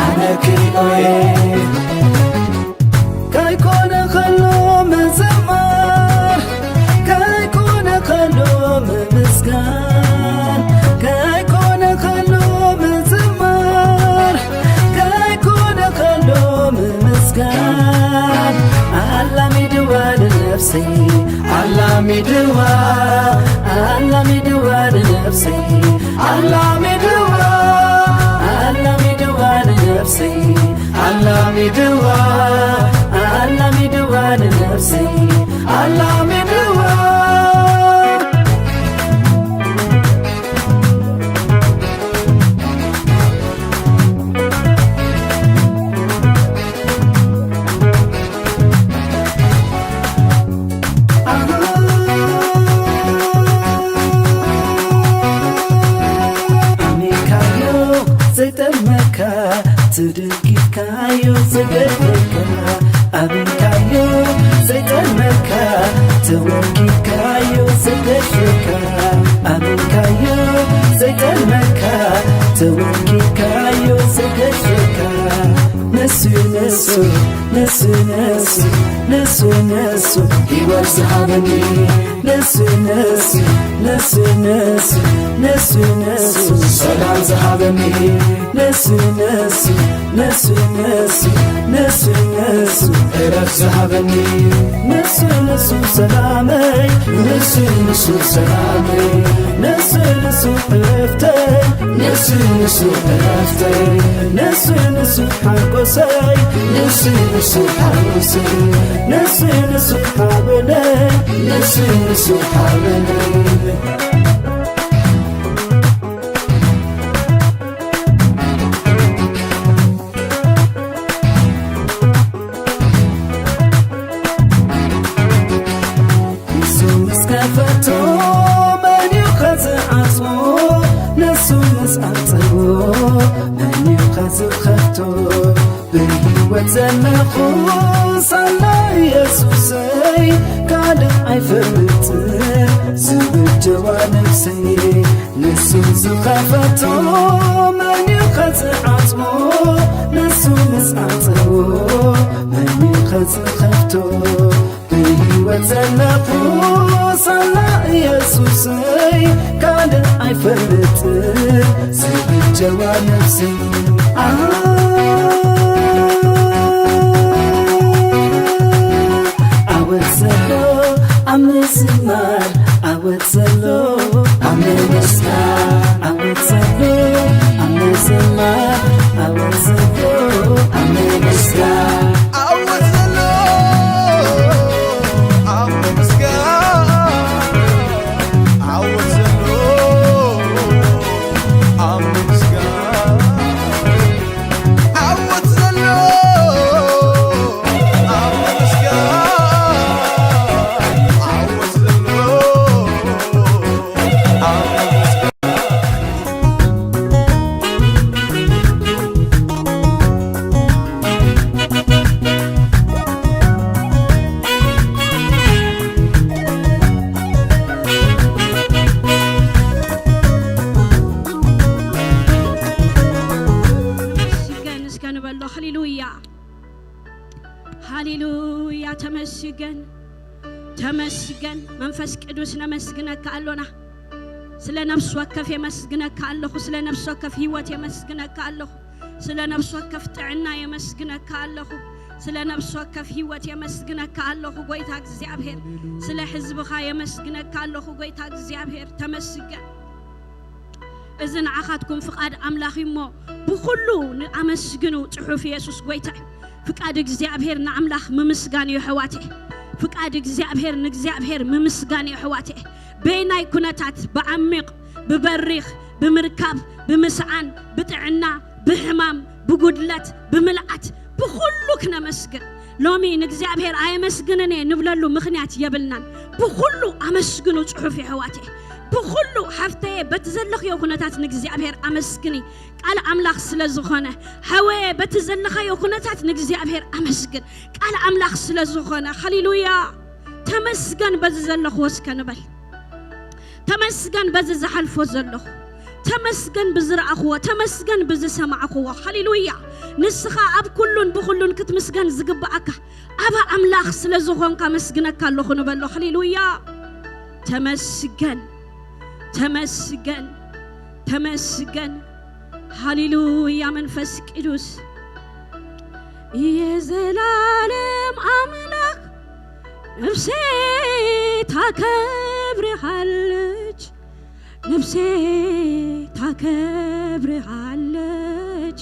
ኣነ ክሪኦ እየ። ከይኮነ ከሎ ምዝማር፣ ከይኮነ ከሎ ምምስጋን፣ ከይኮነ ከሎ ምዝማር፣ ከይኮነ ከሎ ምምስጋን። ኣላሚድዋ ንነፍሰይ፣ ኣላሚድዋ፣ ኣላሚድዋ ንነፍሰይ፣ ኣላሚድዋ፣ ኣላሚድዋ ንነፍሰይ፣ ኣላሚድዋ፣ ኣላሚድዋ ንነፍሰይ፣ ኣላሚድዋ። ኣሜንካዮ ዘይጠልመካ፣ ተደጊፍካዮ ዘገድለካ። ኣሜንካዮ ዘይጠልመካ፣ ተወጊድካዮ ዘገድለካ። ኣሜንካዮ ዘይጠልመካ፣ ተወጊድካዮ ዘገድለካ። ንሱ፣ ንሱ፣ ንሱ፣ ንሱ፣ ንሱ፣ ንሱ፣ ህይወት ዝሃበኒ። ንሱ፣ ንሱ፣ ንሱ፣ ንሱ፣ ንሱ፣ ንሱ፣ ሰላም ዝሃበኒ። ንሱ፣ ንሱ፣ ንሱ፣ ንሱ፣ ንሱ፣ ንሱ፣ እረፍት ዝሃበኒ። ንሱ፣ ንሱ፣ ሰላመይ። ንሱ፣ ንሱ፣ ሰላመይ። ንሱ፣ ንሱ፣ እረፍተይ። ንሱ፣ ንሱ፣ እረፍተይ። ንሱ፣ ንሱ፣ ሓጎሰይ። ንሱ፣ ንሱ፣ ሓጎሰይ። ንሱ፣ ንሱ፣ ሓበነይ። ንሱ፣ ንሱ፣ ሓበነይ። ንሱ ምስ ከፈቶ መን እዩ ከዝዓጽዎ? ንሱ ምስ ዓጸዎ መን እዩ ከዝኸፍቶ? ብህይወት ዘለኹ ሳላ ኢየሱሰይ፣ ካልእ ኣይፈልጥን ዝብጀዋ ነፍሰይ። ንሱ ዝኸፈቶ መን እዩ ከዝዓጽዎ? ንሱ ምስ ዓጸዎ መን እዩ ከዝኸፍቶ? ብህይወት ዘለኹ ሳላ ኢየሱሰይ፣ ካልእ ኣይፈልጥን ዝብጀዋ ነፍሰይ። ኣ-፣ ዓወት ዘሎ ኣብ ምዝማር፣ ዓወት ዘሎ ኣብ ምምስጋን፣ ዓወት ዘሎ ኣብ ምዝማር፣ ዓወት ዘሎ ኣብ ምምስጋን። ዓወት ዘሎ ኣብ ምምስጋን፣ ዓወት ዘሎ ኣብ ምምስጋን፣ ዓወት ዘሎ ኣብ ምምስጋን፣ ዓወት ዘሎ ኣብ ምምስጋን። ተመስገን እስከ ንበሎ። ሃሌሉያ፣ ሃሌሉያ። ተመስገን፣ ተመስገን። መንፈስ ቅዱስ ነመስግነካ ኣሎና። ስለ ነፍሲ ወከፍ የመስግነካ ኣለኹ። ስለ ነፍሲ ወከፍ ህይወት የመስግነካ ኣለኹ። ስለ ነፍሲ ወከፍ ጥዕና የመስግነካ ኣለኹ። ስለ ነፍሲ ወከፍ ህይወት የመስግነካ ኣለኹ ጎይታ እግዚኣብሔር። ስለ ህዝብኻ የመስግነካ ኣለኹ ጎይታ እግዚኣብሔር። ተመስገን። እዚ ንዓኻትኩም ፍቓድ ኣምላኽ እዩ እሞ፣ ብኹሉ ንኣመስግኑ ጽሑፍ የሱስ ጐይታ እዩ። ፍቃድ እግዚኣብሔር ንኣምላኽ ምምስጋን እዩ ኣሕዋተይ። ፍቃድ እግዚኣብሔር ንእግዚኣብሔር ምምስጋን እዩ ኣሕዋተይ። በየናይ ኩነታት፣ ብዓሚቕ፣ ብበሪኽ፣ ብምርካብ፣ ብምስዓን፣ ብጥዕና፣ ብሕማም፣ ብጉድለት፣ ብምልኣት፣ ብኹሉ ክነመስግን። ሎሚ ንእግዚኣብሔር ኣየመስግንን እየ ንብለሉ ምኽንያት የብልናን። ብኹሉ ኣመስግኑ ጽሑፍ እዩ ኣሕዋተይ። ብኹሉ ሓፍተየ በቲ ዘለኽዮ ኩነታት ንእግዚኣብሔር ኣመስግኒ። ቃል ኣምላኽ ስለ ዝኾነ፣ ሓወየ በቲ ዘለኻዮ ኩነታት ንእግዚኣብሔር ኣመስግን። ቃል ኣምላኽ ስለ ዝኾነ፣ ሃሌሉያ። ተመስገን በዚ ዘለኽዎ እስከ ንበል። ተመስገን በዚ ዝሓልፎ ዘለኹ። ተመስገን ብዝረኣኽዎ፣ ተመስገን ብዝሰማዕኽዎ። ሃሌሉያ። ንስኻ ኣብ ኩሉን ብኹሉን ክትምስገን ዝግብኣካ ኣባ ኣምላኽ ስለ ዝኾንካ መስግነካ ኣለኹ ንበሎ። ሃሌሉያ። ተመስገን፣ ተመስገን፣ ተመስገን። ሃሌሉያ መንፈስ ቅዱስ። የዘላለም ኣምላኽ ነፍሴ ታከብርሃለች፣ ነፍሴ ታከብርሃለች፣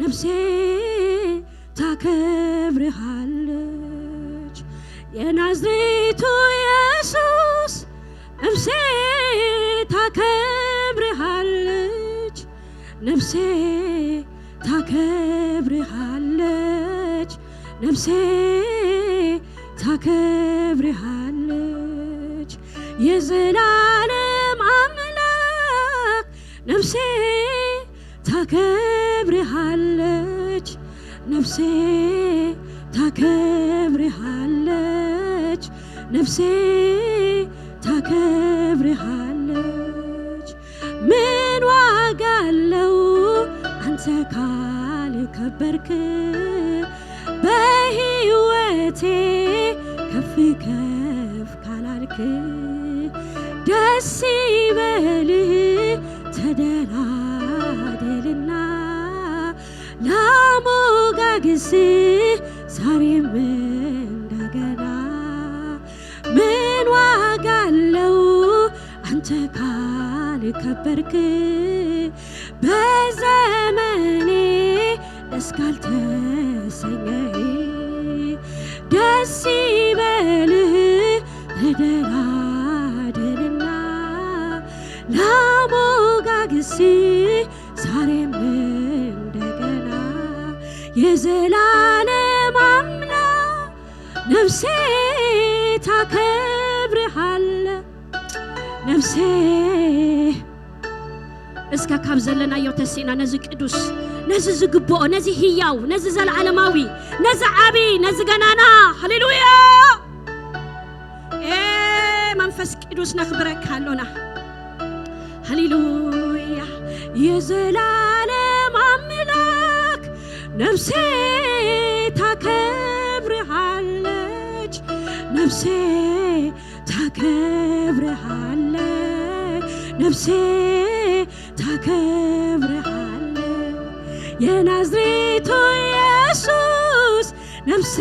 ነፍሴ ታከብርሃለች። የናዝሬቱ ኢየሱስ ነፍሴ ታከብርሃለች፣ ነፍሴ ታከብርሃለች፣ ነፍሴ ታከብርሃለች። የዘላለም ኣምላኽ ነፍሴ ታከብርሃለች፣ ነፍሴ ታከብርሃለች፣ ነፍሴ ታከብርሃለች። ምን ዋጋ አለው አንተ ካልከበርክ፣ በሕይወቴ ከፍ ከፍ ካላልክ። ደስ ይበልህ ተደላደልና፣ ላሞጋግስህ ዛሬም እንደገና። ምን ዋጋ አለው አንተ ካልከበርክ፣ በዘመኔ ደስ ካልተሰኘህ። ደስ ይበልህ ተደላደልና፣ ላሞጋግስህ ዛሬም እንደገና። የዘላለም አምላክ ነፍሴ ታከብርሃለ፣ ነፍሴ። እስከ ካብ ዘለናዮ ተሲእና ነዚ ቅዱስ፣ ነዚ ዝግብኦ፣ ነዚ ህያው፣ ነዚ ዘለዓለማዊ፣ ነዚ ዓቢ፣ ነዚ ገናና፣ ሃሌሉያ። ኤ መንፈስ ቅዱስ ነኽብረካ ኣሎና። ሃሌሉያ። የዘላለም ኣምላክ ነፍሴ ታከብርሃለች፣ ነፍሴ ታከብርሃለች፣ ነፍሴ ታከብርሃለች። የናዝሬቱ ኢየሱስ ነፍሴ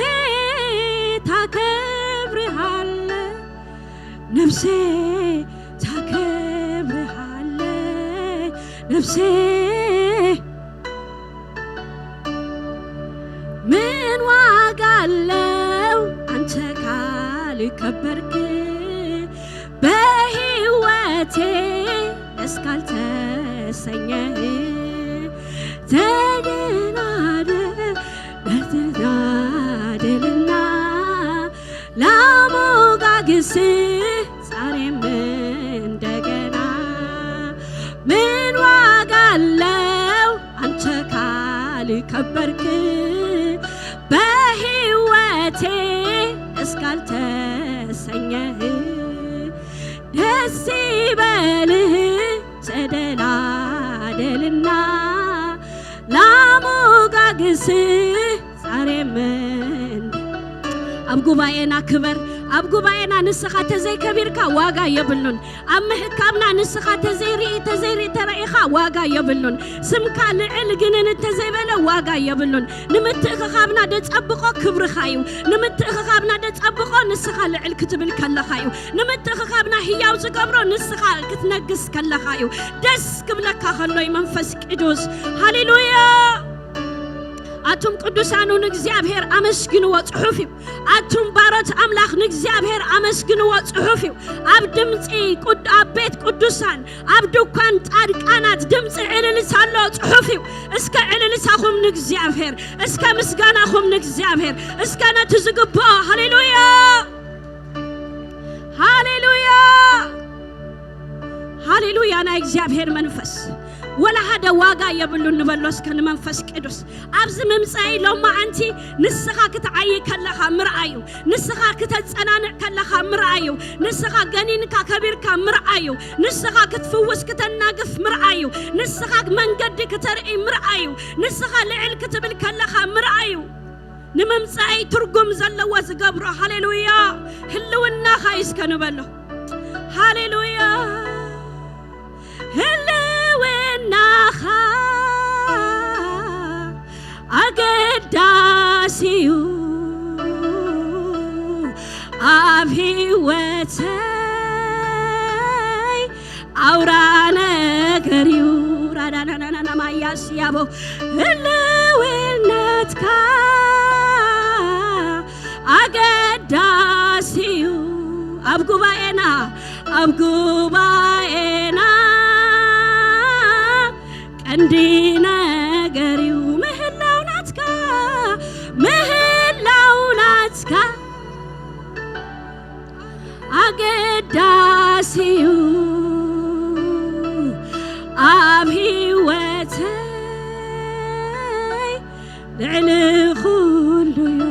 ታከብርሃለች፣ ነፍሴ ታከብርሃለች፣ ነፍሴ። ምን ዋጋ አለው አንተ ካልከበርክ፣ በሕይወቴ ደስ ካልተሰኘህ። ተደላደ-፣ ተደላደልና ላሞጋግስህ ዛሬም እንደገና። ምን ዋጋ አለው አንተ ካልከበርክ፣ በሕይወቴ እስካልተሰኘህ። ደስ ይበልህ ተደላደልና፣ ላሞጋግስህ ዛሬም እንደ-፣ ኣብ ጉባኤና ክበር። ኣብ ጉባኤና ንስኻ ተዘይከቢርካ ዋጋ የብሉን። ኣብ ምሕካምና ንስኻ ተዘይርኢ፣ ተዘይርኢ ተረኢኻ ዋጋ የብሉን። ስምካ ልዕል ግንን እንተዘይበለ ዋጋ የብሉን። ንምትእኽኻብና ደጸብቆ ክብርኻ እዩ። ንምትእኽኻብና ደጸብቆ ንስኻ ልዕል ክትብል ከለኻ እዩ። ንምትእኽኻብና ህያው ዝገብሮ ንስኻ ክትነግስ ከለኻ እዩ። ደስ ክብለካ ከሎ እዩ መንፈስ ቅዱስ። ሃሌሉያ። ኣቱም ቅዱሳኑ ንእግዚኣብሔር ኣመስግንዎ ጽሑፍ እዩ። ኣቱም ባሮት ኣምላኽ ንእግዚኣብሔር ኣመስግንዎ ጽሑፍ እዩ። ኣብ ድምጺ ቅድ-፣ ኣብ ቤት ቅዱሳን፣ ኣብ ድኳን ጻድቃናት ድምጺ ዕልልታ ኣሎ ጽሑፍ እዩ። እስከ ዕልልታኹም ንእግዚኣብሔር፣ እስከ ምስጋናኹም ንእግዚኣብሔር፣ እስከ ነቲ ዝግብኦ። ሃሌሉያ፣ ሃሌሉያ፣ ሃሌሉያ። ናይ እግዚኣብሔር መንፈስ ወላ ሓደ ዋጋ የብሉ ንበሎ እስከ ንመንፈስ ቅዱስ። ኣብዚ ምምጻይ ሎማዓንቲ ንስኻ ክትዓይ ከለኻ ምርኣዩ፣ ንስኻ ክተጸናንዕ ከለኻ ምርኣዩ፣ ንስኻ ገኒንካ ከቢርካ ምርኣዩ፣ ንስኻ ክትፍውስ ክተናግፍ ምርኣዩ፣ ንስኻ መንገዲ ክተርኢ ምርኣዩ፣ ንስኻ ልዕል ክትብል ከለኻ ምርኣዩ። ንምምጻይ ትርጉም ዘለዎ ዝገብሮ። ሃሌሉያ። ህልውናኻ እዩ እስከ ንበሎ። ሃሌሉያ። ህልውናኻ ኣገዳሲ እዩ ኣብ ህይወተይ፣ ኣውራ ነገር እዩ። ራዳናናናና ማያስ ያቦ ህልውነትካ ኣገዳሲ እዩ ኣብ ጉባኤና፣ ኣብ ጉባኤና ቀንዲ ነገር እዩ ምህላው ናትካ፣ ምህላው ናትካ ኣገዳሲ እዩ ኣብ ህይወተይ፣ ልዕሊ ኩሉ እዩ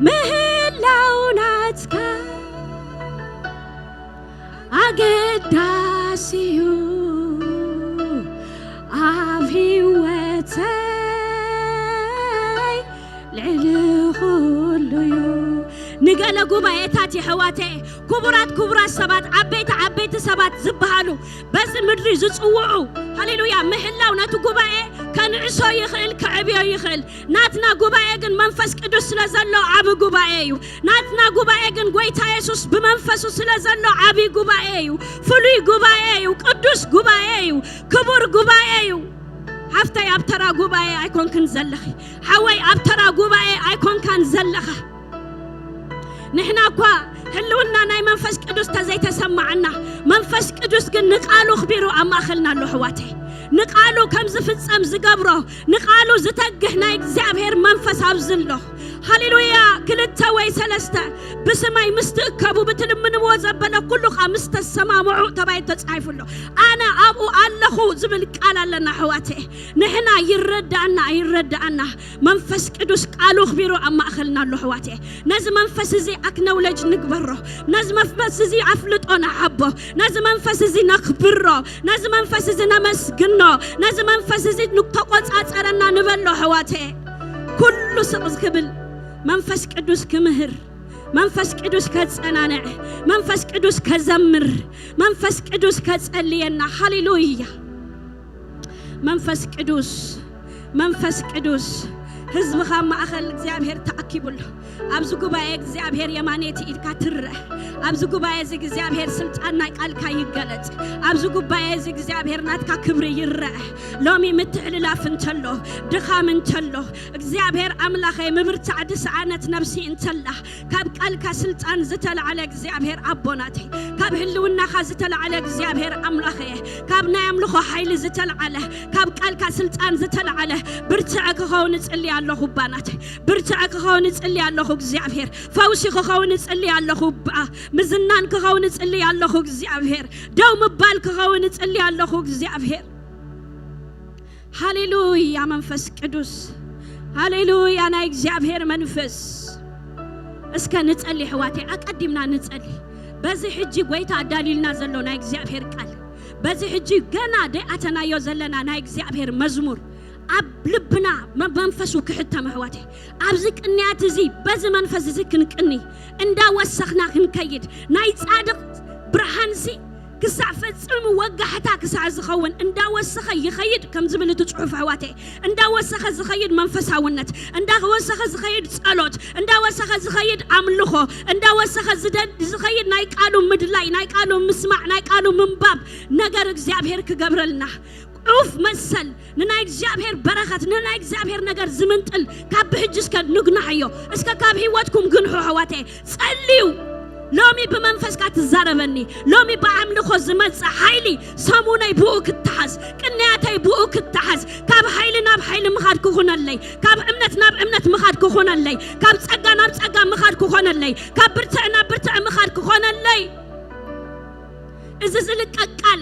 ምህላው ናትካ ኣገዳሲ እዩ ኣብ ህይወተይ፣ ልዕሊ ኩሉ እዩ። ንገለ ጉባኤታት የሕዋተ፣ ክቡራት ክቡራት ሰባት፣ ዓበይቲ ዓበይቲ ሰባት ዝበሃሉ በዚ ምድሪ ዝጽውዑ፣ ሃሌሉያ፣ ምህላው ነቲ ጉባኤ ከንዕሶ ይኽእል፣ ከዕብዮ ይኽእል። ናትና ጉባኤ ግን መንፈስ ቅዱስ ስለ ዘሎ ዓቢ ጉባኤ እዩ። ናትና ጉባኤ ግን ጎይታ የሱስ ብመንፈሱ ስለ ዘሎ ዓቢ ጉባኤ እዩ። ፍሉይ ጉባኤ እዩ። ቅዱስ ጉባኤ እዩ። ክቡር ጉባኤ እዩ። ሓፍተይ፣ ኣብ ተራ ጉባኤ ኣይኮንክን ዘለኺ። ሓወይ፣ ኣብ ተራ ጉባኤ ኣይኮንካን ዘለኻ። ንሕና እኳ ህልውና ናይ መንፈስ ቅዱስ ተዘይተሰማዓና፣ መንፈስ ቅዱስ ግን ንቃሉ ኣኽቢሩ ኣብ ማእኸልና ኣሎ ኣሕዋተይ። ንቃሉ ከም ዝፍጸም ዝገብሮ፣ ንቃሉ ዝተግህ ናይ እግዚኣብሔር መንፈስ ኣብዚ ኣሎ። ሃሌሉያ። ክልተ ወይ ሰለስተ ብስመይ ምስ ትእከቡ ብትልምንዎ ዘበለ ኩሉ ኸዓ ምስ ተሰማምዑ ተባሂሉ ተጻሒፉ ኣሎ። ኣነ ኣብኡ ኣለኹ ዝብል ቃል ኣለና ኣሕዋተይ። ንሕና ይረዳእና ኣይረዳእና መንፈስ ቅዱስ ቃሉ ኣኽቢሩ ኣብ ማእኸልና ኣሎ ኣሕዋተይ። ነዚ መንፈስ እዚ ኣክነውለጅ ንግበሮ። ነዚ መንፈስ እዚ ኣፍልጦ ንሃቦ። ነዚ መንፈስ እዚ ነኽብሮ። ነዚ መንፈስ እዚ ነመስግኖ። ነዚ መንፈስ እዚ ንተቆጻጸረና ንበሎ ኣሕዋተይ። ኩሉ ስቕ ክብል መንፈስ ቅዱስ ክምህር፣ መንፈስ ቅዱስ ከጸናንዕ፣ መንፈስ ቅዱስ ከዘምር፣ መንፈስ ቅዱስ ከጸልየና። ሃሌሉያ። መንፈስ ቅዱስ፣ መንፈስ ቅዱስ፣ ህዝብኻ ኣብ ማእኸል እግዚኣብሔር ተኣኪቡ ኣሎ። ኣብዚ ጉባኤ እግዚኣብሔር የማነይቲ ኢድካ ትረአ። ኣብዚ ጉባኤ እዚ እግዚኣብሔር ስልጣን ናይ ቃልካ ይገለጽ። ኣብዚ ጉባኤ እዚ እግዚኣብሔር ናትካ ክብሪ ይረአ። ሎሚ ምትሕልላፍ እንተሎ፣ ድኻም እንተሎ፣ እግዚኣብሔር ኣምላኸይ ምብርታዕ ድሰኣነት ነብሲ እንተላ፣ ካብ ቃልካ ስልጣን ዝተላዕለ እግዚኣብሔር ኣቦናተይ፣ ካብ ህልውናኻ ዝተላዕለ እግዚኣብሔር ኣምላኸየ፣ ካብ ናይ ኣምልኾ ሓይሊ ዝተላዕለ፣ ካብ ቃልካ ስልጣን ዝተላዕለ ብርትዐ ክኸውን እጽሊ ኣለኹ ኣባናተይ፣ ብርትዐ ክኸውን እጽሊ ኣለኹ እግዚኣብሔር፣ ፈውሲ ክኸውን እጽሊ ኣለኹ ኣባ፣ ምዝናን ክኸውን እጽሊ ኣለኹ እግዚኣብሔር፣ ደው ምባል ክኸውን እጽሊ ኣለኹ እግዚኣብሔር። ሃሌሉያ መንፈስ ቅዱስ፣ ሃሌሉያ ናይ እግዚኣብሔር መንፈስ። እስከ ንጸሊ ኣሕዋተይ፣ ኣቀዲምና ንጸሊ። በዚ ሕጂ ጎይታ ኣዳልዩልና ዘሎ ናይ እግዚኣብሔር ቃል፣ በዚ ሕጂ ገና ደይኣተናዮ ዘለና ናይ እግዚኣብሔር መዝሙር ኣብ ልብና መ-፣ መንፈሱ ክሕተም ኣሕዋተይ። ኣብዚ ቅንያት እዚ በዚ መንፈስ እዚ ክንቅኒ እንዳወሰኽና ክንከይድ ናይ ጻድቕ ብርሃንሲ ክሳዕ ፈጺሙ ወጋሕታ ክሳዕ ዝኸውን እንዳወሰኸ ይኸይድ ከም ዝብል እቲ ጽሑፍ ኣሕዋተይ። እንዳወሰኸ ዝኸይድ መንፈሳውነት፣ እንዳወሰኸ ዝኸይድ ጸሎት፣ እንዳወሰኸ ዝኸይድ ኣምልኾ፣ እንዳወሰኸ ዝደ-፣ ዝኸይድ ናይ ቃሉ ምድላይ፣ ናይ ቃሉ ምስማዕ፣ ናይ ቃሉ ምንባብ ነገር እግዚኣብሔር ክገብረልና። ዑፍ መሰል ንናይ እግዚኣብሔር በረኸት፣ ንናይ እግዚኣብሔር ነገር ዝምንጥል ካብ ብሕጂ እስከ ንግናሕዮ። እስከ ካብ ህይወትኩም ግንሑ ኣሕዋተይ። ጸልዩ። ሎሚ ብመንፈስካ ትዛረበኒ። ሎሚ ብኣምልኾ ዝመጽእ ሓይሊ ሰሙነይ ብኡ ክተሓዝ፣ ቅንያተይ ብኡ ክተሓዝ። ካብ ሓይሊ ናብ ሓይሊ ምኻድ ክኾነለይ፣ ካብ እምነት ናብ እምነት ምኻድ ክኾነለይ፣ ካብ ጸጋ ናብ ጸጋ ምኻድ ክኾነለይ፣ ካብ ብርትዕ ናብ ብርትዕ ምኻድ ክኾነለይ። እዚ ዝልቀቅ ቃል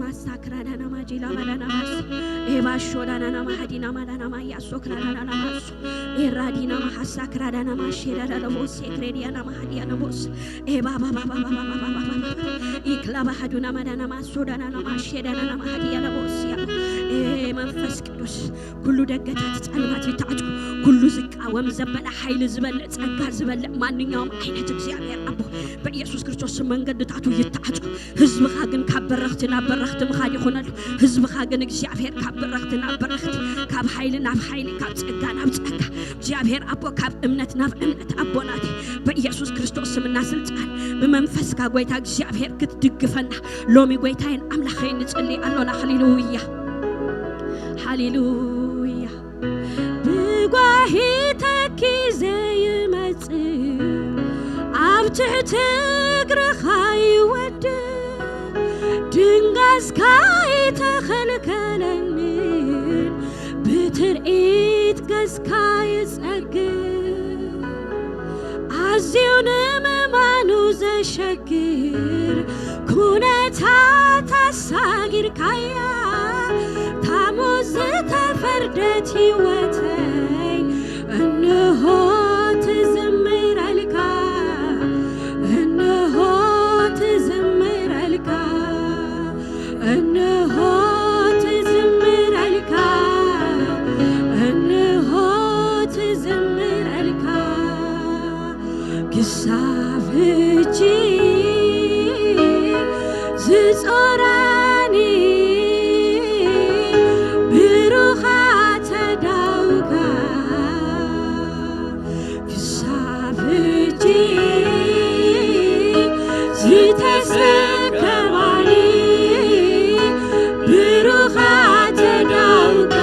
ማሳ ክራዳና ማጂላ ባዳና ማስ ኤባሾ ዳናና ማሃዲና ማዳና ማያሶ ክራዳና ማስ ኤራዲና ማሃሳ ክራዳና ማሼዳዳ ለቦስ ኤክሬዲያና ማሃዲያ ለቦስ ኤባባባባባባባባባባ ኢክላ ባሃዱና ማዳና ማሶ ዳናና ማሼዳናና ማሃዲያ ለቦስ ያ ኤ መንፈስ ቅዱስ ኩሉ ደገታት ጸልማት ይተዓጹ። ኩሉ ዝቃወም ዘበለ ሓይሊ ዝበልዕ ጸጋ ዝበልዕ ማንኛውም ዓይነት እግዚኣብሔር ኣቦ በኢየሱስ ክርስቶስ ስም መንገድታቱ ይተዓጹ። ህዝብኻ ግን ካብ በረኽቲ ናብ በረኽቲ ምኻድ ይኹነሉ። ህዝብኻ ግን እግዚኣብሔር ካብ በረኽቲ ናብ በረኽቲ፣ ካብ ሓይሊ ናብ ሓይሊ፣ ካብ ጸጋ ናብ ጸጋ፣ እግዚኣብሔር ኣቦ ካብ እምነት ናብ እምነት ኣቦናት በኢየሱስ ክርስቶስ ስምና ስልጣን ብመንፈስካ ጎይታ እግዚኣብሔር ክትድግፈና ሎሚ ጎይታዬን ኣምላኸይ ንጽሊ ኣሎና። ሃሌሉያ ሃሌሉያ። ብጓሂ ተኪ ዘይመጽእ ኣብ ትሕቲ እግርኻ ይወድቕ ድንጋስካ ይተኸልከለንን ብትርኢት ገዝካ ይጸግብ ኣዝዩ ንምማኑ ዘሸግር ኩነታት ኣሳጊርካያ ታሞት ዝተፈርደት ህይወተይ እንሆ ትዝምረልካ እንሆ ትዝምረልካ እንሆ ትዝምረልካ እንሆ ትዝምረልካ ክሳብ ሕጂ ዝጾራኒ ብሩኻት ኣእዳውካ ክሳብ ሕጂ ዝተሰከማኒ ብሩኻት ኣእዳውካ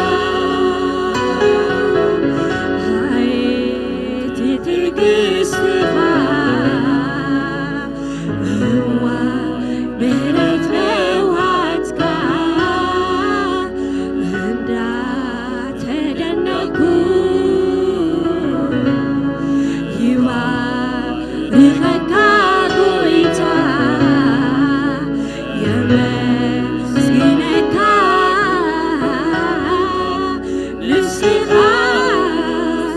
ሓይቲ ትዕግስትኻ እዋን ምሕረት ለውሃትካ እንዳ ተደነኩ ይባርኸካ ጎይታ የመስግነካ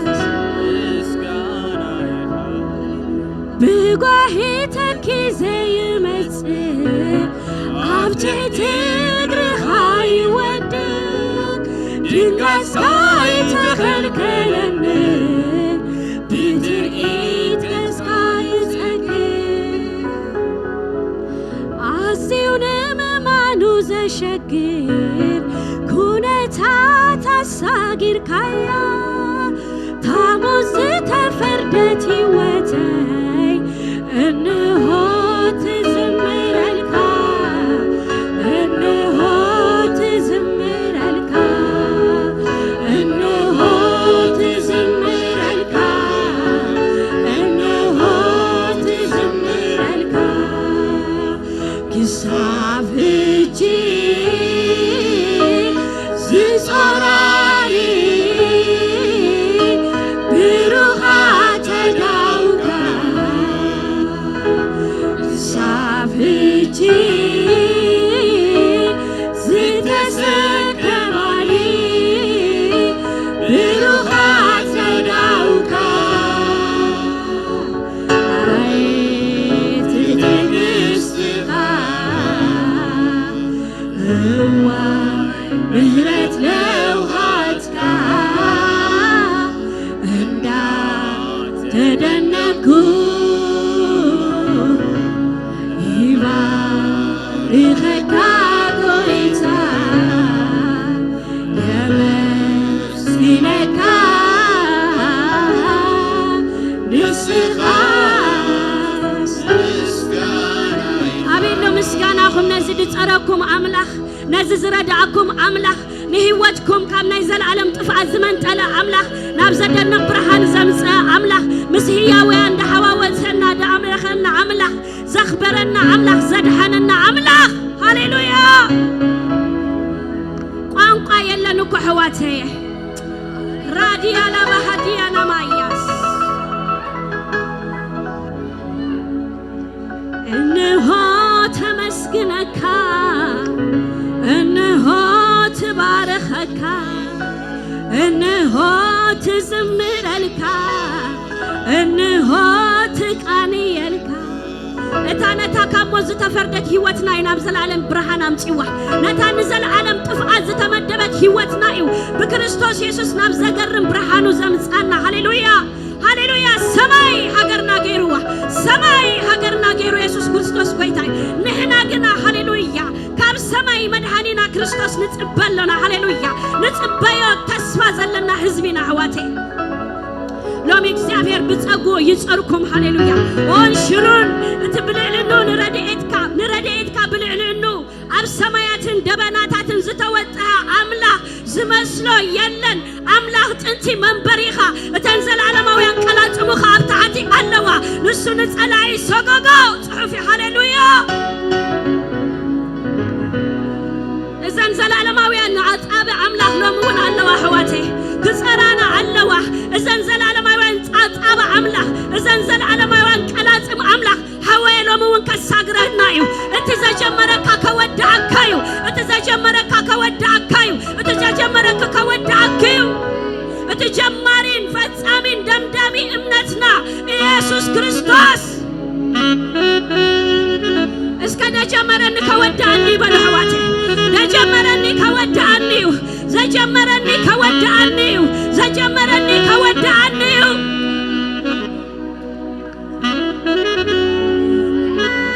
ንስኻስ ብጓሂ ተኪ ዘይመጽእ ኣብ ትሕቲ እግርኻ ይወድቕ ድንጋስካ ይተኸልከለኒ ብትርኢት ገጽካ ይጸግብ ኣዝዩ ንምማኑ ግን ኩነታት ኣሳጊርካያ፣ ታሙዝ ዝተፈርደት ህይወተይ እንሆ ትዝምረልካ፣ እንሆ ትዝምረልካ፣ እንሆ ትዝምረልካ፣ እንሆ ትዝምረልካ። ክሳብ ሕጂ ዝጸራሪ ብሩኻት ኣእዳውካ፣ ክሳብ ሕጂ ዝተሰከማኒ ብሩኻት ኣእዳውካ። ኣይትትግስትኻ እዋይ ምሕረት ለውሃትካ እንዳተደነኩ ይባርኸካ ጎይታ። የመስግነካ ንስኻስ ምስጋና። ኣቤት ዶ ምስጋናኹም ነዚ ዝጸረኩም ኣምላኽ፣ ነዚ ዝረዳእኩም ኣምላኽ፣ ንህይወትኩም ካብ ናይ ዘለኣለም ጥፍኣት ዝመንጠለ ኣምላኽ፣ ናብ ዘደንቕ ብርሃን ዘምጽአ ኣምላኽ፣ ምስ ህያውያን ዝሓዋወሰና ዝኣምረኸና ኣምላኽ፣ ዘኽበረና ኣምላኽ፣ ዘድሓነና ኣምላኽ። ሃሌሉያ። ቋንቋ የለን እኮ ኣሕዋተየ። ራዲያ ላባሃዲያ ናማያስ። እንሆ ተመስግነካ፣ እንሆ ትባርኸካ፣ እንሆ ትዝምረልካ፣ እንሆ ትቃንየልካ። እታ ነታ ካብ ሞት ዝተፈርደት ህይወትና እዩ ናብ ዘላለም ብርሃን ኣምጺዋ። ነታ ንዘላለም ጥፍኣት ዝተመደበት ህይወትና እዩ ብክርስቶስ የሱስ ናብ ዘገርም ብርሃኑ ዘምጻና። ሃሌሉያ፣ ሃሌሉያ። ሰማይ ሃገርና ገይርዋ፣ ሰማይ ሃገርና ገይሩ የሱስ ክርስቶስ ጎይታ እዩ። ንሕና ግና ሃሌሉያ ካብ ሰማይ መድሓኒና ክርስቶስ ንጽበ ኣሎና። ሃሌሉያ። ንጽበዮ ተስፋ ዘለና ህዝቢ ኢና ኣሕዋተይ። ሎሚ እግዚኣብሔር ብጸግኡ ይጸርኩም። ሃሌሉያ። ኦን ሽሩን እቲ ብልዕልኑ ንረድኤትካ፣ ንረድኤትካ ብልዕልኑ ኣብ ሰማያትን ደበናታትን ዝተወጠዐ ኣምላኽ ዝመስሎ የለን። ኣምላኽ ጥንቲ መንበሪኻ፣ እተን ዘለዓለማውያን ቀላጽሙኻ ኣብ ታሕቲ ኣለዋ። ንሱ ንጸላኢ ሰጎጎ ጽሑፍ እዩ። ሃሌሉያ። እዘን ዘለዓለማውያን ኣጻቢ ኣምላኽ ሎሚ እውን ኣለዋ ኣሕዋተይ፣ ክጸራና ኣለዋ። እዘን ዘለዓለማውያን ጻጻቢ ኣምላኽ፣ እዘን ዘለዓለማውያን ቀላጽም ኣምላኽ ሓወየ ሎሚ እውን ከሳግረና እዩ። እቲ ዘጀመረካ ከወድኣካ እዩ። እቲ ዘጀመረካ ከወድኣካ እዩ። እቲ ዘጀመረካ ከወድኣካ እዩ። እቲ ጀማሪን ፈጻሚን ደምዳሚ እምነትና ኢየሱስ ክርስቶስ። እስከ ደጀመረኒ ከወድኣኒ በሉ ኣሕዋተይ። ደጀመረኒ ከወድኣኒ እዩ። ዘጀመረኒ ከወድኣኒ እዩ። ዘጀመረኒ ከወድኣኒ እዩ።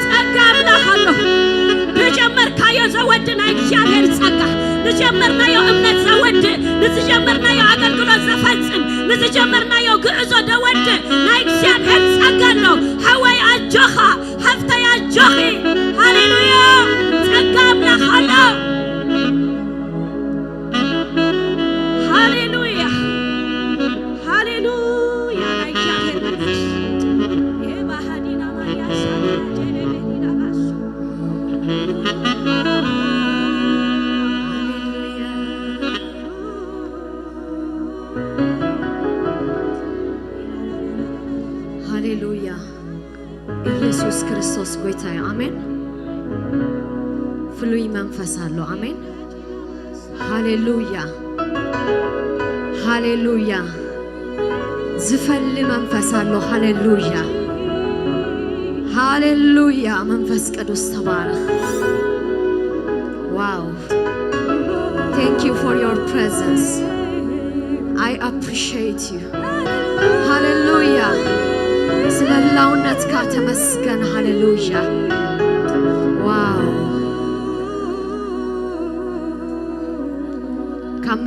ጸጋ ኣምላኽ ኣሎ። ንጀመርካዮ ዘወዲ ናይ እግዚኣብሔር ጸጋ፣ ንጀመርናዮ እምነት ዘወዲ፣ ንዝጀመርናዮ ኣገልግሎት ዘፈጽም፣ ንዝጀመርናዮ ግዕዞ ዘወዲ ናይ እግዚኣብሔር ጸጋ ኣሎ። ሓወይ ኣጆኻ፣ ሓፍተይ ኣጆኺ። ሃሌሉያ። ጸጋ ኣምላኽ ኣሎ። ሃሌሉያ፣ ሃሌሉያ። ናይ እግዚኣብሔር መንፈስ። ኤባሃዲና ማርያ ሳራ ጀለቤዲና ባሱ። ሃሌሉያ። ሃሌሉያ። ኢየሱስ ክርስቶስ ጎይታ እዩ። ኣሜን። ፍሉይ መንፈስ ኣሎ። ኣሜን። ሃሌሉያ፣ ሃሌሉያ። ዝፈሊ መንፈስ ኣሎ። ሃሌሉያ፣ ሃሌሉያ። መንፈስ ቅዱስ ተባረኽ። ዋው። Thank you for your presence. I appreciate you. ሃሌሉያ። ስለ ህላውነትካ ተመስገን። ሃሌሉያ። ዋው።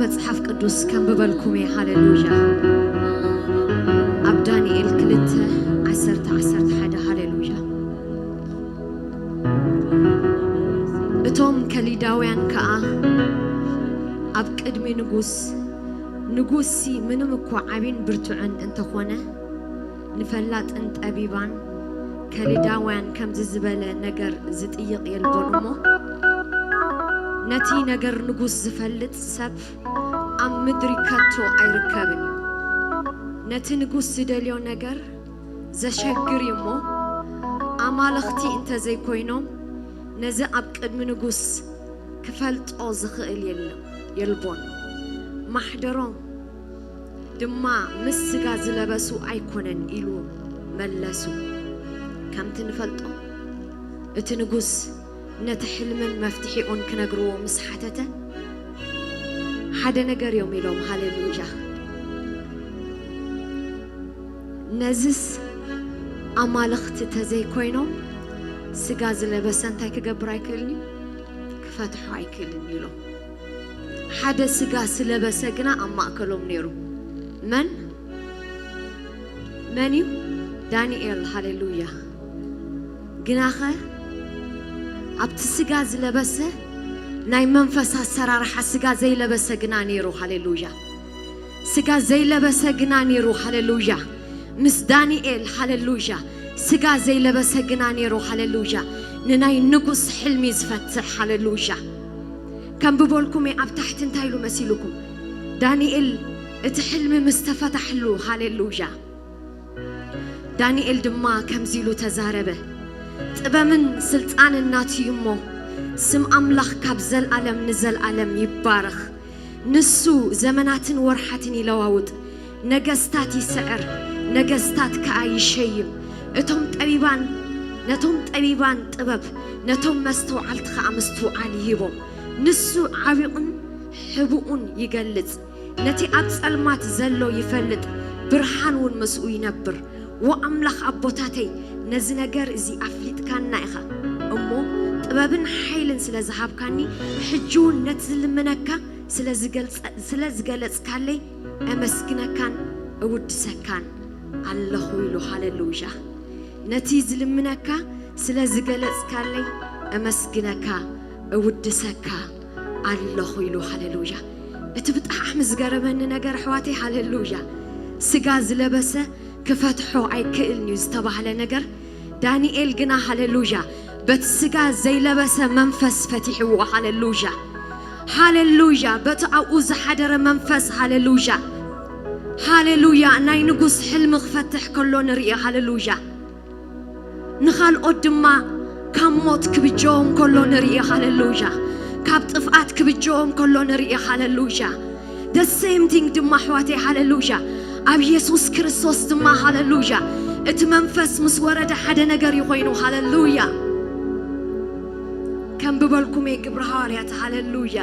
መጽሓፍ ቅዱስ ከንብበልኩም እየ። ሃሌሉያ። ኣብ ዳንኤል ክልተ ዓሰርተ፣ ዓሰርተ ሓደ። ሃሌሉያ። እቶም ከሊዳውያን ከኣ ኣብ ቅድሚ ንጉስ፣ ንጉስሲ ምንም እኳ ዓቢን ብርቱዕን እንተኾነ፣ ንፈላጥን ጠቢባን ከሊዳውያን ከምዚ ዝበለ ነገር ዝጥይቕ የልቦን እሞ፣ ነቲ ነገር ንጉስ ዝፈልጥ ሰብ ኣብ ምድሪ ከቶ ኣይርከብን እዩ። ነቲ ንጉስ ዝደልዮ ነገር ዘሸግር እዩ እሞ፣ ኣማልኽቲ እንተዘይኮይኖም፣ ነዚ ኣብ ቅድሚ ንጉስ ክፈልጦ ዝኽእል የለ-፣ የልቦን። ማሕደሮም ድማ ምስ ስጋ ዝለበሱ ኣይኮነን ኢሉ መለሱ። ከምቲ ንፈልጦ፣ እቲ ንጉስ ነቲ ሕልምን መፍትሒኡን ክነግርዎ ምስ ሓተተ፣ ሓደ ነገር እዮም ኢሎም። ሃሌሉያ። ነዝስ ኣማልኽቲ ተዘይኮይኖም፣ ስጋ ዝለበሰ እንታይ ክገብር ኣይክእልን እዩ? ክፈትሖ ኣይክእልን እዩ ኢሎም። ሓደ ስጋ ዝለበሰ ግና ኣብ ማእከሎም ነይሩ። መን? መን እዩ? ዳንኤል። ሃሌሉያ። ግናኸ ኣብቲ ስጋ ዝለበሰ ናይ መንፈስ ኣሰራርሓ ስጋ ዘይለበሰ ግና ነይሩ። ሃሌሉያ። ስጋ ዘይለበሰ ግና ነይሩ። ሃሌሉያ። ምስ ዳንኤል፣ ሃሌሉያ፣ ስጋ ዘይለበሰ ግና ነይሩ። ሃሌሉያ። ንናይ ንጉስ ሕልሚ ዝፈትሕ። ሃሌሉያ። ከንብበልኩም እየ፣ ኣብ ታሕቲ እንታይ ኢሉ መሲልኩም? ዳንኤል እቲ ሕልሚ ምስ ተፈታሕሉ፣ ሃሌሉያ፣ ዳንኤል ድማ ከምዚ ኢሉ ተዛረበ፣ ጥበብን ስልጣንን ናቱ እዩ እሞ፣ ስም ኣምላኽ ካብ ዘልኣለም ንዘልኣለም ይባረኽ። ንሱ ዘመናትን ወርሓትን ይለዋውጥ፣ ነገስታት ይስዕር፣ ነገስታት ከኣ ይሸይም። እቶም ጠቢባን፣ ነቶም ጠቢባን ጥበብ፣ ነቶም መስተውዓልቲ ከኣ ምስትውዓል ይህቦም። ንሱ ዓቢቑን ሕቡኡን ይገልጽ፣ ነቲ ኣብ ጸልማት ዘሎ ይፈልጥ፣ ብርሃን እውን ምስኡ ይነብር። ዎ ኣምላኽ ኣቦታተይ፣ ነዚ ነገር እዚ ኣፍሊጥካና ኢኻ እሞ፣ ጥበብን ሓይልን ስለ ዝሃብካኒ፣ ሕጂ እውን ነቲ ዝልምነካ ስለ ዝገልጸ-፣ ስለ ዝገለጽካለይ፣ እመስግነካን እውድሰካን ኣለኹ ኢሉ። ሃሌሉያ። ነቲ ዝልምነካ ስለ ዝገለጽካለይ፣ እመስግነካ እውድሰካ ኣለኹ ኢሉ። ሃሌሉያ። እቲ ብጣዕሚ ዝገረመኒ ነገር፣ ኣሕዋተይ፣ ሃሌሉያ፣ ስጋ ዝለበሰ ክፈትሖ ኣይክእልን እዩ ዝተባህለ ነገር፣ ዳንኤል ግና፣ ሃሌሉያ፣ በቲ ስጋ ዘይለበሰ መንፈስ ፈቲሕዎ። ሃሌሉያ። ሃሌሉያ። በቲ ኣብኡ ዝሓደረ መንፈስ፣ ሃሌሉያ፣ ሃሌሉያ፣ ናይ ንጉስ ሕልሚ ክፈትሕ ከሎ ንርኢ። ሃሌሉያ። ንኻልኦት ድማ ካብ ሞት ክብጀዎም ከሎ ንርኢ። ሃሌሉያ። ካብ ጥፍኣት ክብጀዎም ከሎ ንርኢ። ሃሌሉያ። The same thing ድማ፣ ኣሕዋተይ፣ ሃሌሉያ፣ ኣብ የሱስ ክርስቶስ ድማ፣ ሃሌሉያ፣ እቲ መንፈስ ምስ ወረደ ሓደ ነገር እዩ ኮይኑ። ሃሌሉያ። ከንብበልኩም እየ ግብሪ ሃዋርያት። ሃሌሉያ።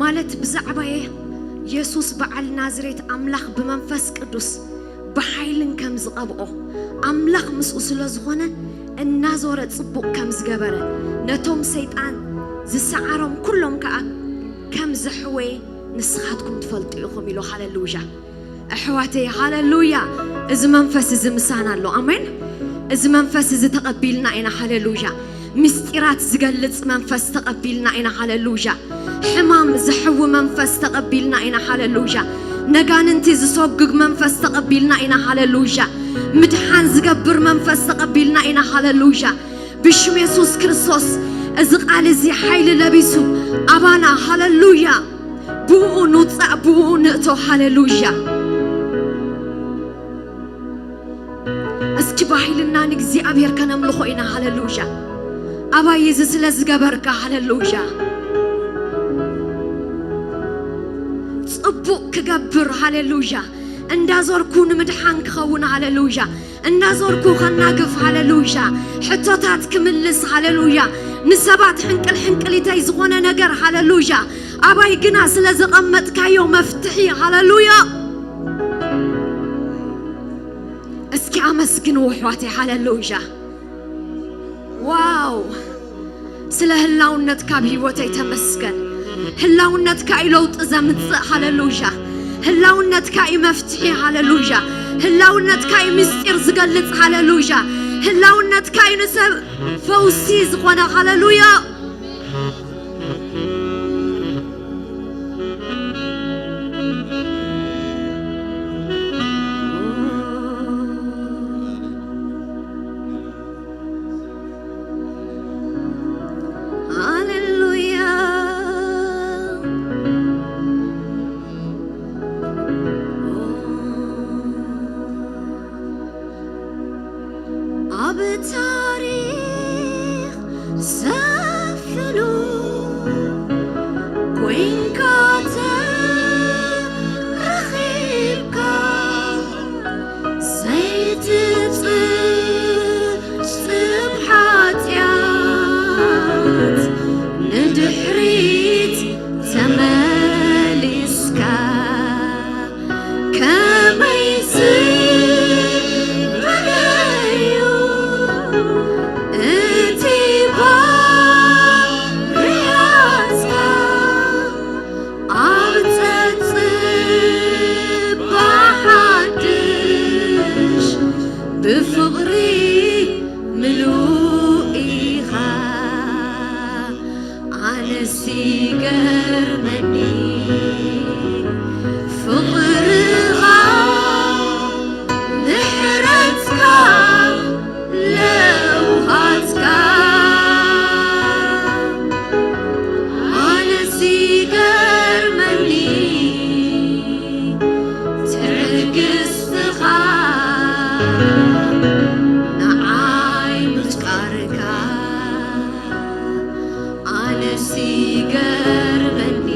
ማለት ብዛዕባየ የሱስ በዓል ናዝሬት ኣምላኽ ብመንፈስ ቅዱስ ብሓይልን ከም ዝቐብኦ፣ ኣምላኽ ምስኡ ስለ ዝኾነ እናዞረ ጽቡቕ ከም ዝገበረ፣ ነቶም ሰይጣን ዝሰዓሮም ኩሎም ከኣ ከም ዘሕወየ ንስኻትኩም ትፈልጡ ኢኹም ኢሉ። ሃሌሉያ። ኣሕዋተይ፣ ሃሌሉያ። እዚ መንፈስ እዚ ምሳና ኣሎ። ኣሜን። እዚ መንፈስ እዚ ተቐቢልና ኢና። ሃሌሉያ። ምስጢራት ዝገልጽ መንፈስ ተቐቢልና ኢና። ሃሌሉያ። ሕማም ዘሕዊ መንፈስ ተቐቢልና ኢና። ሃሌሉያ። ነጋንንቲ ዝሰጉግ መንፈስ ተቐቢልና ኢና። ሃሌሉያ። ምድሓን ዝገብር መንፈስ ተቐቢልና ኢና። ሃሌሉያ። ብሽም የሱስ ክርስቶስ እዚ ቃል እዚ ሓይሊ ለቢሱ ኣባና፣ ሃሌሉያ፣ ብኡ ንውጻእ፣ ብኡ ንእቶ። ሃሌሉያ። እስኪ ብሓይልና ንእግዚኣብሔር ከነምልኾ ኢና። ሃሌሉያ። ኣባይ እዚ ስለ ዝገበርካ፣ ሃሌሉያ። ጽቡቕ ክገብር፣ ሃሌሉያ። እንዳዞርኩ ንምድሓን ክኸውን፣ ሃሌሉያ። እንዳዞርኩ ከናግፍ፣ ሃሌሉያ። ሕቶታት ክምልስ፣ ሃሌሉያ። ንሰባት ሕንቅል ሕንቅሊተይ ዝኾነ ነገር፣ ሃሌሉያ። ኣባይ ግና ስለ ዘቐመጥካዮ መፍትሒ፣ ሃሌሉያ። እስኪ መስግን ውሕዋተይ። ሃሌሉያ። ዋው፣ ስለ ህላውነትካ ኣብ ህይወተይ ተመስገን። ህላውነትካ እዩ ለውጢ ዘምጽእ። ሃሌሉያ። ህላውነትካ እዩ መፍትሒ። ሃሌሉያ። ህላውነትካ እዩ ምስጢር ዝገልጽ። ሃሌሉያ። ህላውነትካ እዩ ንሰብ ፈውሲ ዝኾነ። ሃሌሉያ። ሃሌሉያ። ኣብ ታሪኽ ሰፍሉ ኮይንካ ተረኺብካ፣ ዘይትጽብጽብ ሓጢኣት ንድሕሪት ተመሊስካ። ከመይ ዝበለ እዩ እቲ ባህርያትካ፣ ኣብ ጸጽባ ሓድሽ ብፍቕሪ ምሉእ ኢኻ። ኣነስ ይገርመኒ ፍቕርኻ፣ ምሕረትካ፣ ለውሃትካ። ኣነስ ይገርመኒ ትዕግስትኻ፣ ንዓይ ምፍቃርካ። ኣነስ ይገርመኒ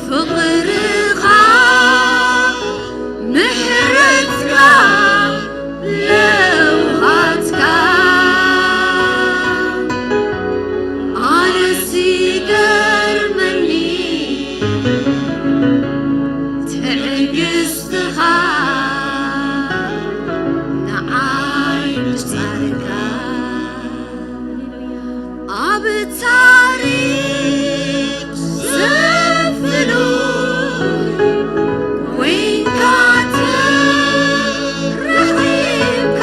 ፍቕርኻ፣ ምሕረትካ፣ ለውሃትካ። ኣነስ ይገርመኒ ትዕግስትኻ፣ ንዓይ ምፍቃርካ። ኣብ ታሪኽ ዘፍሉ ኮይንካ ተረኺብካ፣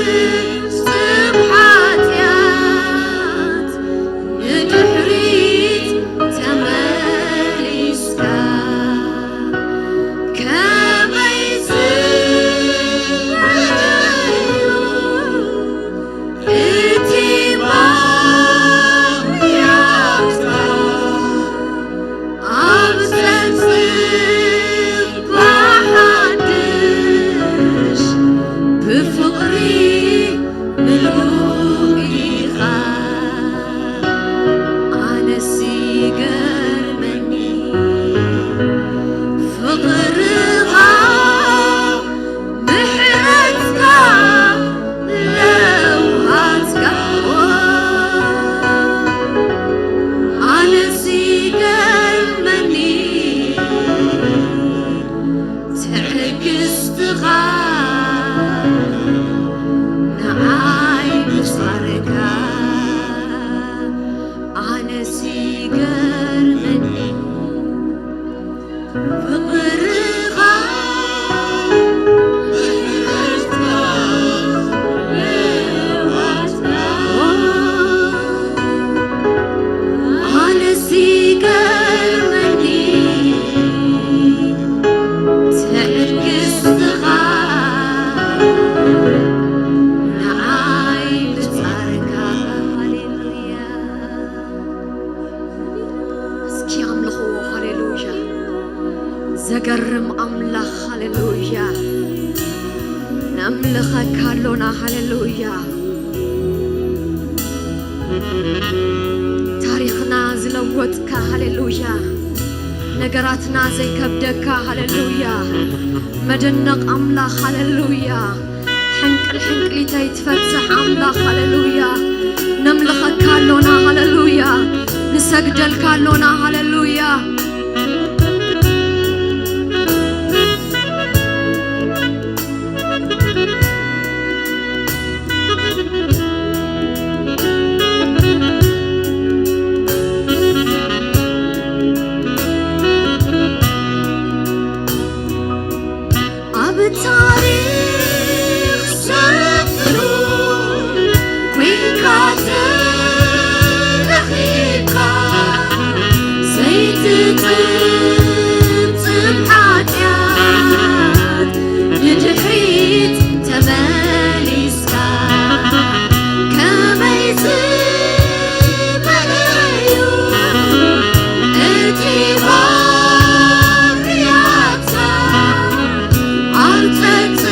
ዘይትጽብጽብ ሓጢኣት ንድሕሪት ተመሊስካ። ከመይ ዝበለ እዩ እቲ ባህርያትካ፣ ኣብ ጸጽባ ሓድሽ ብፍቕሪ ምሉእ ኢኻ። ኣነስ ይገርመኒ ፍቕርኻ፣ ምሕረትካ፣ ለውሃትካ። ኣነስ ይገርመኒ ትዕግስትኻ፣ ንዓይ ምፍቃርካ። ኣነስ ይገርመኒ ፍቕርኻ፣ ምሕረትካ፣ ለውሃትካ። ኣነስ ይገርመኒ ትዕግስትኻ፣ ንዓይ ምፍቃርካ። ሃሌሉያ። እስኪ ኣምልኽዎ። ሃሌሉያ። ዘገርም ኣምላኽ። ሃሌሉያ። ነምልኸካ ኣሎና። ሃሌሉያ። ታሪኽና ዝለወጥካ። ሃሌሉያ። ነገራትና ዘይከብደካ። ሃሌሉያ። መደነቕ ኣምላኽ። ሃሌሉያ። ሕንቅል ሕንቅሊተይ ትፈትሕ ኣምላኽ። ሃሌሉያ። ነምልኸካ ኣሎና። ሃሌሉያ። ንሰግደልካ ኣሎና። ሃሌሉያ። ታሪኽ ሰፍሩ ኮይንካ ተረኺብካ፣ ዘይትጥምጥም ሓጢኣት ንድሕሪት ተመሊስካ። ከመይ ዝበለ እዩ እቲ ባርያታ ኣብ ጸጥታ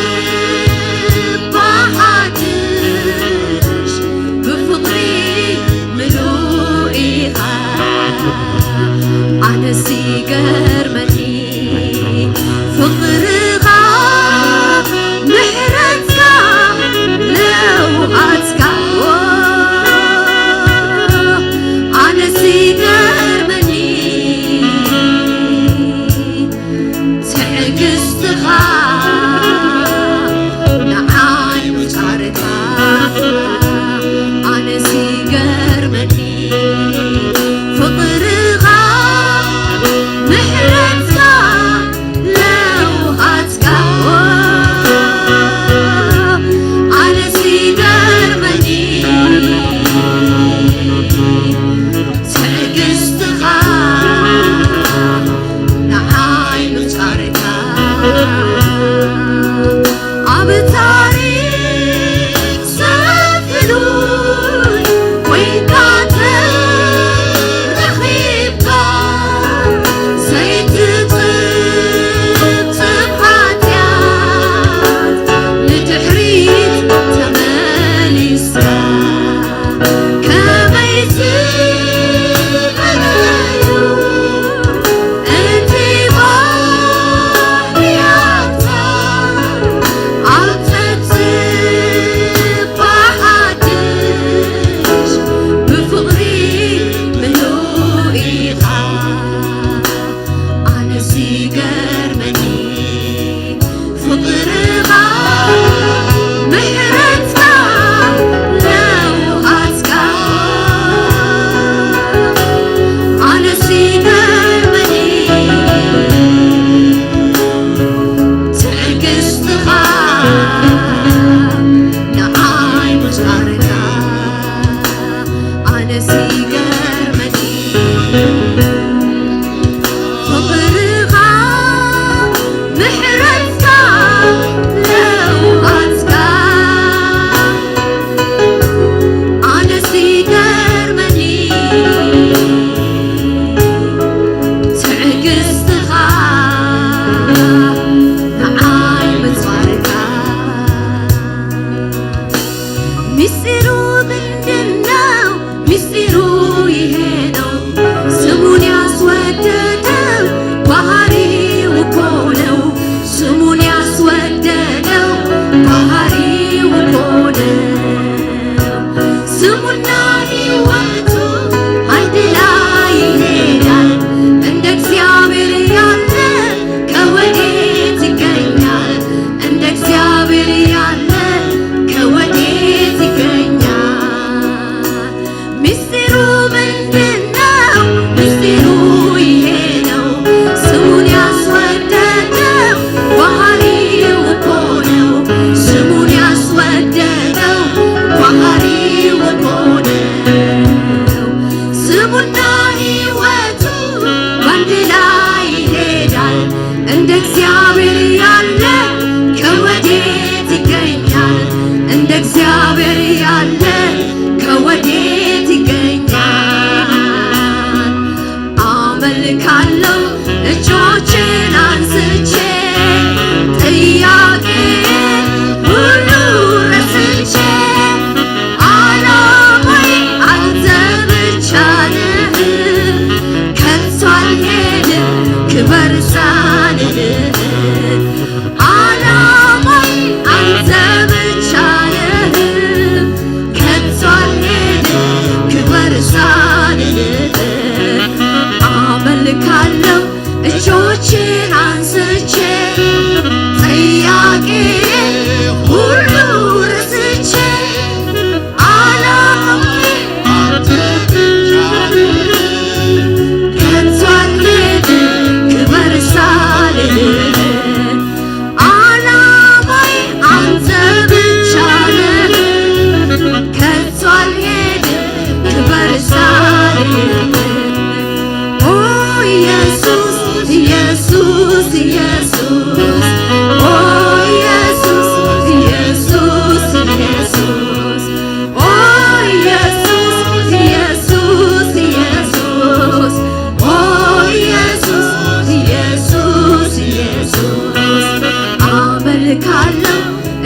ካለው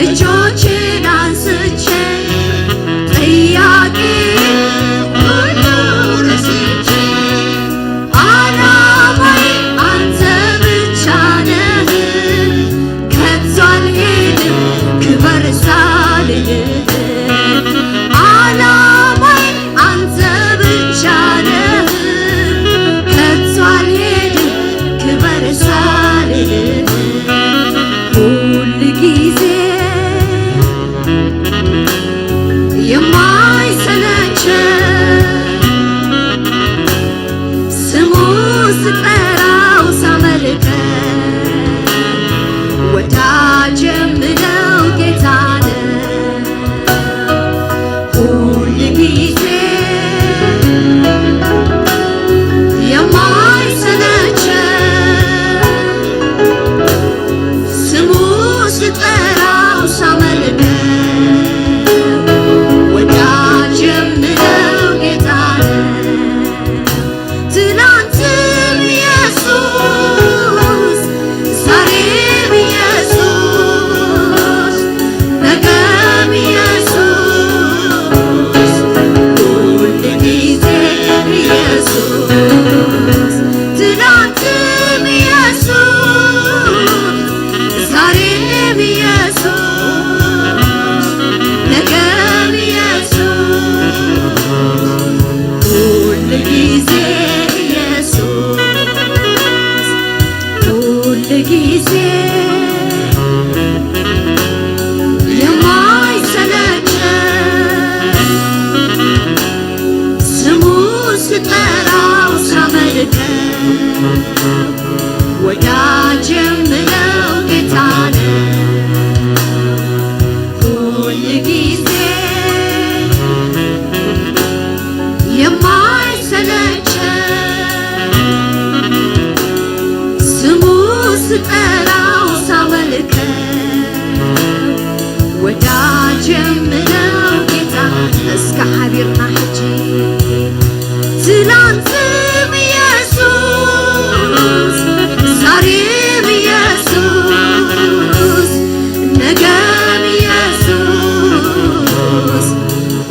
እጆቼን አንስቼ ጥያቄ ሁሉ ረስቼ ዓላማዬ አንተ ብቻ ነህ። ከቶ አልሄድም ክበር ሳልልህ ዓላማዬ አንተ ብቻ ነህ። ከቶ አልሄድም ክበር ሳልልህ ሁል ጊዜ የማይሰለቸኝ ስሙ ስጠራው ሳመልከው ወዳጅ የምለው ጌታ ነው። ሁል ጊዜ የማይሰለቸኝ ስሙ ስጠራው ሳመልከው ወዳጅ የምለው ጌታ ነው። ትናንትም ኢየሱስ፣ ዛሬም ኢየሱስ፣ ነገም ኢየሱስ፣ ሁል ጊዜ ኢየሱስ። ትናንትም ኢየሱስ፣ ዛሬም ኢየሱስ፣ ነገም ኢየሱስ፣ ሁል ጊዜ ኢየሱስ፣ ሁል ጊዜ የማይሰለቸኝ ስሙ ስጠራው ሳመልከው ወዳጅ የምለው ጌታ ነው። ሁል ጊዜ የማይሰለቸኝ ስሙ ስጠራው ሳመልከው ወዳጅ የምለው ጌታ። እስከ ሓቢርና ሕጂ ትላንትም ኢየሱስ፣ ዛሬም ኢየሱስ፣ ነገም ኢየሱስ፣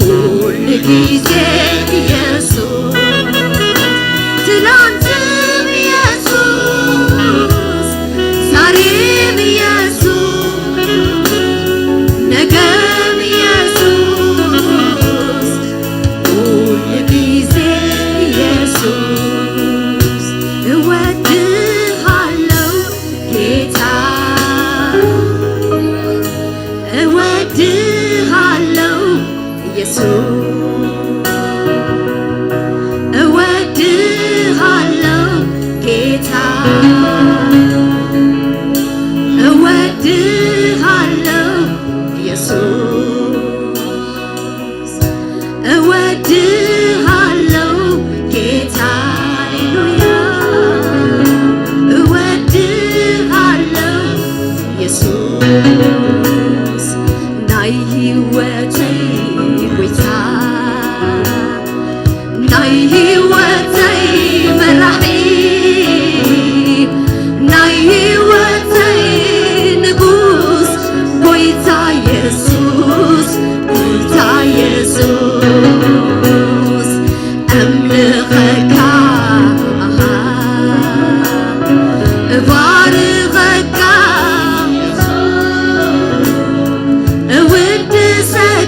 ሁል ጊዜ ኢየሱስ። ትላንትም ኢየሱስ፣ ዛሬም ኢየሱስ፣ ነገም ኢየሱስ፣ ሁል ጊዜ ኢየሱስ። እወድሃለሁ ጌታ፣ እወድሃለሁ ኢየሱስ፣ እወድሃለሁ ጌታ፣ እወድሃለሁ ኢየሱስ፣ እወድሃለሁ ጌታ፣ ሃሌሉያ፣ እወድሃለሁ ኢየሱስ፣ ናይ ህይወተይ ጎይታ፣ ናይ ህይወተይ መራሒ፣ ናይ ህይወተይ ንጉስ፣ ጎይታ ኢየሱስ፣ ጎይታ ኢየሱስ፣ ኣምልኸካ፣ እባርኸካ፣ እውድሰካ፣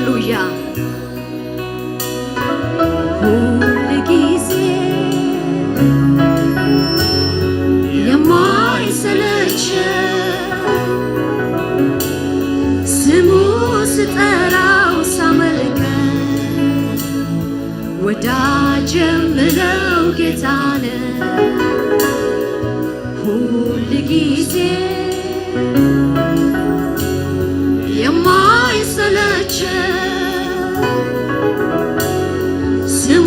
ሃሌሉያ። ሁል ጊዜ የማይሰለች ስሙ ስጠራው ሳመልከ ወዳጅ የምለው ጌታ ነው። ሁል ጊዜ የማይሰለች ስሙ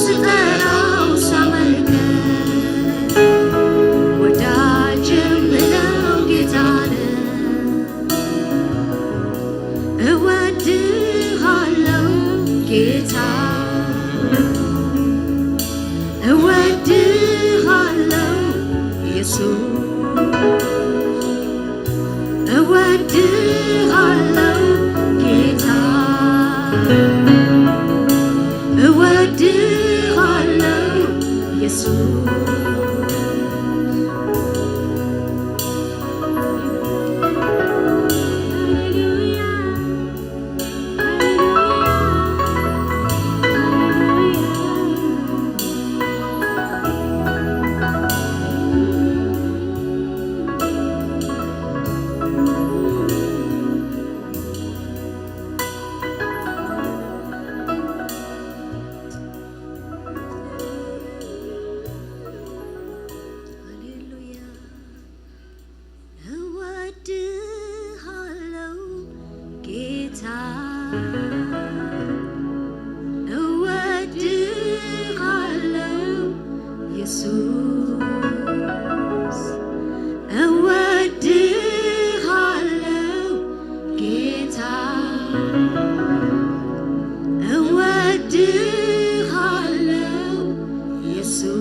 ስጠራው ሳመልከ ወዳጅ የምለው ጌታ ነው። እወድሃለው ጌታ፣ እወድሃለው ኢየሱስ፣ እወድሃለው ጌታ፣ እወድሃለው ኢየሱስ። እወድሃለው ጌታ፣ እወድሃለው ኢየሱስ፣ እወድሃለው ጌታ፣ እወድሃለው ኢየሱስ።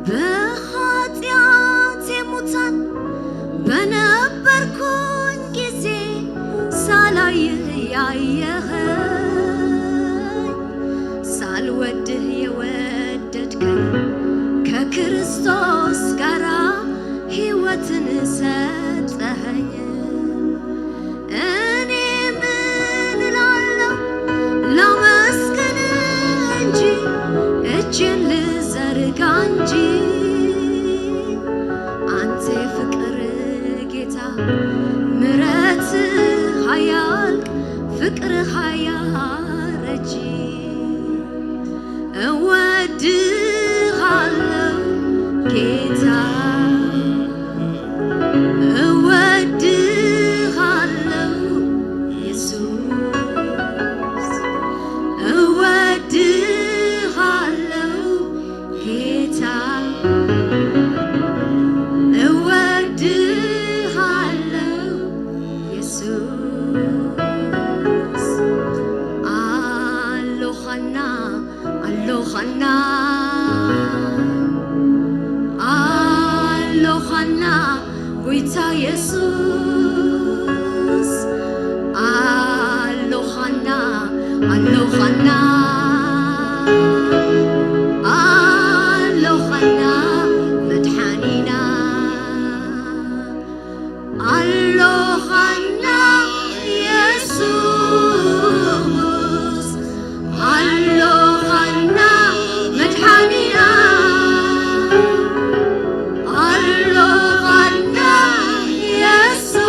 በኃጢአቴ ሙታን በነበርኩኝ ጊዜ ሳላይህ ያየኸኝ፣ ሳልወድህ የወደድከኝ፣ ከክርስቶስ ጋራ ሕይወትን ሰጠኸኝ። እኔ ምን እላለሁ ላመስግን እንጂ፣ እጄን ልዘርጋ እንጂ፣ አንተ የፍቅር ጌታ፣ ምሕረትህ ኃያል፣ ፍቅርህ አያረጅ። እወድሃለሁ ጌታ፣ እወድሃለሁ ኢየሱስ፣ እወድሃለሁ ጌታ፣ እወድሃለሁ ኢየሱስ። ኣሎኻና፣ ኣሎኻና፣ ኣሎኻና ጎይታ የሱስ፣ ኣሎኻና፣ ኣሎኻና፣ ኣሎኻና መድሓኒና። ኣሎኻና የሱስ፣ ኣሎኻና መድሓኒና። ኣሎኻና የሱስ፣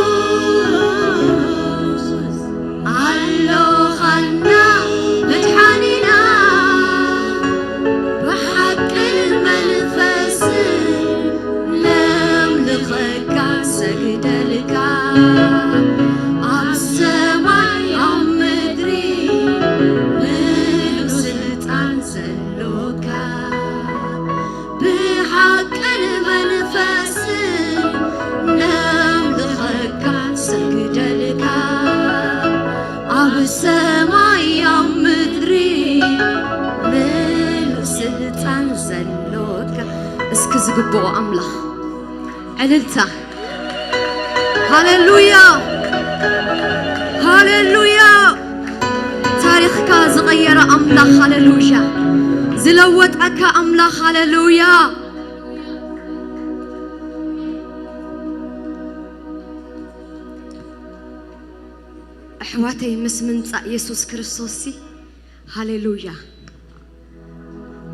ኣሎኻና መድሓኒና። ብሓቅን መንፈስን ነምልኸካ ሰግደልካ፣ ኣብ ሰማይ ኣብ ምድሪ ምሉእ ስልጣን ዘሎካ። ብሓቅን መንፈስን ነምልኸካ ሰግደልካ፣ ኣብ ሰማይ ኣብ ምድሪ ምሉእ ስልጣን ዘሎካ። እስኪ ዝግብኦ ኣምላኽ ዕልልታ። ሃሌሉያ፣ ሃሌሉያ። ታሪኽካ ዝቐየረ ኣምላኽ፣ ሃሌሉያ። ዝለወጠካ ኣምላኽ፣ ሃሌሉያ። ኣሕዋተይ፣ ምስ ምምጻእ የሱስ ክርስቶስሲ፣ ሃሌሉያ፣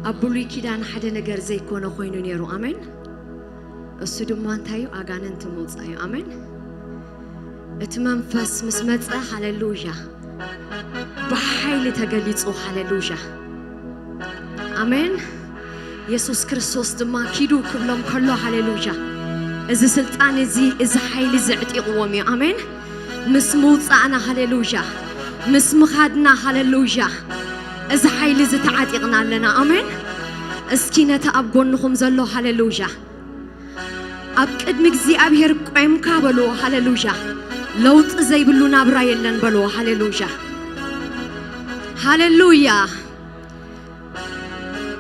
ኣብ ብሉይ ኪዳን ሓደ ነገር ዘይኮነ ኮይኑ ነይሩ። ኣሜን። እሱ ድማ እንታይ እዩ? ኣጋንንቲ ምውጻእ እዩ። ኣሜን። እቲ መንፈስ ምስ መጸ፣ ሃሌሉያ፣ ብሓይሊ ተገሊጹ። ሃሌሉያ። ኣሜን። የሱስ ክርስቶስ ድማ ኪዱ ክብሎም ከሎ፣ ሃሌሉያ፣ እዚ ስልጣን እዚ፣ እዚ ሓይሊ እዚ ዕጢቕዎም እዩ። ኣሜን። ምስ ምውጻእና፣ ሃሌሉያ፣ ምስ ምኻድና፣ ሃሌሉያ፣ እዚ ሓይሊ እዚ ተዓጢቕና ኣለና። ኣሜን። እስኪ ነቲ ኣብ ጎንኹም ዘሎ፣ ሃሌሉያ፣ ኣብ ቅድሚ እግዚኣብሔር ቆምካ በልዎ። ሃሌሉያ። ለውጢ ዘይብሉ ናብራ የለን በልዎ። ሃሌሉያ። ሃሌሉያ።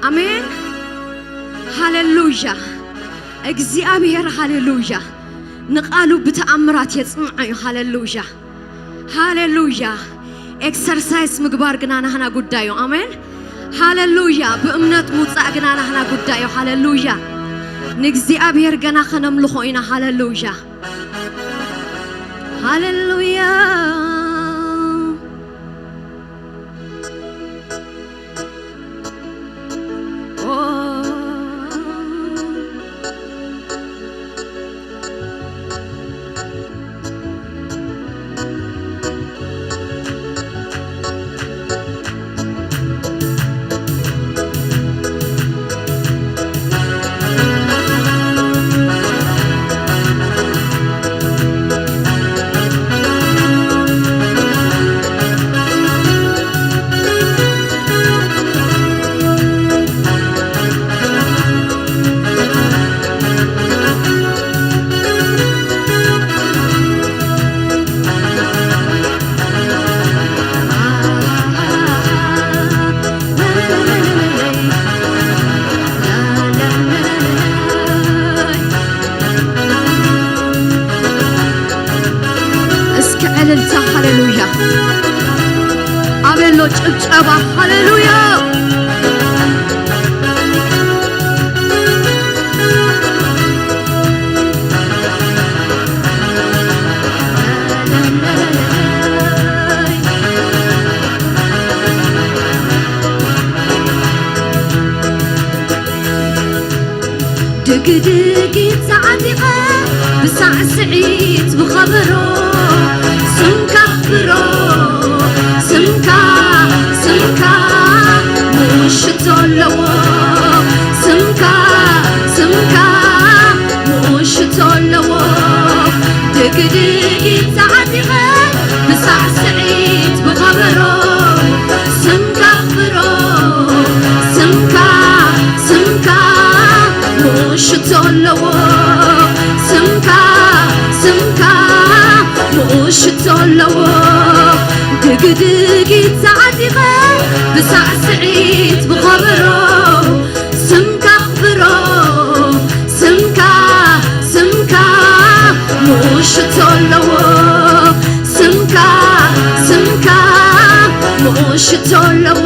ኣሜን። ሃሌሉያ። እግዚኣብሔር፣ ሃሌሉያ፣ ንቃሉ ብተኣምራት የጽንዖ እዩ። ሃሌሉያ። ሃሌሉያ። ኤክሰርሳይስ ምግባር ግና ናህና ጉዳዩ። ኣሜን። ሃሌሉያ። ብእምነት ምውጻእ ግና ናህና ጉዳዩ። ሃሌሉያ። ንእግዚኣብሔር ገና ከነምልኾ ኢና። ሃሌሉያ። ሃሌሉያ። እስኪ ዕልልታ፣ ሃሌሉያ። ኣበሎ ጭብጨባ፣ ሃሌሉያ። ድግድጊት ተዓጢቐ ብሳዕስዒት ብኸበሮ ስምካ ክብሮ፣ ስምካ፣ ስምካ ምሽቶ ኣለዎ፣ ስምካ፣ ስምካ ምሽቶ ኣለዎ። ድግድጊት ተዓጢቐ ብሳዕስዒት ብኸበሮ ስምካ ክብሮ፣ ስምካ፣ ስምካ ምሽቶ ኣለዎ፣ ስምካ፣ ስምካ ምሽቶ ኣለዎ። ድግድጊት ተዓጢቐ ብሳዕስዒት ብኸበሮ ስምካ ክብሮ፣ ስምካ፣ ስምካ ምሽቶ ኣለዎ፣ ስምካ፣ ስምካ ምሽቶ ኣለዎ።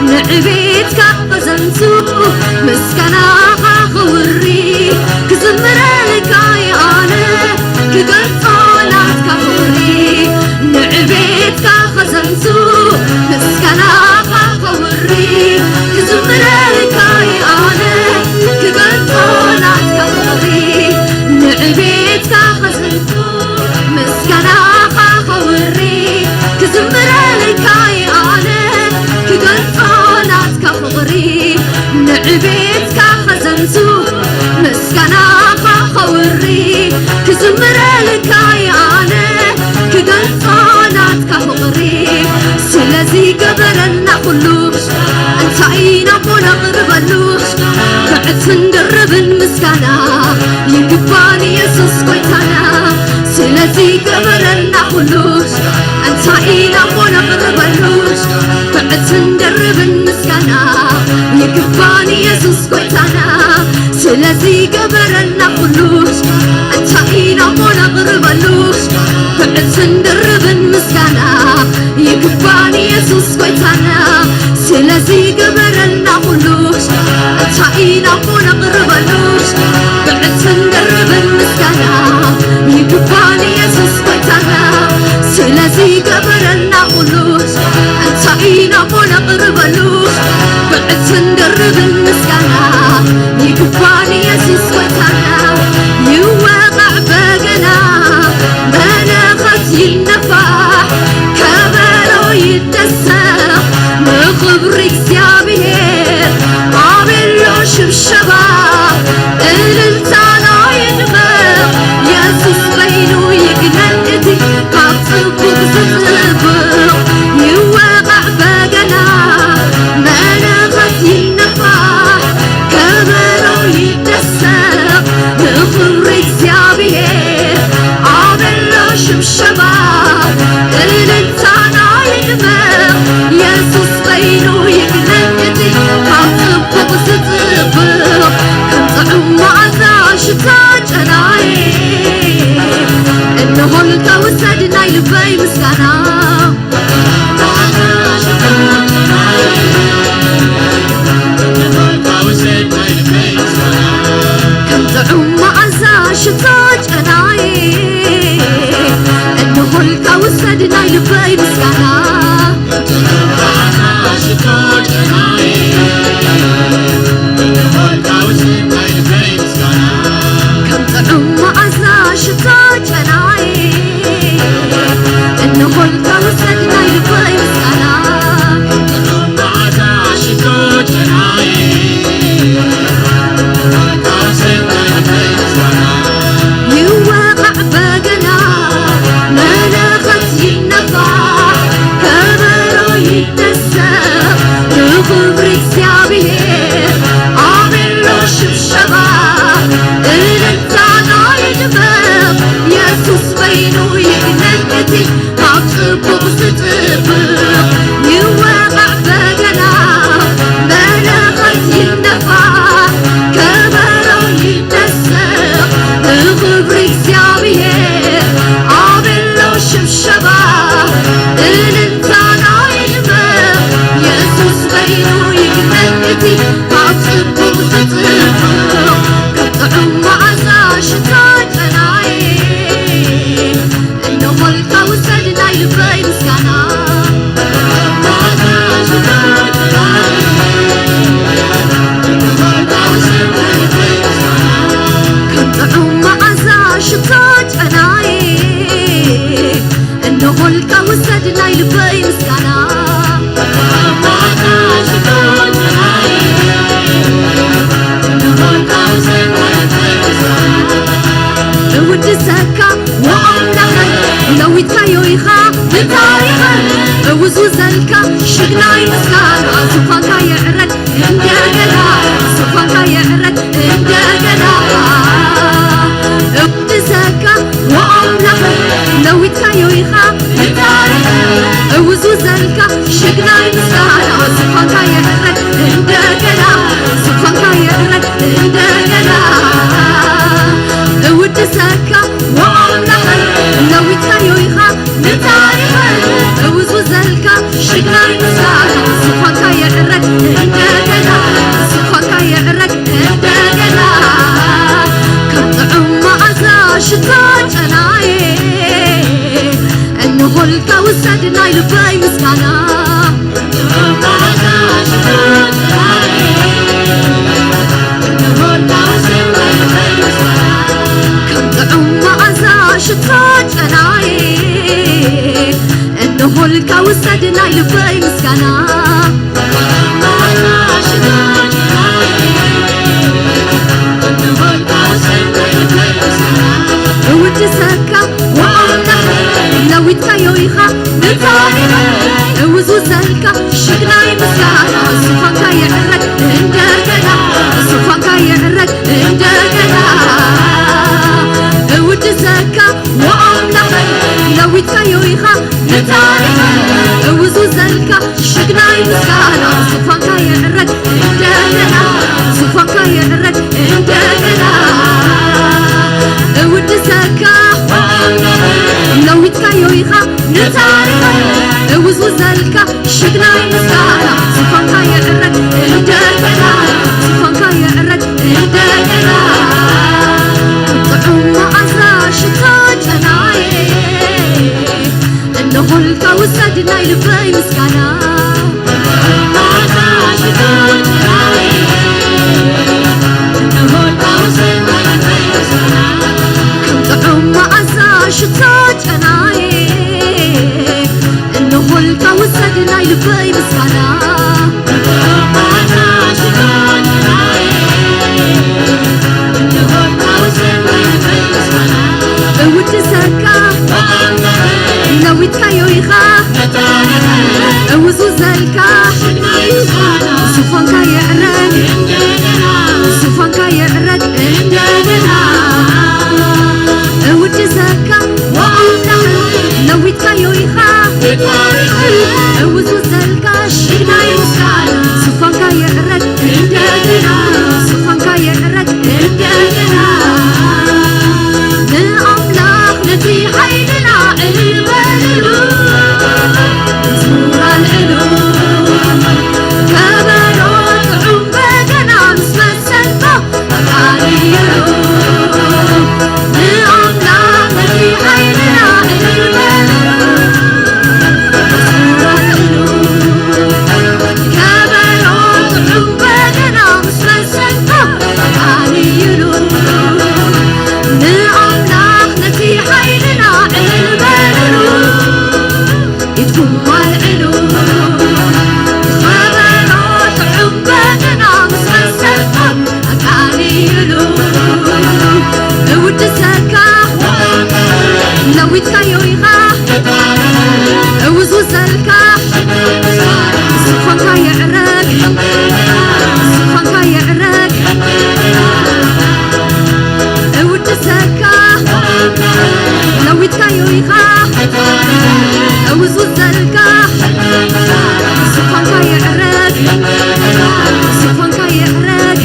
ንዕቤትካ ከዘንቱ ምስጋናኻ ክውሪ ክዝምረልካ እየ ኣነ ክገልጾ ናትካ ክብሪ። ንዕቤትካ ከዘንቱ ምስጋናኻ ከውሪ ክዝምረልካ እየ ኣነ ክገልጾ ናትካ ክብሪ። ንዕቤትካ ከዘንቱ ምስጋናኻ ከውሪ ክዝምረልካ እየ ኣነ ክገልጾ ናትካ ፍቕሪ። ንዕቤትካ ከዘንቱ ምስጋናኻ ከውሪ ክዝምረልካ እየ ኣነ ክገልጾ ናትካ ፍቕሪ። ስለዚ ገበረና ኩሉ እንታይ ኢና እሞ ነቕርበሉ ብዕትን ድርብን ምስጋና ይግባን የሱስ ጎይታና። ስለዚ ገበረልና ኩሉ እንታይ ኢና እሞ ነቕርበሉ ብዕትን ድርብን ምስጋና ይግባን የሱስ ጎይታና። ስለዚ ገበረልና ኩሉ እንታይ ኢና እሞ ነቕርበሉ ብዕትን ድርብን ምስጋና ይግባን የሱስ ጎይታና። ስለዚ ገበረልና ኩሉ እንታይ ኢና እሞ ነቕርበሉ ብዕትን ድርብን ምስጋና ይግባን የሱስ ጎይታና። ስለዚ ምስጋና ከም ጥዑም መዓዛ ሽቶ ጨናይ እንሆልካ ውሰድ ናይ ልበይ ምስጋና ከም ጥዑም መዓዛ ሽቶ ጨናይ እንሆልካ ውሰድ ናይ ልበይ ምስጋና ይወቓዕ በገና መለኸት ይነፋሕ ከበሮ ይደሰቕ ንኽብሪ እግዚኣብሔር ኣቤሎ ሽብሸባ እልልታ ናይ ድመቕ የሱስ በይኑ ይግነን እቲ ካብ ጽቡቕ ዝጥብቕ ይወቓዕ በገና መለኸት ይነፋሕ ከበሮ ይደሰቕ ንኽብሪ እግዚኣብሔር ኣቤሎ ሽብሸባ እልልታ ናይ ድመቕ የሱስ በይኑ ይግነን እቲ ካብ ጽቡቕ ዝጥብቕ ከም ጥዑም መዓዛ ሽታ ጨናይ እንሆልካ ውሰድ ናይ ልበይ ምስጋና ከም ጥዑም መዓዛ ሽቶ ጨናይ እንሆልካ ውሰድ ናይ ልበይ ምስጋና እውድሰካ ወኣምላኸይ ለዊትካዮ ኢኻ ንታሪኸይ እውዝውዘልካ ሽግናይ ምስጋና ዙፋንካ ይዕረግ እንደገና ዙፋንካ ይዕረግ እንደገና እውድሰካ ወኣምላኸይ ለዊትካዮ ኢኻ ንታሪኸይ እውዝውዘልካ ሽግናይ ምስጋና ዙፋንካ ይዕረግ እንደገና ዙፋንካ ይዕረግ እንደገና እውድሰካ ወኣምላኸይ ለዊትካዮ ኢኻ ንታሪኸይ እውዝውዘልካ ሽግናይ ምስጋና ዙፋንካ ይዕረግ እንደገና ዙፋንካ ይዕረግ እንደገና ከም ጥዑም መዓዛ ሽታ ጨናይ እንሆልካ ውሰድ ናይ ልበይ ምስጋና ከም ጥዑም መዓዛ ሽቶ ጨናይ እንሆልካ ውሰድ ናይ ልበይ ምስጋና እውድሰካ ወኣምላኽ ለዊትካዮ ኢኻ ንታሪኸ እውዝውዘልካ ሽግናይ ምስጋና ዙፋንካ ይዕረግ እንደገና ዙፋንካ ይዕረግ እንደገና እውድሰካ ወኣምላኽ ለዊትካዮ ኢኻ ንታሪኸ እውዝውዘልካ ሽግናይ ምስጋና ዙፋንካ ይዕረግ እንደገና ዙፋንካ ይዕረግ እንደገና እውድሰካ ለዊትካዮ ኢኻ ንታሪኸ እውዝውዘልካ ሽግናይ ምስጋና ዙፋንካ ይዕረግ እንደገና ዙፋንካ ይዕረግ እንደገና ጥዑም መዓዛ ሽታ ጨናይ እንሆልካ ውሰድ ናይ ልበይ ምስጋና ከም ጥዑም መዓዛ ሽታ ጨናይ እንሆልካ ውሰድ ናይ ልበይ ምስጋና እውድሰካ ለዊትካዮ ኢኻ እውዝውዘልካ ዙፋንካ ይዕረግ ዙፋንካ ይዕረግ እንደገና እውድሰካ ወኣምላኽ ለዊትካዮ ኢኻ እውዝውዘልካ ሽግናይ ዙፋንካ ይዕረግ እንደገና ዙፋንካ ይዕረግ እንደገና ንኣምላኽ ነቲ ሓይልና ዕልል በልሉ ዘልካ፣ ዝፋንካ ይዕረግ፣ ዝፋንካ ይዕረግ። እውድሰካ፣ ለዊጥካዮ ኢኻ፣ እውዝውዝ ዘልካ፣ ዝፋንካ ይዕረግ፣ ዝፋንካ ይዕረግ።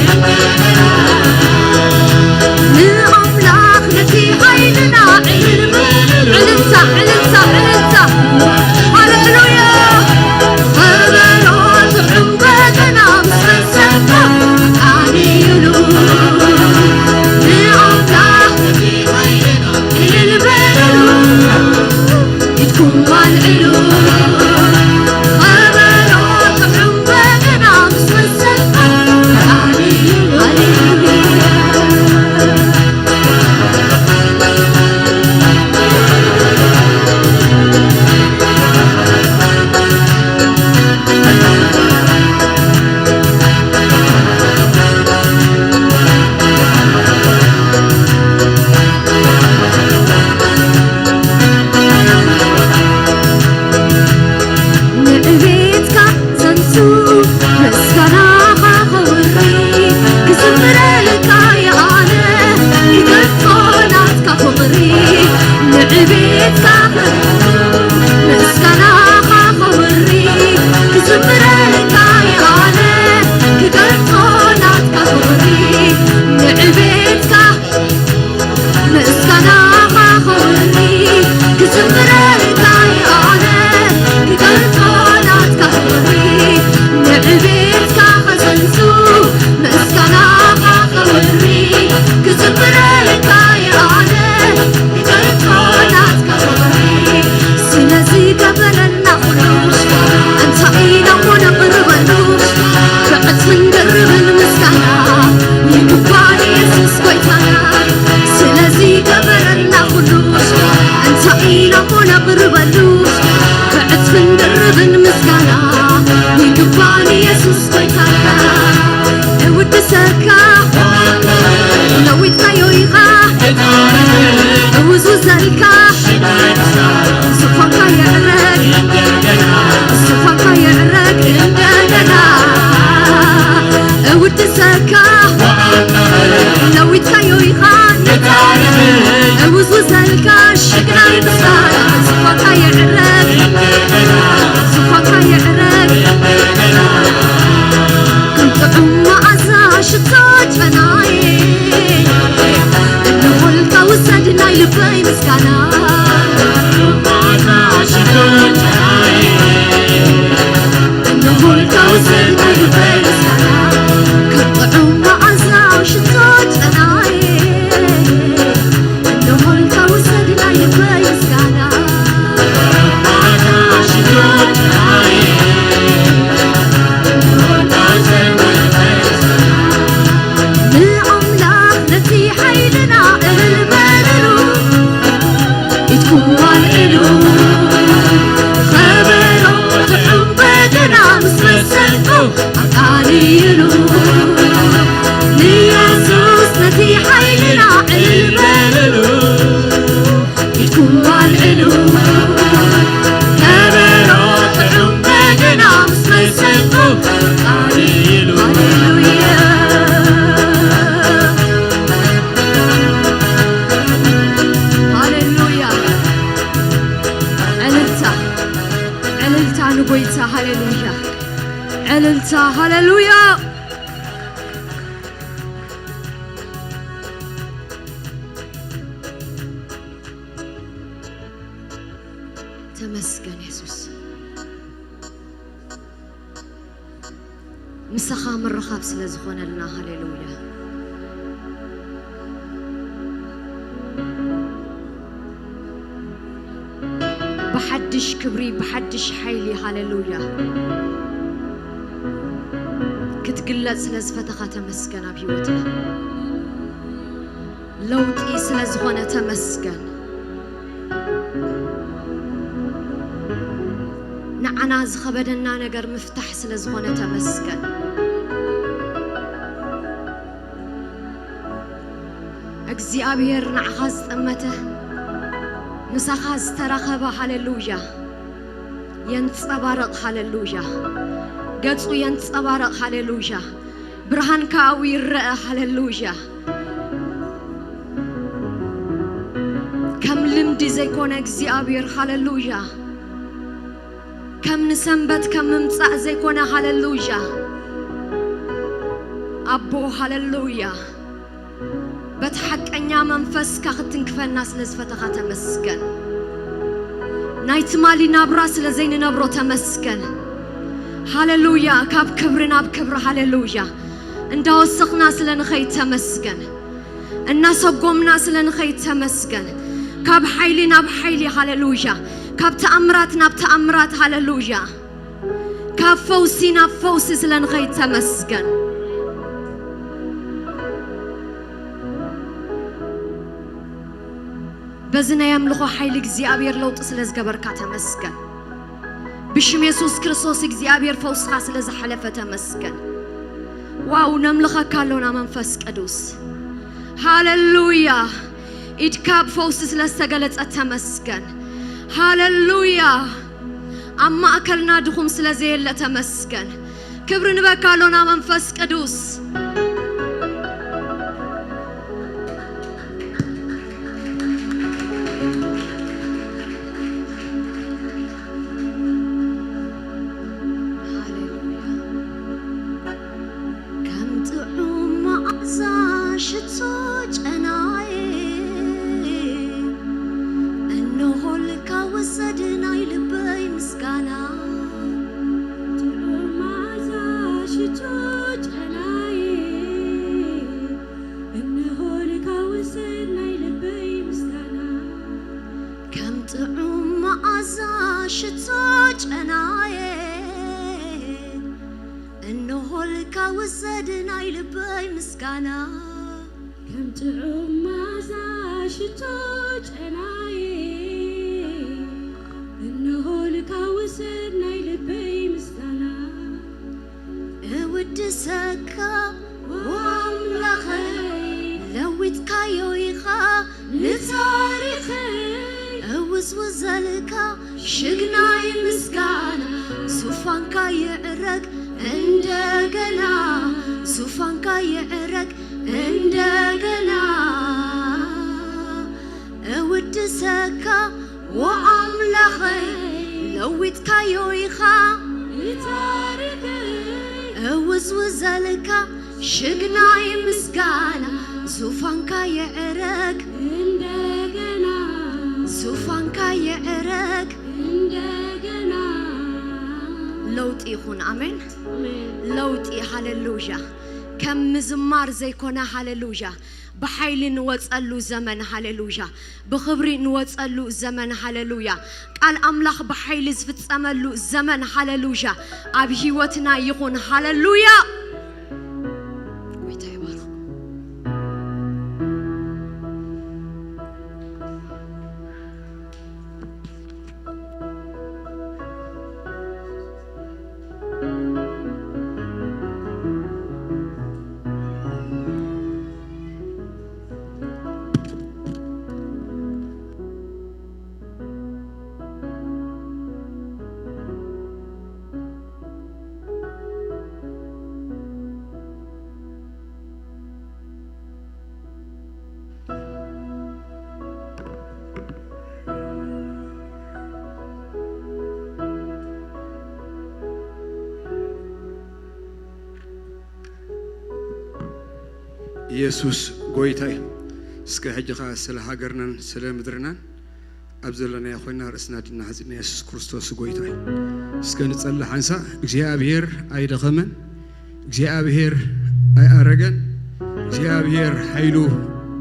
ንኣምላኽ ነቲ ሓይልና ዕልል በል። ዕልልታ፣ ዕልልታ፣ ዕልልታ። ሃሌሉያ። ከበሮ፣ ጥዑም በገና ምስ መሰንቆ ኣቃልሉ። ንኣምላኽ ነቲ ሓይልና ዕልል በልሉ። ኢድኩም ኣልዕሉ። ከበሮ፣ ጥዑም በገና ምስ መሰንቆ ኣቃልሉ። ሃሌሉያ። ንዕቤትካ ዘንሱ ምስጋናኻ ኸውሪ ክዝምረልካ እየ ኣነ ክገልጾ ናትካ ፍቕሪ። ንዕቤትካ ዘንሱ ምስጋናኻ ኸውሪ ክዝምረልካ እየ ኣነ ክገልጾ ናትካ ፍቕሪ። ንዕቤትካ ምስጋናኻ ኸውኒ ክዝምረልካ እየ ኣነ ክገልጾ ናትካ ክብሪ። ንዕቤትካ ከዘንሱ ምስጋናኻ ኸውኒ ክዝምረልካ እየ ኣነ ክገልጾ ናትካ ክብሪ። ስለዚ ገበረልና ኩሉ እንታይ ኢና እሞ ነቕርበሉ ብዕጽፍን ድርብን ምስጋና ይግባእ ኢየሱስ ጎይታና። ስለዚ ገበረልና ኩሉ እንታይ ኢና እሞ ነቕርበሉ ብዕጽፍን ድርብን ምስጋና ይግባእ ኢየሱስ ጎይታና። እውድሰካ ለዊጥካዮ ኢኻ እውዝውዘልካ ዝኾንካ ይዕረግ ዝኾንካ ይዕረግ እንደገና እውድሰካ ለዊጥካዮ ኢኻ እውዝውዘልካ ሽግናይ ምስጋና ዝኾንካ ይዕረግ ዝኾንካ ይዕረግ ከም ጥዑም መዓዛ ሽቶ ጨናይ እንሆልካ ውሰድ ናይ ልበይ ምስጋና እንሆልካ ውሰድ ናይ ልበይ ምስጋና ከም ጥዑም መዓዛ ሽቶ ጨናይ እንሆልካ ውሰድ ናይ ልበይ ምስጋና ንኣምላኽ ነቲ ሓይልና እልል በልሉ ኢድኩም ኣልዕሉ ከበሮ ጥዑም በገና ምስ መሰንቆ ኣቃልሉ ንየሱስ ነቲ ሓይልና እልል በልሉ ኢድኩም ኣልዕሉ ከበሮ ጥዑም በገና ምስ መሰንቆ ኣቃልሉ ሃሌሉያ ሃሌሉያ ዕልልታ ዕልልታ ንጎይታ ሃሌሉያ ዕልልታ ሃሌሉያ ተመስገን የሱስ ምሳኻ ምርኻብ ስለ ዝኾነልና ሃሌሉያ ብሓድሽ ክብሪ ብሓድሽ ሓይሊ ሃሌሉያ ክትግለጽ ስለ ዝፈተኻ ተመስገን ኣብ ህይወትና ለውጢ ስለ ዝኾነ ተመስገን ንዓና ዝኸበደና ነገር ምፍታሕ ስለ ዝኾነ ተመስገን እግዚኣብሔር ንዓኻ ዝጠመተ ምሳኻ ዝተራኸበ ሃሌሉያ የንጸባረቕ። ሃሌሉያ። ገጹ የንጸባረቕ። ሃሌሉያ። ብርሃን ካብኡ ይረአ። ሃሌሉያ። ከም ልምዲ ዘይኮነ እግዚኣብሔር። ሃሌሉያ። ከም ንሰንበት ከም ምምጻእ ዘይኮነ። ሃሌሉያ። ኣቦ። ሃሌሉያ። በቲ ሓቀኛ መንፈስካ ክትንክፈና ስለ ዝፈተኻ ተመስገን። ናይ ትማሊ ናብራ ስለ ዘይንነብሮ ተመስገን። ሃሌሉያ። ካብ ክብሪ ናብ ክብሪ። ሃሌሉያ። እንዳወሰኽና ስለ ንኸይድ ተመስገን። እናሰጎምና ስለ ንኸይድ ተመስገን። ካብ ሓይሊ ናብ ሓይሊ። ሃሌሉያ። ካብ ተኣምራት ናብ ተኣምራት። ሃሌሉያ። ካብ ፈውሲ ናብ ፈውሲ ስለ ንኸይድ ተመስገን። በዚ ናይ ኣምልኾ ሓይሊ እግዚኣብሔር ለውጢ ስለ ዝገበርካ ተመስገን። ብሽም የሱስ ክርስቶስ እግዚኣብሔር ፈውስኻ ስለ ዝሓለፈ ተመስገን። ዋው፣ ነምልኸካ ኣሎና መንፈስ ቅዱስ። ሃሌሉያ። ኢድካ ብፈውሲ ስለ ዝተገለጸ ተመስገን። ሃሌሉያ። ኣብ ማእከልና ድኹም ስለ ዘየለ ተመስገን። ክብሪ ንበካ ኣሎና መንፈስ ቅዱስ። ሃሌሉያ። ከም ጥዑም መዓዛ ሽቶ ጨናዬ፣ እንሆ ልካ ውሰድ ናይ ልበይ ምስጋና። ጥዑም መዓዛ ሽቶ ጨናዬ፣ እንሆ ልካ ውሰድ ናይ ልበይ ምስጋና። ከም ጥዑም መዓዛ ሽቶ ጨናዬ፣ እንሆ ልካ ውሰድ ናይ ልበይ ምስጋና። ከም ጥዑም መዓዛ ሽቶ ጨናዬ፣ እንሆ ልካ ውሰድ ናይ ልበይ ምስጋና። እውድሰካ ወኣምላኸይ፣ ለዊጥካዮ ኢኻ ንታሪኸይ። እውዝውዘልካ ሽግናይ ምስጋና፣ ዙፋንካ ይዕረግ እንደገና፣ ዙፋንካ ይዕረግ እንደገና። እውድሰካ ወኣምላኸይ፣ ለዊጥካዮ ኢኻ ንታሪኸይ። እውዝውዘልካ ሽግናይ ምስጋና፣ ዙፋንካ ይዕረግ እንደገና፣ ዙፋንካ ይዕረግ እንደገና። ለውጢ ይኹን። ኣሜን። ኣሜን። ለውጢ። ሃሌሉያ። ከም ምዝማር ዘይኮነ። ሃሌሉያ። ብሓይሊ ንወጸሉ ዘመን። ሃሌሉያ። ብኽብሪ ንወጸሉ ዘመን። ሃሌሉያ። ቃል ኣምላኽ ብሓይሊ ዝፍጸመሉ ዘመን። ሃሌሉያ። ኣብ ህይወትና ይኹን። ሃሌሉያ። ጎይታ ይባርኽ። ኢየሱስ ጎይታ እዩ። እስከ ሕጂ ኸኣ ስለ ሃገርናን ስለ ምድርናን ኣብ ዘለናዮ ኮይና ርእስና ድና ሓጺና፣ ኢየሱስ ክርስቶስ ጎይታ እዩ። እስከ ንጸሊ ሓንሳእ። እግዚኣብሔር ኣይደኸመን፣ እግዚኣብሔር ኣይኣረገን፣ እግዚኣብሔር ሓይሉ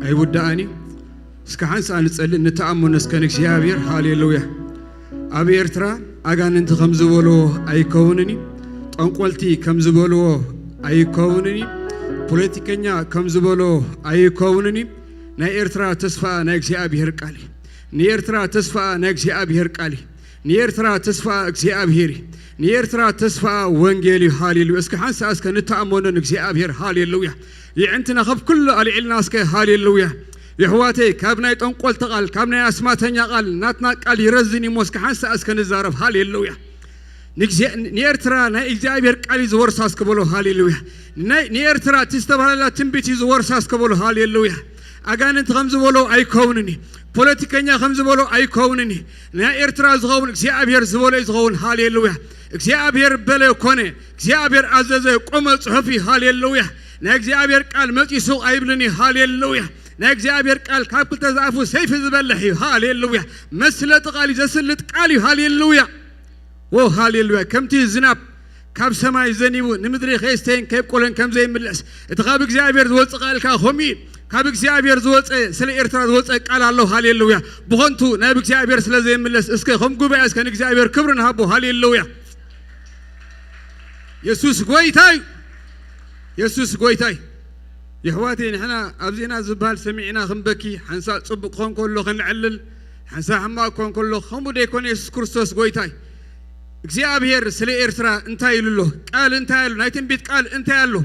ኣይውዳእን እዩ። እስከ ሓንሳእ ንጸሊ፣ ንተኣመኖ እስከ ንእግዚኣብሔር። ሃሌሉያ። ኣብ ኤርትራ ኣጋንንቲ ከም ዝበልዎ ኣይከውንን እዩ። ጠንቆልቲ ከም ዝበልዎ ኣይከውንን እዩ። ፖለቲከኛ ከም ዝበልዎ ኣይከውንን እዩ። ናይ ኤርትራ ተስፋ ናይ እግዚኣብሔር ቃል እዩ። ንኤርትራ ተስፋ ናይ እግዚኣብሔር ቃል እዩ። ንኤርትራ ተስፋ እግዚኣብሔር እዩ። ንኤርትራ ተስፋ ወንጌል እዩ። ሃሌሉያ። እስከ ሓንሳእ እስከ ንተኣመኖ ንእግዚኣብሔር። ሃሌሉያ። የዕንትና ካብ ኩሉ ኣልዒልና እስከ ሃሌሉያ። የሕዋተይ፣ ካብ ናይ ጠንቆልቲ ቃል፣ ካብ ናይ ኣስማተኛ ቃል ናትና ቃል ይረዝን እዩ እሞ እስከ ሓንሳእ እስከ ንዛረብ። ሃሌሉያ። ንእግዚኣ- ንኤርትራ ናይ እግዚኣብሔር ቃል እዩ ዝወርሳ እስከ በሎ። ሃሌሉያ። ናይ- ንኤርትራ እቲ ዝተባህለላ ትንቢት እዩ ዝወርሳ እስከ በሎ። ሃሌሉያ። ኣጋንንቲ ከም ዝበሎ ኣይከውንን እዩ። ፖለቲከኛ ከም ዝበሎ ኣይከውንን እዩ። ናይ ኤርትራ ዝኸውን እግዚኣብሔር ዝበሎ እዩ ዝኸውን። ሃሌሉያ። እግዚኣብሔር በለ፣ ኮነ። እግዚኣብሔር ኣዘዘ፣ ቆመ፣ ጽሑፍ እዩ። ሃሌሉያ። ናይ እግዚኣብሔር ቃል መጺሱ ኣይብልን እዩ። ሃሌሉያ። ናይ እግዚኣብሔር ቃል ካብ ክልተ ዝኣፉ ሰይፊ ዝበልሕ እዩ። ሃሌሉያ። መስለጢ ቃል እዩ፣ ዘስልጥ ቃል እዩ። ሃሌሉያ። ዎ፣ ሃሌሉያ። ከምቲ ዝናብ ካብ ሰማይ ዘኒቡ ንምድሪ ከየስተየን ከየብቆለን ከም ዘይምለስ፣ እቲ ካብ እግዚኣብሔር ዝወጽእ ቃል ከኣ ከምኡ እዩ። ካብ እግዚኣብሔር ዝወጸ፣ ስለ ኤርትራ ዝወጸ ቃል ኣሎ። ሃሌሉያ። ብኾንቱ ናብ እግዚኣብሔር ስለ ዘይምለስ፣ እስከ ከም ጉባኤ እስከ ንእግዚኣብሔር ክብሪ ንሃቦ። ሃሌሉያ። የሱስ ጎይታ እዩ። የሱስ ጎይታ እዩ። የሕዋተይ፣ ንሕና ኣብ ዜና ዝበሃል ሰሚዕና ክንበኪ፣ ሓንሳእ ጽቡቕ ክኾን ከሎ ክንዕልል፣ ሓንሳእ ሕማቕ ክኾን ከሎ፣ ከምኡ ደይኮነ? የሱስ ክርስቶስ ጎይታ እዩ። እግዚኣብሔር ስለ ኤርትራ እንታይ ኢሉ ኣሎ? ቃል እንታይ ኣሎ? ናይ ትንቢት ቃል እንታይ ኣሎ?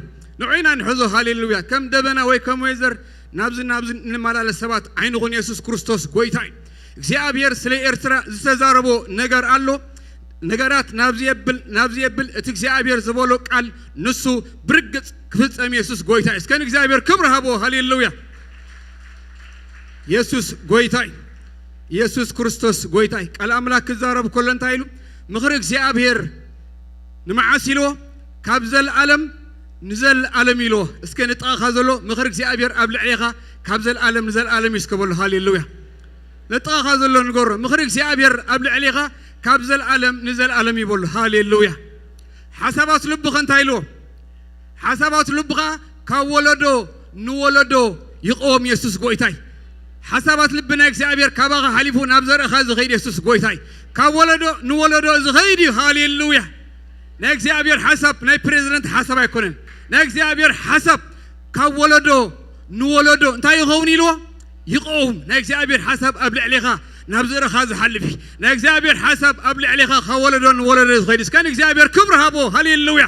ንዑ ኢና ንሕዞ። ሃሌሉያ። ከም ደበና ወይ ከም ወይዘር ናብዚ ናብዚ እንመላለስ ሰባት ኣይንኹን። የሱስ ክርስቶስ ጎይታ እዩ። እግዚኣብሔር ስለ ኤርትራ ዝተዛረቦ ነገር ኣሎ። ነገራት ናብዚ የብል፣ ናብዚ የብል። እቲ እግዚኣብሔር ዝበሎ ቃል ንሱ ብርግጽ ክፍጸም የሱስ ጎይታ እዩ። እስከ ንእግዚኣብሔር ክብሪ ሃቦ። ሃሌሉያ። የሱስ ጎይታ እዩ። የሱስ ክርስቶስ ጎይታ እዩ። ቃል ኣምላክ ክዛረብ ከሎ እንታይ ኢሉ? ምኽሪ እግዚኣብሔር ንመዓስ ኢልዎ? ካብ ዘልኣለም ንዘልኣለም ኢልዎ። እስከ ንጥቓኻ ዘሎ ምኽሪ እግዚኣብሔር ኣብ ልዕሌኻ ካብ ዘልኣለም ንዘልኣለም እዩ እስከ በሎ። ሃሌሉያ። ንጥቓኻ ዘሎ ንገሮ፣ ምኽሪ እግዚኣብሔር ኣብ ልዕሌኻ ካብ ዘልኣለም ንዘልኣለም እዩ በሎ። ሃሌሉያ። ሓሳባት ልብኻ እንታይ ኢልዎ? ሓሳባት ልብኻ ካብ ወለዶ ንወለዶ ይቐወም። የሱስ ጎይታይ። ሓሳባት ልቢ ናይ እግዚኣብሔር ካባኻ ሓሊፉ ናብ ዘርእኻ ዝኸይድ የሱስ ጎይታይ። ካብ ወለዶ ንወለዶ ዝኸይድ እዩ። ሃሌሉያ። ናይ እግዚኣብሔር ሓሳብ ናይ ፕሬዚደንት ሓሳብ ኣይኮነን። ናይ እግዚኣብሔር ሓሳብ ካብ ወለዶ ንወለዶ እንታይ ይኸውን ኢልዎ? ይቐውም። ናይ እግዚኣብሔር ሓሳብ ኣብ ልዕሌኻ ናብ ዘርእኻ ዝሓልፍ እዩ። ናይ እግዚኣብሔር ሓሳብ ኣብ ልዕሌኻ ካብ ወለዶ ንወለዶ ዝኸይድ። እስከ ንእግዚኣብሔር ክብሪ ሃቦ። ሃሌሉያ።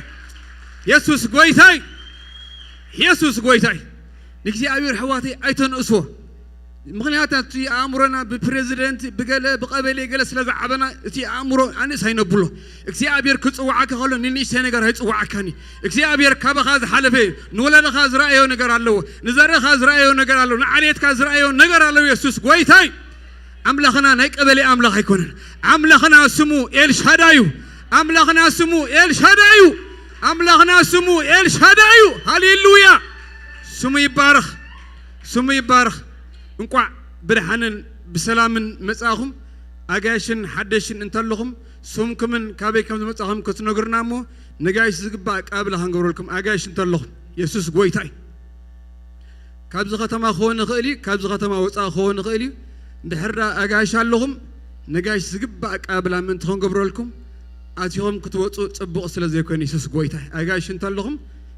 የሱስ ጎይታይ። የሱስ ጎይታይ። ንእግዚኣብሔር ኣሕዋተይ ኣይተንእስዎ። ምኽንያቱ እቲ ኣእምሮና ብፕሬዚደንት ብገለ ብቐበሌ ገለ ስለ ዝዓበና እቲ ኣእምሮ ኣንእስ ኣይነብሎ። እግዚኣብሔር ክጽውዓካ ከሎ ንንእሽተይ ነገር ኣይጽውዓካን እዩ። እግዚኣብሔር ካባኻ ዝሓለፈ እዩ። ንወለድኻ ዝረኣዮ ነገር ኣለዎ። ንዘርእኻ ዝረኣዮ ነገር ኣለዎ። ንዓሌትካ ዝረኣዮ ነገር ኣለዎ። የሱስ ጎይታይ። ኣምላኽና ናይ ቀበሌ ኣምላኽ ኣይኮነን። ኣምላኽና ስሙ ኤልሻዳይ እዩ። ኣምላኽና ስሙ ኤልሻዳይ እዩ። ኣምላኽና ስሙ ኤልሻዳይ እዩ። ሃሌሉያ። ስሙ ይባረኽ። ስሙ ይባረኽ። እንቋዕ ብደሓንን ብሰላምን መጻእኹም። ኣጋይሽን ሓደሽን እንተለኹም፣ ስምኩምን ካበይ ከም ዝመጻኹም ክትነግሩና እሞ፣ ነጋይሽ ዝግባእ ኣቀባብላ ክንገብረልኩም። ኣጋይሽ እንተለኹም፣ የሱስ ጎይታ እዩ። ካብዚ ከተማ ክኸውን ይኽእል እዩ፣ ካብዚ ከተማ ወጻኢ ክኸውን ይኽእል እዩ። እንድሕር ደኣ ኣጋይሽ ኣለኹም፣ ነጋይሽ ዝግባእ ኣቀባብላ ምእንቲ ክንገብረልኩም፣ ኣቲኹም ክትወጹ ጽቡቕ ስለ ዘይኮነ፣ የሱስ ጎይታ እዩ። ኣጋይሽ እንተለኹም፣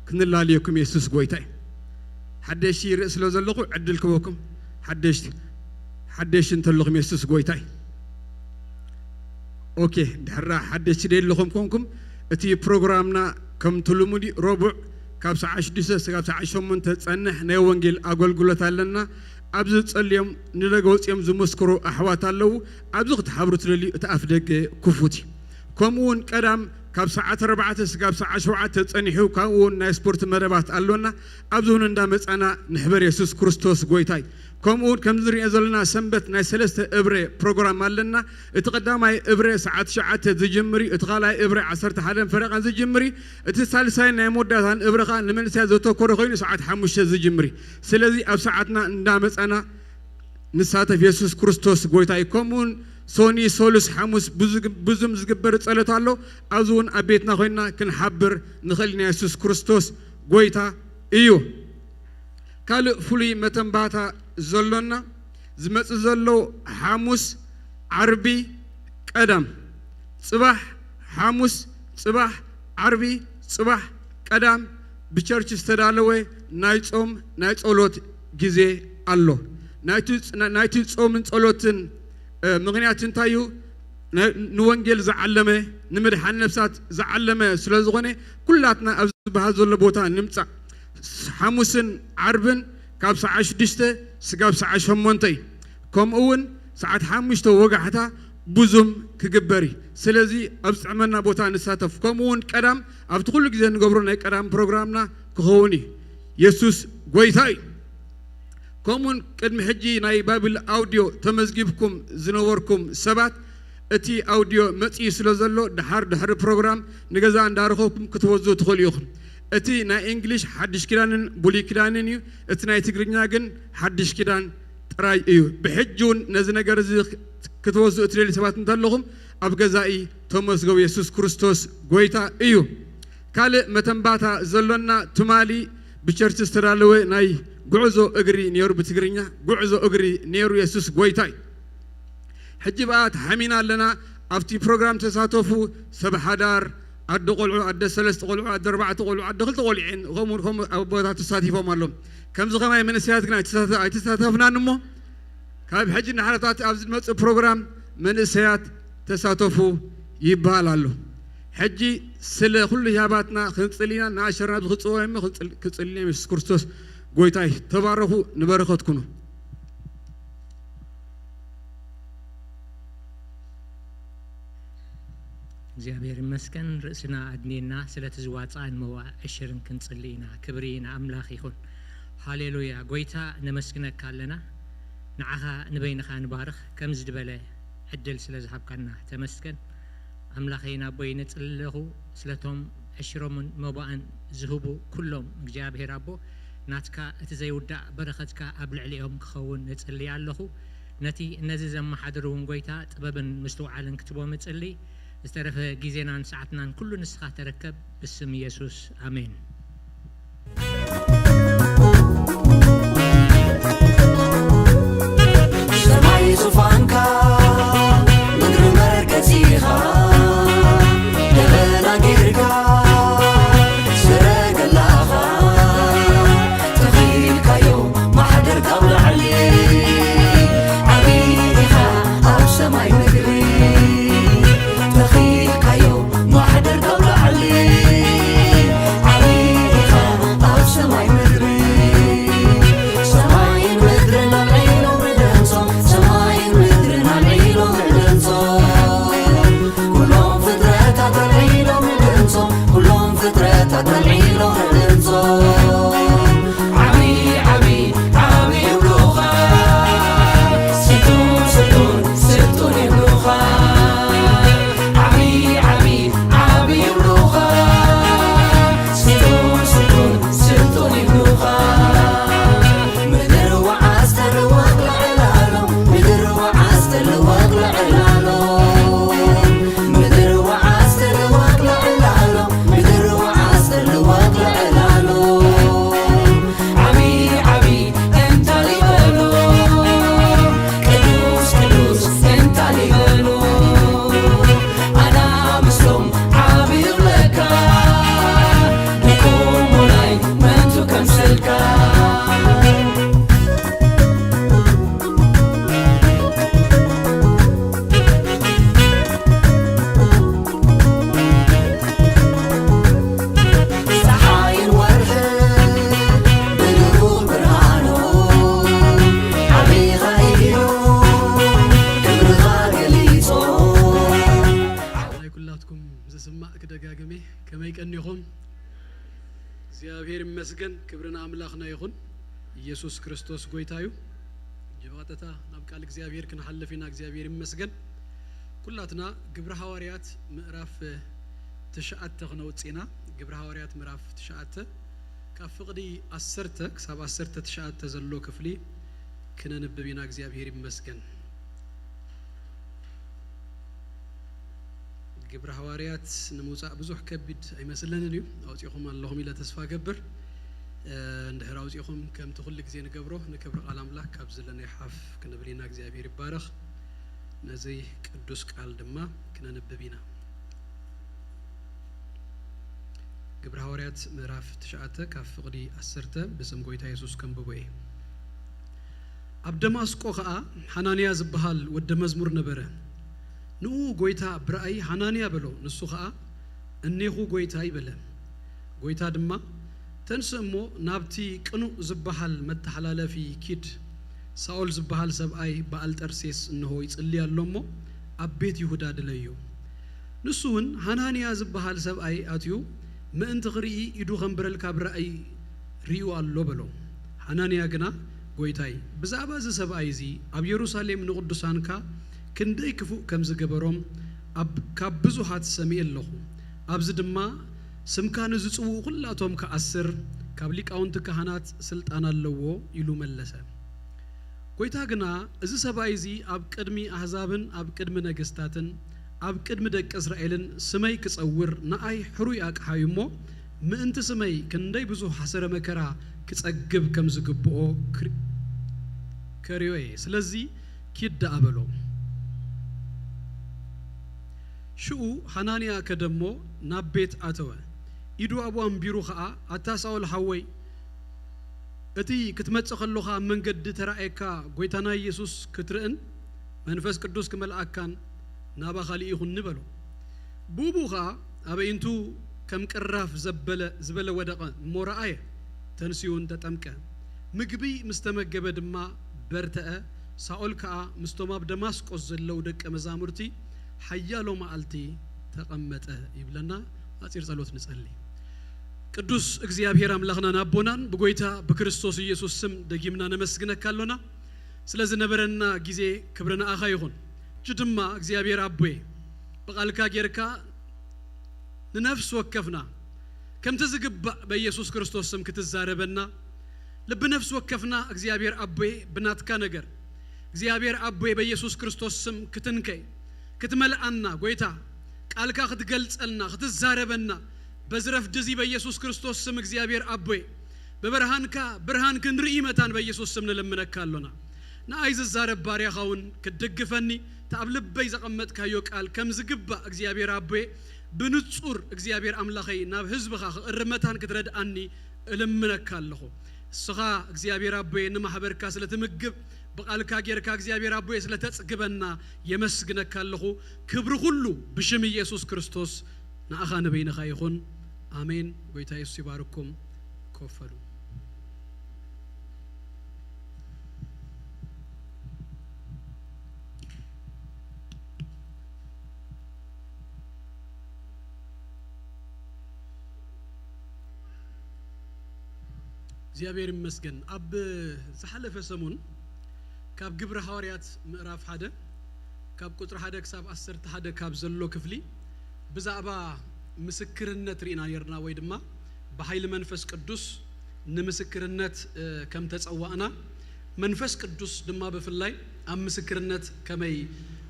ክንላለየኩም፣ የሱስ ጎይታ እዩ። ሓደሽቲ ይርኢ ስለ ዘለኹ ዕድል ክበኩም። ሓደሽቲ፣ ሓደሽቲ እንተለኹም የሱስ ጎይታይ። ኦኬ፣ ድሕራ ሓደሽቲ ደለኹም ኮንኩም፣ እቲ ፕሮግራምና ከምቲ ልሙድ እዩ። ረቡዕ ካብ ሰዓት ሽዱሽተ ስጋብ ሰዓት ሸሞንተ ዝጸንሕ ናይ ወንጌል ኣገልግሎት ኣለና። ኣብዚ ዝጸልዮም ንደገ ወጺኦም ዝመስክሩ ኣሕዋት ኣለዉ። ኣብዚ ክትሓብሩ ትደልዩ እቲ ኣፍ ደገ ክፉት እዩ። ከምኡ እውን ቀዳም ካብ ሰዓት ኣርባዕተ ስጋብ ሰዓት ሸውዓተ ጸኒሑ፣ ካብኡ እውን ናይ ስፖርት መደባት ኣሎና። ኣብዚ እውን እንዳመጻና ንሕበር የሱስ ክርስቶስ ጎይታይ። ከምኡ እውን ከም ዝሪኦ ዘለና ሰንበት ናይ ሰለስተ እብረ ፕሮግራም ኣለና። እቲ ቀዳማይ እብረ ሰዓት ትሽዓተ ዝጅምር እዩ። እቲ ካልኣይ እብረ ዓሰርተ ሓደን ፈረቓን ዝጅምር እዩ። እቲ ሳልሳይ ናይ መወዳእታን እብረ ኸኣ ንመንእሰያት ዘተኮረ ኮይኑ ሰዓት ሓሙሽተ ዝጅምር እዩ። ስለዚ ኣብ ሰዓትና እንዳመጻና ንሳተፍ። የሱስ ክርስቶስ ጎይታ እዩ። ከምኡውን ሶኒ፣ ሶሉስ፣ ሓሙስ ብዙ- ብዙም ዝግበር ጸሎት ኣሎ። ኣብዚ እውን ኣብ ቤትና ኮይንና ክንሓብር ንኽእል ኢና። የሱስ ክርስቶስ ጎይታ እዩ። ካልእ ፍሉይ መተንባታ ዘሎና ዝመጽእ ዘሎ ሓሙስ፣ ዓርቢ፣ ቀዳም፣ ጽባሕ ሓሙስ፣ ጽባሕ ዓርቢ፣ ጽባሕ ቀዳም ብቸርች ዝተዳለወ ናይ ጾም ናይ ጸሎት ግዜ ኣሎ። ናይቲ ጽ- ና- ናይቲ ጾምን ጸሎትን እ፣ ምኽንያት እንታይ እዩ? ን- ንወንጌል ዝዓለመ፣ ንምድሓን ነፍሳት ዝዓለመ ስለ ዝኾነ፣ ኩላትና ኣብ ዝበሃል ዘሎ ቦታ ንምጻእ። ስ- ሓሙስን ዓርብን ካብ ሰዓት ሽዱሽተ ስጋብ ሰዓት ሸሞንተ እዩ። ከምኡ እውን ሰዓት ሓሙሽተ ወጋሕታ ብዙም ክግበር እዩ። ስለዚ ኣብ ዝጥዕመና ቦታ ንሳተፍ። ከምኡ እውን ቀዳም ኣብቲ ኩሉ ግዜ ንገብሮ ናይ ቀዳም ፕሮግራምና ክኸውን እዩ። የሱስ ጎይታ እዩ። ከምኡውን ቅድሚ ሕጂ ናይ ባይብል ኣውድዮ ተመዝጊብኩም ዝነበርኩም ሰባት፣ እቲ ኣውድዮ መጺኡ ስለ ዘሎ፣ ደሓር ድሕሪ ፕሮግራም ንገዛ እንዳረኸብኩም ክትወዙ ትኽእሉ ኢኹም። እቲ ናይ እንግሊሽ ሓድሽ ኪዳንን ብሉይ ኪዳንን እዩ። እቲ ናይ ትግርኛ ግን ሓድሽ ኪዳን ጥራይ እዩ። ብሕጂ እውን ነዚ ነገር እዚ ክትወስዱ እትደልዩ ሰባት እንተለኹም፣ ኣብ ገዛኢ ተመስገው። የሱስ ክርስቶስ ጎይታ እዩ። ካልእ መተንባታ ዘሎና፣ ትማሊ ብቸርች ዝተዳለወ ናይ ጉዕዞ እግሪ ነይሩ፣ ብትግርኛ ጉዕዞ እግሪ ነይሩ። የሱስ ጎይታ እዩ። ሕጂ ብኣ ተሓሚና ኣለና። ኣብቲ ፕሮግራም ተሳተፉ። ሰብ ሓዳር፣ ኣደ ቆልዑ፣ ኣደ ሰለስተ ቆልዑ፣ ኣደ ኣርባዕተ ቆልዑ፣ ኣደ ክልተ ቆልዑ እየን። ከምኡ ከምኡ ኣቦታት ተሳቲፎም ኣለዉ። ከምዚ ከማይ መንእሰያት ግን ኣይተሳተ-፣ ኣይተሳተፍናን እሞ፣ ካብ ሕጂ ንሓረታት ኣብ ዝመጽእ ፕሮግራም መንእሰያት ተሳተፉ ይበሃል ኣሎ። ሕጂ ስለ ኩሉ ህያባትና ክንጽል ኢና። ንኣሸርና ብክጽወ እሞ ክንጽል-፣ ክጽል ኢና። የሱስ ክርስቶስ ጎይታይ። ተባረኹ፣ ንበረኸት ኩኑ። እግዚኣብሔር ይመስገን። ርእስና ኣድንና ስለቲ ዝዋፃእን መዋእ ዕሽርን ክንጽሊ ኢና። ክብሪ ንኣምላኽ ይኹን። ሃሌሉያ። ጎይታ ነመስግነካ ኣለና። ንዓኻ ንበይንኻ ንባርኽ። ከምዚ ዝበለ ዕድል ስለ ዝሃብካና ተመስገን። ኣምላኸይን ኣቦይ ነጽሊ ኣለኹ። ስለቶም ዕሽሮምን መባእን ዝህቡ ኩሎም እግዚኣብሔር ኣቦ ናትካ እቲ ዘይውዳእ በረኸትካ ኣብ ልዕሊኦም ክኸውን እጽሊ ኣለኹ። ነቲ ነዚ ዘመሓድር እውን ጎይታ ጥበብን ምስትውዓልን ክትቦም እጽሊ። ዝተረፈ ግዜናን ሰዓትናን ኩሉ ንስኻ ተረከብ፣ ብስም ኢየሱስ ኣሜን። ሰማይ ዙፋንካ ምድሪ መርገጺኻ ደበና ጌርካ ሰረገላኻ ተኺልካዮ ማሕደር ካብ ላዕሊ ዓቢ ኢኻ ኣብ ሰማይ ምድሪ ተኺልካዮ ማሕደር ካብ ላዕሊ ዓቢ ኢኻ ኣብ ሰማይ ምድሪ ሰማይን ምድርን ኣልዒሎም ንድምጾም ሰማይን ምድርን ኣልዒሎም ንድምጾም ኩሎም ፍጥረታት ኣልዒሎም ንድምጾም ኩሎም ፍጥረታት ኣልዒሎም ንድምጾም ዓቢ ዓቢ ዓቢ ይብሉኻ ስልጡን ስልጡን ስልጡን ይብሉኻ ዓቢ ዓቢ ዓቢ ይብሉኻ ስልጡን ስልጡን ስልጡን ይብሉኻ ምድር ወዓስ ተልወቅ ለዕላሎ ምድር ወዓስ ተልወቅ ለዕላሎ ምድር ወዓስ ተልወቅ ለዕላሎ ምድር ወዓስ ተልወቅ ለዕላሎ ዓቢ ዓቢ እንታይ ይበሉ ቅዱስ ቅዱስ እንታይ ይበሉ ኣና ምስሎም ዓቢ ይብለካ ድኩም ሞላይ መንቱ ከምሰልካ ጸሓይን ወርሕን ብብሩህ ብርሃኑ ዓቢኻ እዩ ክብርኻ ገሊጹ። ናይ ኩላትኩም ዝስማዕ ክደጋግም እየ። ከመይ ቀኒኹም? እግዚኣብሔር ይመስገን። ክብሪ ንኣምላኽና ይኹን። ኢየሱስ ክርስቶስ ጎይታ እዩ። ሕጂ ብቐጥታ ናብ ቃል እግዚኣብሔር ክንሓልፍ ኢና። እግዚኣብሔር ይመስገን። ኩላትና ግብሪ ሃዋርያት ምዕራፍ ትሽዓተ ክነውጽእ ኢና። ግብሪ ሃዋርያት ምዕራፍ ትሽዓተ ካብ ፍቕዲ ዓሰርተ ክሳብ ዓሰርተ ትሽዓተ ዘሎ ክፍሊ ክነንብብ ኢና። እግዚኣብሔር ይመስገን። ግብሪ ሃዋርያት ንምውጻእ ብዙሕ ከቢድ ኣይመስለንን እዩ። ኣውጺኹም ኣለኹም ኢለ ተስፋ እገብር። እንድሕር ኣውጺኹም ከምቲ ኩሉ ግዜ ንገብሮ ንክብሪ ቃል ኣምላክ ካብ ዘለናዮ ሓፍ ክንብል ኢና። እግዚኣብሔር ይባረኽ። ነዚ ቅዱስ ቃል ድማ ክነንብብ ኢና። ግብሪ ሃዋርያት ምዕራፍ ትሽዓተ ካብ ፍቕዲ ዓሰርተ ብስም ጎይታ የሱስ ከንብቦ እየ። ኣብ ደማስቆ ኸኣ ሓናንያ ዝበሃል ወዲ መዝሙር ነበረ። ንኡ ጐይታ ብራእይ፣ "ሓናንያ" በሎ። ንሱ ኸኣ፣ "እኔኹ ጐይታይ" በለ። ጐይታ ድማ፣ "ተንስእ እሞ ናብቲ ቅኑእ ዝበሃል መተሓላለፊ ኪድ። ሳኦል ዝበሃል ሰብኣይ ብኣልጠርሴስ እንሆ ይጽሊ ኣሎ እሞ፣ ኣብ ቤት ይሁዳ ድለዮ። ንሱ እውን፣ ሃናንያ ዝበሃል ሰብኣይ ኣትዩ ምእንቲ ክርኢ ኢዱ ኸንብረልካ ብራእይ ርእዩ ኣሎ በሎ። ሃናንያ ግና፣ ጐይታይ፣ ብዛዕባ እዚ ሰብኣይ እዚ ኣብ የሩሳሌም ንቕዱሳንካ ክንደይ ክፉእ ከም ዝገበሮም ኣብ፣ ካብ ብዙሃት ሰሚዐ ኣለኹ። ኣብዚ ድማ ስምካ ንዝጽውኡ ኹላቶም ክኣስር ካብ ሊቃውንቲ ካህናት ስልጣን ኣለዎ ኢሉ መለሰ። ጐይታ ግና፣ እዚ ሰብኣይ እዚ ኣብ ቅድሚ ኣህዛብን ኣብ ቅድሚ ነገስታትን ኣብ ቅድሚ ደቂ እስራኤልን ስመይ ክጸውር ንኣይ ሕሩይ ኣቅሓ እዩ እሞ፣ ምእንቲ ስመይ ክንደይ ብዙሕ ሓሰረ መከራ ክጸግብ ከም ዝግብኦ ክር-፣ ከርእዮ እየ። ስለዚ ኪድ ደኣ በሎ። ሽኡ ሃናንያ ከደ እሞ ናብ ቤት ኣተወ። ኢዱ ኣብኡ ኣንቢሩ ኸኣ፣ ኣታ ሳኦል ሓወይ፣ እቲ ክትመጽእ ከሎኻ ኣብ መንገዲ ተራእየካ ጐይታና የሱስ ክትርእን መንፈስ ቅዱስ ክመልኣካን ናባኻ ልኢኹኒ በሎ። ብኡብኡ ኸኣ ኣበይንቱ ከም ቅራፍ ዘበለ፣ ዝበለ ወደቐ እሞ ረኣየ። ተንሲኡን ተጠምቀ። ምግቢ ምስ ተመገበ ድማ በርተዐ። ሳኦል ከኣ ምስቶም ኣብ ደማስቆስ ዘለዉ ደቀ መዛሙርቲ ሓያሎ መዓልቲ ተቐመጠ ይብለና። ኣጺር ጸሎት ንጸሊ። ቅዱስ እግዚኣብሔር ኣምላኽናን ኣቦናን ብጎይታ ብክርስቶስ ኢየሱስ ስም ደጊምና ነመስግነካ ኣሎና። ስለ ዝነበረና ግዜ ክብሪ ንኣኻ ይኹን። ሕጂ ድማ እግዚኣብሔር ኣቦየ ብቓልካ ጌርካ ንነፍሲ ወከፍና ከምቲ ዝግባእ በኢየሱስ ክርስቶስ ስም ክትዛረበና፣ ልቢ ነፍሲ ወከፍና እግዚኣብሔር ኣቦየ ብናትካ ነገር እግዚኣብሔር ኣቦየ በኢየሱስ ክርስቶስ ስም ክትንከይ፣ ክትመልኣና፣ ጐይታ ቃልካ ክትገልጸልና፣ ክትዛረበና፣ በዚ ረፍዲ እዚ በኢየሱስ ክርስቶስ ስም እግዚኣብሔር ኣቦየ ብብርሃንካ ብርሃን ክንርኢ መታን በኢየሱስ ስም ንልምነካ ኣሎና። ንኣይ ዝዛረብ ባርያኻ እውን ክትድግፈኒ፣ እቲ ኣብ ልበይ ዘቐመጥካዮ ቃል ከም ዝግባእ እግዚኣብሔር ኣቦየ ብንጹር እግዚኣብሔር ኣምላኸይ ናብ ህዝብኻ ክቕርብ መታን ክትረድኣኒ እልምነካ ኣለኹ። እስኻ እግዚኣብሔር ኣቦየ ንማሕበርካ ስለ ትምግብ፣ ብቓልካ ጌርካ እግዚኣብሔር ኣቦየ ስለ ተጽግበና የመስግነካ ኣለኹ። ክብሪ ኩሉ ብሽም ኢየሱስ ክርስቶስ ንኣኻ ንበይንኻ ይኹን። ኣሜን። ጐይታ የሱስ ይባርኩም። ኮፍ በሉ። እግዚኣብሔር ይመስገን። ኣብ ዝሓለፈ ሰሙን ካብ ግብሪ ሃዋርያት ምዕራፍ ሓደ ካብ ቁጽሪ ሓደ ክሳብ ዓሰርተ ሓደ ካብ ዘሎ ክፍሊ ብዛዕባ ምስክርነት ርኢና ነርና፣ ወይ ድማ ብሓይሊ መንፈስ ቅዱስ ንምስክርነት፣ እ፣ ከም ተጸዋእና፣ መንፈስ ቅዱስ ድማ ብፍላይ ኣብ ምስክርነት ከመይ፣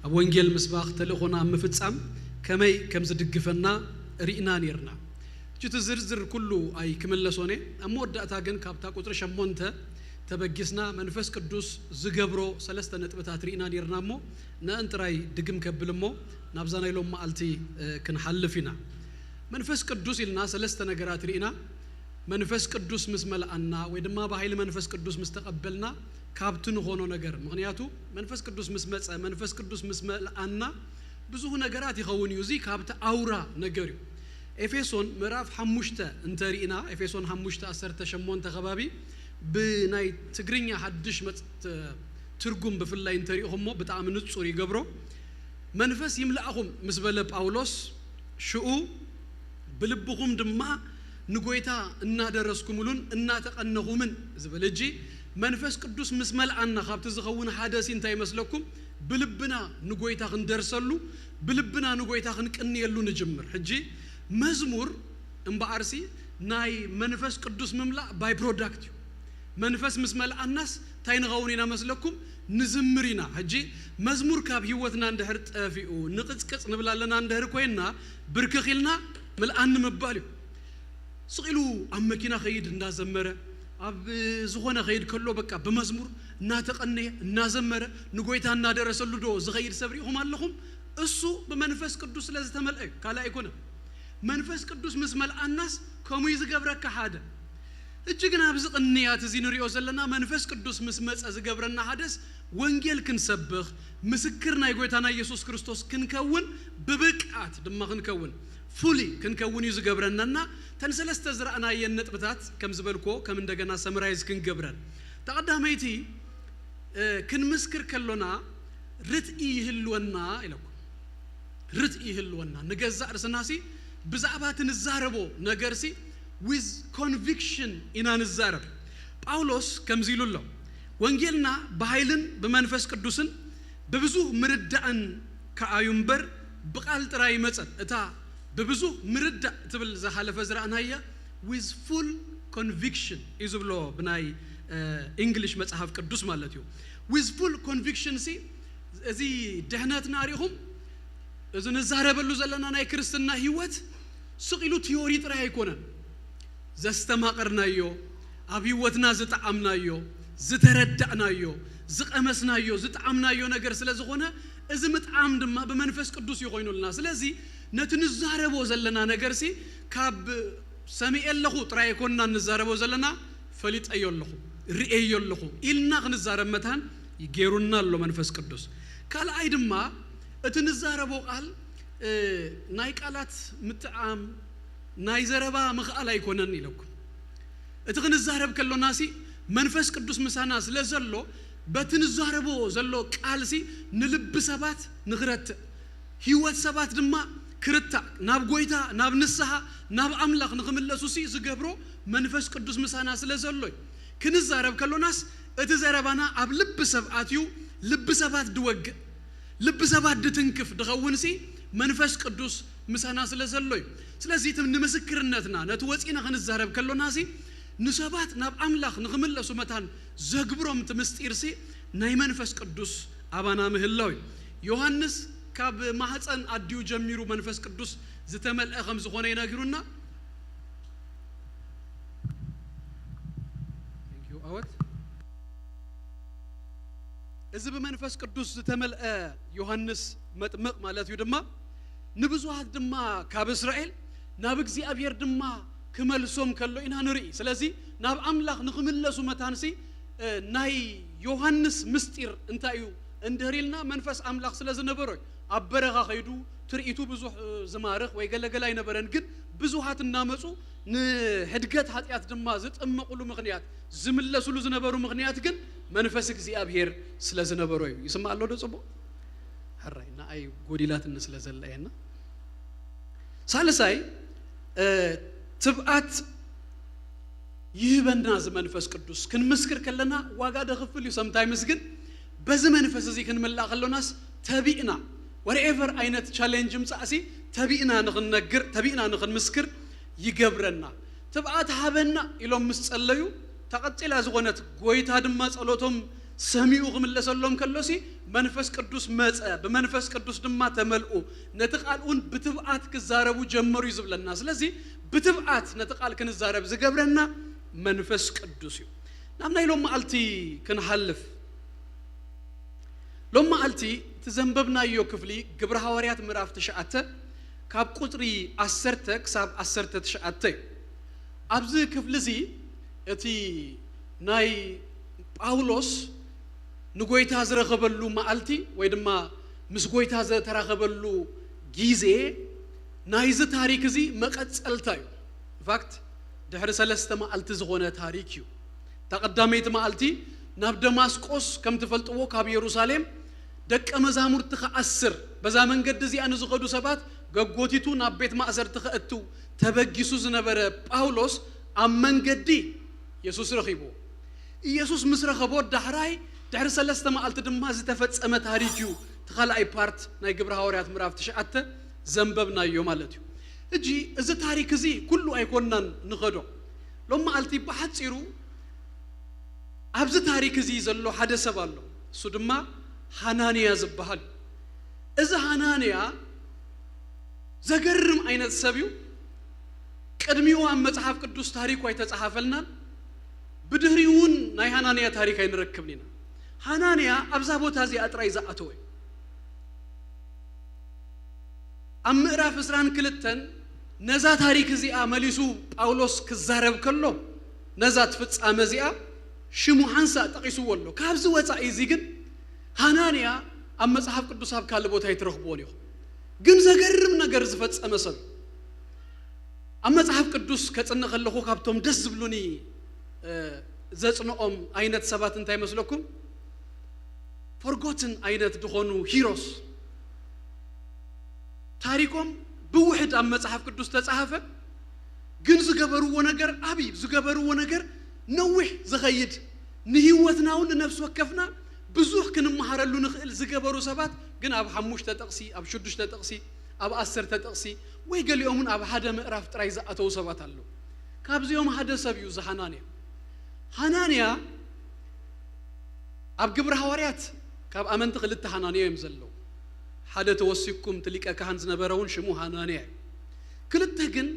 ኣብ ወንጌል ምስባኽ ተልእኾና ኣብ ምፍጻም ከመይ ከም ዝድግፈና ርኢና ነርና። ሕጂ እቲ ዝርዝር ኩሉ ኣይክምለሶን እየ። ኣብ መወዳእታ ግን ካብታ ቁጽሪ ሸሞንተ ተበጊስና መንፈስ ቅዱስ ዝገብሮ ሰለስተ ነጥብታት ርኢና ነርና እሞ፣ ነአን ጥራይ ድግም ከብል እሞ ናብዛ ናይ ሎም መዓልቲ፣ እ፣ ክንሓልፍ ኢና። መንፈስ ቅዱስ ኢልና ሰለስተ ነገራት ርኢና። መንፈስ ቅዱስ ምስ መልኣና ወይ ድማ ብሃይሊ መንፈስ ቅዱስ ምስ ተቐበልና ካብቲ ንኾኖ ነገር፣ ምኽንያቱ መንፈስ ቅዱስ ምስ መጸ፣ መንፈስ ቅዱስ ምስ መልኣና ብዙህ ነገራት ይኸውን እዩ። እዚ ካብቲ ኣውራ ነገር እዩ። ኤፌሶን ምዕራፍ ሓሙሽተ እንተ ርኢና፣ ኤፌሶን ሓሙሽተ ዓሰርተ ሸሞንተ ከባቢ ብናይ ትግርኛ ሓድሽ መጽ-፣ ትርጉም ብፍላይ እንተ ርኢኹሞ ብጣዕሚ ንጹር ይገብሮ። መንፈስ ይምልኣኹም ምስ በለ ጳውሎስ፣ ሽኡ ብልብኹም ድማ ንጎይታ እናደረስኩምሉን እናተቐነኹምን ዝብል። እጂ መንፈስ ቅዱስ ምስ መልኣና ካብቲ ዝኸውን ሓደሲ እንታይ ይመስለኩም? ብልብና ንጎይታ ክንደርሰሉ፣ ብልብና ንጎይታ ክንቅንየሉ ንጅምር። ሕጂ መዝሙር እምበኣርሲ ናይ መንፈስ ቅዱስ ምምላእ ባይ ፕሮዳክት እዩ። መንፈስ ምስ መልኣናስ እንታይ ንኸውን ኢና መስለኩም? ንዝምር ኢና። ሕጂ መዝሙር ካብ ህይወትና እንድሕር ጠፊኡ፣ ንቕጽቅጽ ንብል ኣለና እንድሕር ኮይንና፣ ብርክኽ ኢልና ምልኣኒ ምባል እዩ። ስቕ ኢሉ ኣብ መኪና ኸይድ እናዘመረ፣ ኣብ ዝኾነ ኸይድ ከሎ በቃ ብመዝሙር እናተቐነየ፣ እናዘመረ፣ ንጎይታ እናደረሰሉ ዶ ዝኸይድ ሰብ ርኢኹም ኣለኹም? እሱ ብመንፈስ ቅዱስ ስለ ዝተመልአ እዩ፣ ካልእ ኣይኮነን። መንፈስ ቅዱስ ምስ መልኣናስ ከምኡ እዩ ዝገብረካ ሓደ። እጂ ግን ኣብዚ ቅንያት እዚ ንሪኦ ዘለና መንፈስ ቅዱስ ምስ መጸ ዝገብረና ሓደስ ወንጌል ክንሰብኽ፣ ምስክር ናይ ጎይታና ኢየሱስ ክርስቶስ ክንከውን፣ ብብቅዓት ድማ ክንከውን፣ ፉሊ ክንከውን እዩ ዝገብረናና። ተን ሰለስተ ዝረኣናየን ነጥብታት ከም ዝበልኮ ከም እንደገና ሰመራይዝ ክንገብረን። እታ ቀዳመይቲ፣ እ፣ ክንምስክር ከሎና ርትኢ ይህልወና ኢለኩም። ርትኢ ይህልወና። ንገዛእ ርእስናሲ ብዛዕባ እቲ ንዛረቦ ነገርሲ with conviction ኢና ንዛረብ። ጳውሎስ ከምዚ ኢሉ ኣሎ፣ ወንጌልና ብኃይልን ብመንፈስ ቅዱስን ብብዙህ ምርዳእን ከኣዩ እምበር ብቓል ጥራይ ኣይመጸን። እታ ብብዙህ ምርዳእ ትብል ዝሓለፈ ዝረኣናያ with full conviction እዩ ዝብሎ ብናይ እንግሊሽ መጽሓፍ ቅዱስ ማለት እዩ። With full conviction ሲ እዚ ድሕነትና ሪኹም እዚ ንዛረበሉ ዘለና ናይ ክርስትና ህይወት ስቕ ኢሉ ቲዮሪ ጥራይ ኣይኮነን። ዘስተማቐርናዮ፣ ኣብ ህይወትና ዝጠዓምናዮ፣ ዝተረዳእናዮ፣ ዝቐመስናዮ፣ ዝጠዓምናዮ ነገር ስለ ዝኾነ እዚ ምጥዓም ድማ ብመንፈስ ቅዱስ እዩ ኮይኑልና። ስለዚ ነቲ ንዛረቦ ዘለና ነገርሲ ካብ ሰሚኤ ኣለኹ ጥራይ ኣይኮንና ንዛረቦ ዘለና፣ ፈሊጠዮ ኣለኹ፣ ርእየዮ ኣለኹ ኢልና ክንዛረብ መታን ይገይሩና ኣሎ መንፈስ ቅዱስ። ካልኣይ ድማ እቲ ንዛረቦ ቃል ናይ ቃላት ምጥዓም ናይ ዘረባ ምኽኣል ኣይኮነን ኢለኩም። እቲ ክንዛረብ ከሎናሲ መንፈስ ቅዱስ ምሳና ስለ ዘሎ በቲ ንዛረቦ ዘሎ ቃልሲ ንልቢ ሰባት ንኽረትእ ህይወት ሰባት ድማ ክርታዕ ናብ ጎይታ ናብ ንስሓ ናብ ኣምላኽ ንኽምለሱሲ ዝገብሮ መንፈስ ቅዱስ ምሳና ስለ ዘሎ እዩ። ክንዛረብ ከሎናስ እቲ ዘረባና ኣብ ልቢ ሰብ ኣትዩ ልቢ ሰባት ድወግእ ልቢ ሰባት ድትንክፍ ድኸውንሲ መንፈስ ቅዱስ ምሳና ስለ ዘሎ እዩ። ስለዚ እቲ ንምስክርነትና ነቲ ወፂና ክንዛረብ ከሎናሲ ንሰባት ናብ ኣምላኽ ንኽምለሱ መታን ዘግብሮም እቲ ምስጢርሲ ናይ መንፈስ ቅዱስ ኣባና ምህላው እዩ። ዮሃንስ ካብ ማህፀን ኣዲኡ ጀሚሩ መንፈስ ቅዱስ ዝተመልአ ከም ዝኾነ ይነግሩና። ኣወት እዚ ብመንፈስ ቅዱስ ዝተመልአ ዮሃንስ መጥምቕ ማለት እዩ ድማ ንብዙሃት ድማ ካብ እስራኤል ናብ እግዚኣብሔር ድማ ክመልሶም ከሎ ኢና ንርኢ። ስለዚ ናብ ኣምላኽ ንኽምለሱ መታንሲ ናይ ዮሃንስ ምስጢር እንታይ እዩ እንድህር ኢልና መንፈስ ኣምላኽ ስለ ዝነበሮ እዩ። ኣብ በረኻ ከይዱ ትርኢቱ ብዙሕ ዝማርኽ ወይ ገለገለ ኣይነበረን። ግን ብዙሃት እናመፁ ንሕድገት ሓጢኣት ድማ ዝጥመቑሉ ምኽንያት ዝምለሱሉ ዝነበሩ ምኽንያት ግን መንፈስ እግዚኣብሔር ስለ ዝነበሮ እዩ። ይስማዕ ኣሎ ዶ ፅቡቕ? ሕራይ ንኣይ ጎዲላትኒ ስለ ዘላ እየና። ሳልሳይ ትብኣት ይህበና እዚ መንፈስ ቅዱስ ክንምስክር ከለና ዋጋ ደኽፍል እዩ። ሰምታይምስ ግን በዚ መንፈስ እዚ ክንምላእ ከሎናስ ተቢእና whatever ዓይነት ቻሌንጅ ምጻእሲ ተቢእና ንኽንነግር ተቢእና ንኽንምስክር ይገብረና። ትብኣት ሃበና ኢሎም ምስ ጸለዩ ተቐጺላ ዝኾነት ጎይታ ድማ ጸሎቶም ሰሚኡ ክምለሰሎም ከሎሲ መንፈስ ቅዱስ መጸ፣ ብመንፈስ ቅዱስ ድማ ተመልኡ፣ ነቲ ቃል እውን ብትብኣት ክዛረቡ ጀመሩ እዩ ዝብለና። ስለዚ ብትብኣት ነቲ ቃል ክንዛረብ ዝገብረና መንፈስ ቅዱስ እዩ። ናብ ናይ ሎም መዓልቲ ክንሓልፍ ሎም መዓልቲ እቲ ዘንበብናዮ ክፍሊ ግብረ ሃዋርያት ምዕራፍ ትሽዓተ ካብ ቁፅሪ ዓሰርተ ክሳብ ዓሰርተ ትሽዓተ እዩ። ኣብዚ ክፍሊ እዚ እቲ ናይ ጳውሎስ ንጎይታ ዝረኸበሉ መዓልቲ ወይ ድማ ምስ ጎይታ ዝተራኸበሉ ግዜ ናይዚ ታሪክ እዚ መቐፀልታ እዩ። ኢንፋክት ድሕሪ ሰለስተ መዓልቲ ዝኾነ ታሪክ እዩ። እታ ቀዳመይቲ መዓልቲ ናብ ደማስቆስ ከም ትፈልጥዎ ካብ የሩሳሌም ደቀ መዛሙርቲ ከኣስር በዛ መንገዲ እዚኣ ንዝኸዱ ሰባት ገጎቲቱ ናብ ቤት ማእሰርቲ ከእትው ተበጊሱ ዝነበረ ጳውሎስ ኣብ መንገዲ የሱስ ረኺብዎ። ኢየሱስ ምስ ረኸቦ ዳሕራይ ድሕሪ ሰለስተ መዓልቲ ድማ ዝተፈጸመ ታሪክ እዩ። እቲ ካልኣይ ፓርት ናይ ግብረ ሃዋርያት ምዕራፍ ትሽዓተ ዘንበብናዮ ማለት እዩ። እጂ እዚ ታሪክ እዚ ኩሉ ኣይኮንናን ንኸዶ። ሎም መዓልቲ ብሓጺሩ ኣብዚ ታሪክ እዚ ዘሎ ሓደ ሰብ ኣሎ። እሱ ድማ ሃናንያ ዝበሃል እዩ። እዚ ሃናንያ ዘገርም ዓይነት ሰብ እዩ። ቅድሚኡ ኣብ መጽሓፍ ቅዱስ ታሪኩ ኣይተጻሓፈልናን። ብድህሪኡ እውን ናይ ሃናንያ ታሪክ ኣይንረክብን ኢና። ሃናንያ ኣብዛ ቦታ እዚኣ ጥራይ ዝኣተወ እዩ። ኣብ ምዕራፍ ዕስራን ክልተን ነዛ ታሪክ እዚኣ መሊሱ ጳውሎስ ክዛረብ ከሎ ነዛ እቲ ፍጻመ እዚኣ ሽሙ ሓንሳእ ጠቒስዎ ኣሎ። ካብዚ ወጻኢ እዚ ግን ሃናንያ ኣብ መጽሓፍ ቅዱስ ኣብ ካልእ ቦታ ኣይትረኽብዎን ኢኹም። ግን ዘገርም ነገር ዝፈጸመ ሰብ ኣብ መጽሓፍ ቅዱስ ከጽንእ ከለኹ ካብቶም ደስ ዝብሉኒ ዘጽንኦም ዓይነት ሰባት እንታይ መስለኩም? ፎርጎትን ዓይነት ዝኾኑ ሂሮስ ታሪኮም ብውሕድ ኣብ መጽሓፍ ቅዱስ ተጻሓፈ፣ ግን ዝገበርዎ ነገር ዓብዪ፣ ዝገበርዎ ነገር ነዊሕ ዝኸይድ፣ ንህይወትና እውን ንነፍሲ ወከፍና ብዙሕ ክንመሃረሉ ንኽእል ዝገበሩ ሰባት ግን ኣብ ሓሙሽተ ጥቕሲ፣ ኣብ ሽዱሽተ ጥቕሲ፣ ኣብ ዓሰርተ ጥቕሲ ወይ ገሊኦም እውን ኣብ ሓደ ምዕራፍ ጥራይ ዝኣተዉ ሰባት ኣለዉ። ካብዚኦም ሓደ ሰብ እዩ እዚ ሃናንያ። ሃናንያ ኣብ ግብሪ ሃዋርያት ካብ ኣመንቲ ክልተ ሃናንያ እዮም ዘለዉ። ሓደ ተወሲኩም እቲ ሊቀ ካህን ዝነበረ እውን ሽሙ ሃናንያ እዩ። ክልተ ግን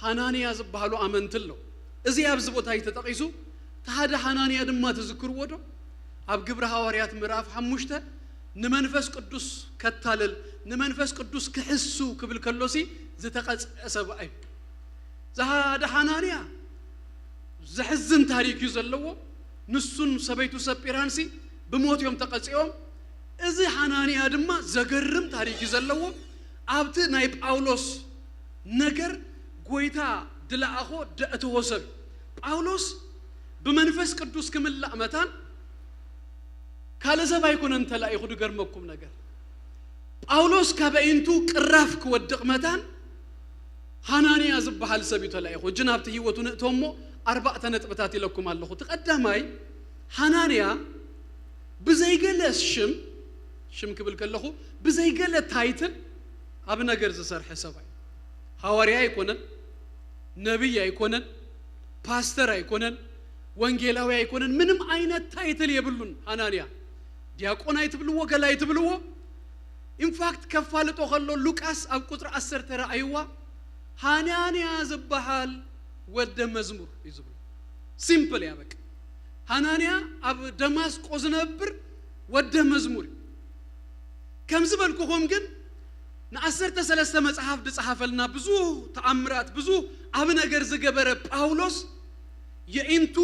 ሃናንያ ዝበሃሉ ኣመንቲ ኣለዉ። እዚ ኣብዚ ቦታ እዩ ተጠቒሱ። እቲ ሓደ ሃናንያ ድማ ትዝክርዎ ዶ? ኣብ ግብሪ ሃዋርያት ምዕራፍ ሓሙሽተ ንመንፈስ ቅዱስ ከታልል፣ ንመንፈስ ቅዱስ ክሕሱ ክብል ከሎሲ ዝተቐጽዐ ሰብኣይ እዩ። እዚ ሓደ ሃናንያ ዘሕዝን ታሪክ እዩ ዘለዎ። ንሱን ሰበይቱ ሰጲራንሲ ብሞት እዮም ተቐጺኦም። እዚ ሃናንያ ድማ ዘገርም ታሪክ እዩ ዘለዎ። ኣብቲ ናይ ጳውሎስ ነገር ጎይታ ድለኣኾ ደእተዎ ሰብ እዩ። ጳውሎስ ብመንፈስ ቅዱስ ክምላእ መታን ካልእ ሰብ ኣይኮነን ተላኢኹ። ድገርመኩም ነገር፣ ጳውሎስ ካብ ኣዒንቱ ቅራፍ ክወድቕ መታን ሃናንያ ዝበሃል ሰብ እዩ ተላኢኹ። እጂ ናብቲ ህይወቱ ንእቶ እሞ ኣርባዕተ ነጥብታት ኢለኩም ኣለኹ። እቲ ቀዳማይ፣ ሃናንያ ብዘይገለ ሽም፣ ሽም ክብል ከለኹ ብዘይገለ ታይትል ኣብ ነገር ዝሰርሐ ሰብኣይ። ሃዋርያ ኣይኮነን፣ ነቢይ ኣይኮነን፣ ፓስተር ኣይኮነን፣ ወንጌላዊ ኣይኮነን፣ ምንም ዓይነት ታይትል የብሉን ሃናንያ። ዲያቆን ኣይትብልዎ፣ ገላ ኣይትብልዎ። ኢንፋክት ከፋልጦ ከሎ ሉቃስ ኣብ ቁፅሪ ዓሰርተ ረኣይዋ፣ ሃናንያ ዝበሃል ወደ መዝሙር እዩ ዝብሎ። ሲምፕል እያ በቃ። ሃናንያ ኣብ ደማስቆ ዝነብር ወደ መዝሙር እዩ። ከም ዝበልኩኹም ግን ንዓሰርተ ሰለስተ መጽሓፍ ዝጸሓፈልና ብዙ ተኣምራት ብዙ ዓቢ ነገር ዝገበረ ጳውሎስ የኢንቱ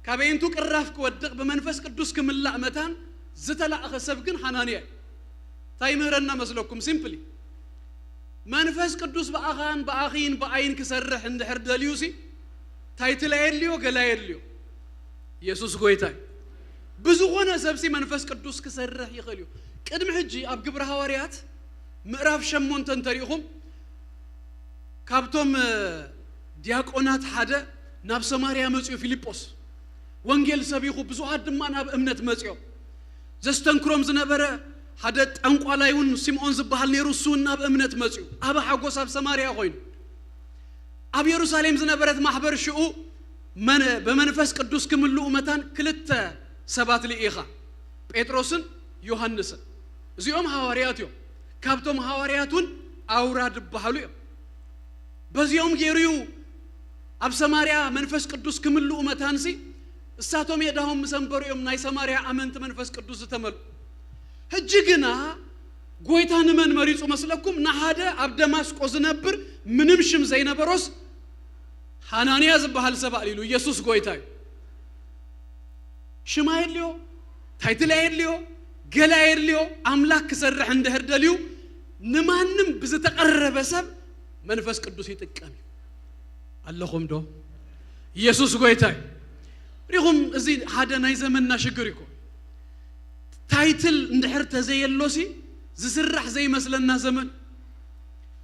ካብ የኢንቱ ቅራፍ ክወድቕ ብመንፈስ ቅዱስ ክምላእ መታን ዝተላእኸ ሰብ ግን ሃናንያ እዩ። እንታይ ይምህረና መስለኩም? ሲምፕሊ መንፈስ ቅዱስ ብኣኻን ብኣኺን ብኣይን ክሰርሕ እንድሕር ደልዩሲ ታይትል ኣየድልዮ፣ ገላ ኣየድልዮ። ኢየሱስ ጎይታ እዩ። ብዝኾነ ሰብሲ መንፈስ ቅዱስ ክሰርሕ ይኽእል እዩ። ቅድሚ ሕጂ ኣብ ግብረ ሃዋርያት ምዕራፍ ሸሞንተ እንተሪእኹም ካብቶም እ፣ ዲያቆናት ሓደ ናብ ሰማርያ መፅኡ ፊልጶስ ወንጌል ሰቢኹ ብዙሃት ድማ ናብ እምነት መፅኦም። ዘስተንክሮም ዝነበረ ሓደ ጠንቋላይ እውን ሲምኦን ዝበሃል ነይሩ፣ እሱ እውን ናብ እምነት መፅኡ። ኣብ ሓጎስ ኣብ ሰማርያ ኮይኑ ኣብ የሩሳሌም ዝነበረት ማሕበር ሽኡ መን ብመንፈስ ቅዱስ ክምልኡ መታን ክልተ ሰባት ልኢኻ፣ ጴጥሮስን ዮሃንስን። እዚኦም ሃዋርያት እዮም። ካብቶም ሃዋርያት እውን ኣውራ ዝበሃሉ እዮም። በዚኦም ገይሩ እዩ ኣብ ሰማርያ መንፈስ ቅዱስ ክምልኡ መታንሲ እሳቶም የዳሆም ምስ ኣንበሩ እዮም ናይ ሰማርያ ኣመንቲ መንፈስ ቅዱስ ዝተመልኡ። ሕጂ ግና ጎይታ ንመን መሪጹ መስለኩም? ንሓደ ኣብ ደማስቆ ዝነብር ምንም ሽም ዘይነበሮስ ሃናንያ ዝበሃል ሰብ ኣልኢሉ። ኢየሱስ ጎይታ እዩ። ሽም ኣየድልዮ፣ ታይትል ኣየድልዮ፣ ገለ ኣየድልዮ። ኣምላኽ ክሰርሕ እንድሕር ደልዩ ንማንም ብዝተቐረበ ሰብ መንፈስ ቅዱስ ይጥቀም እዩ። ኣለኹም ዶ? ኢየሱስ ጎይታ እዩ። ሪኹም፣ እዚ ሓደ ናይ ዘመንና ሽግር እዩ እኮ። ታይትል እንድሕር ተዘየሎሲ ዝስራሕ ዘይመስለና ዘመን።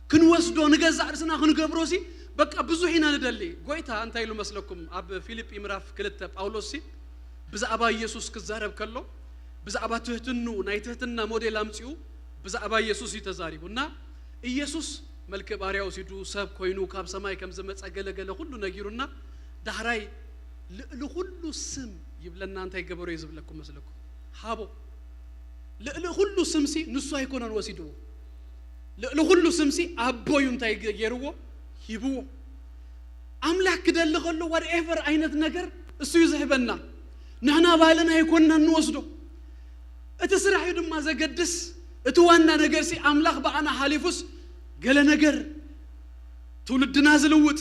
ክንወስዶ ንገዛእ ርእስና ክንገብሮሲ በቃ ብዙሕ ኢና ንደሊ። ጎይታ እንታይ ኢሉ መስለኩም? ኣብ ፊልጲ ምዕራፍ ክልተ ጳውሎስሲ ብዛዕባ ኢየሱስ ክዛረብ ከሎ ብዛዕባ ትህትንኡ፣ ናይ ትህትና ሞዴል ኣምጺኡ ብዛዕባ ኢየሱስ እዩ ተዛሪቡ። እና ኢየሱስ መልክዕ ባርያ ወሲዱ ሰብ ኮይኑ ካብ ሰማይ ከም ዝመጸ ገለገለ ኩሉ ነጊሩና ዳሕራይ ልዕሊ ኩሉ ስም ይብለና። እንታይ ገበሮ እዩ ዝብለኩም መስለኩም? ሃቦ። ልዕሊ ኩሉ ስምሲ ንሱ ኣይኮነን ወሲድዎ። ልዕሊ ኩሉ ስምሲ ኣቦ እዩ እንታይ ገ- ገይርዎ? ሂብዎ። ኣምላኽ ክደሊ ከሎ ዋትኤቨር ዓይነት ነገር እሱ እዩ ዝህበና። ንሕና ባልና ኣይኮንና እንወስዶ። እቲ ስራሕ እዩ ድማ ዘገድስ። እቲ ዋና ነገርሲ ኣምላኽ ብኣና ሓሊፉስ ገለ ነገር ትውልድና ዝልውጥ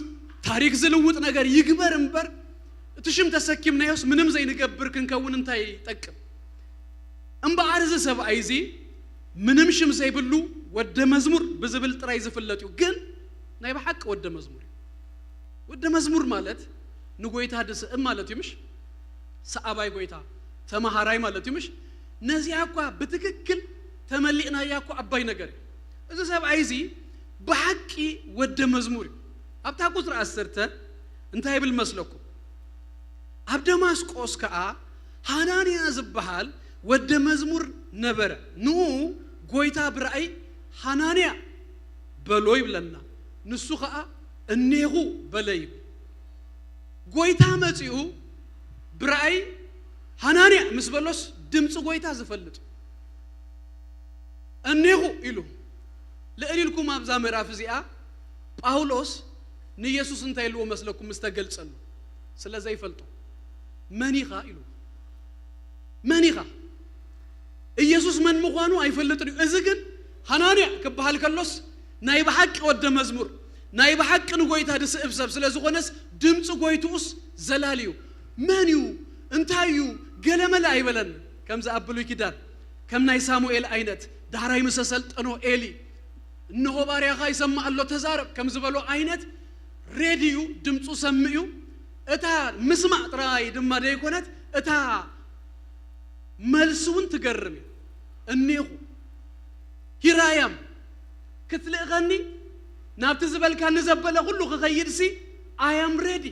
ታሪክ ዝልውጥ ነገር ይግበር እምበር እቲ ሽም ተሰኪምናዮስ ምንም ዘይንገብር ክንከውን እንታይ ይጠቅም? እምበኣር እዚ ሰብኣይ እዚ ምንም ሽም ዘይብሉ ወደ መዝሙር ብዝብል ጥራይ ዝፍለጥ እዩ። ግን ናይ ብሓቂ ወደ መዝሙር እዩ። ወደ መዝሙር ማለት ንጎይታ ድስእም ማለት እዩ ምሽ? ሰኣባይ ጎይታ ተማሃራይ ማለት እዩ ምሽ? ነዚኣ እኳ ብትክክል ተመሊእናያ እኳ ኣባይ ነገር እዩ። እዚ ሰብኣይ እዚ ብሓቂ ወደ መዝሙር እዩ። ኣብታ ቁፅሪ ዓሰርተ እንታይ ይብል መስለኩም? ኣብ ደማስቆስ ከኣ ሃናንያ ዝበሃል ወደ መዝሙር ነበረ። ንኡ ጎይታ ብራእይ ሃናንያ በሎ ይብለና። ንሱ ኸኣ እኔኹ በለ ይብል። ጎይታ መጺኡ ብራእይ ሃናንያ ምስ በሎስ ድምፂ ጎይታ ዝፈልጥ እኔኹ ኢሉ። ልዕል ኢልኩም ኣብዛ ምዕራፍ እዚኣ ጳውሎስ ንኢየሱስ እንታይ ኢልዎ መስለኩም? ምስ ተገልጸሉ ስለ ዘይፈልጦ መን ኢኻ ኢሉ። መን ኢኻ? ኢየሱስ መን ምዃኑ ኣይፈልጥን እዩ። እዚ ግን ሃናንያ ክበሃል ከሎስ ናይ ብሓቂ ወደ መዝሙር፣ ናይ ብሓቂ ንጎይታ ድስእብ ሰብ ስለ ዝኾነስ ድምፂ ጎይትኡስ ዘላል እዩ። መን እዩ? እንታይ እዩ? ገለመለ ኣይበለን። ከምዚ ኣብ ብሉይ ኪዳን ከም ናይ ሳሙኤል ዓይነት፣ ዳሕራይ ምስ ኣሰልጠኖ ኤሊ፣ "እንሆ ባርያኻ ይሰምዕ ኣሎ፣ ተዛረብ" ከም ዝበሎ ዓይነት ሬድዩ ድምፁ ሰምዕ እዩ። እታ ምስማዕ ጥራይ ድማ ደይኮነት፣ እታ መልሲ እውን ትገርም እዩ። እኔኹ፣ ሂራያም ክትልእኸኒ፣ ናብቲ ዝበልካኒ ዘበለ ኩሉ ክኸይድሲ፣ ኣያም ሬዲ፣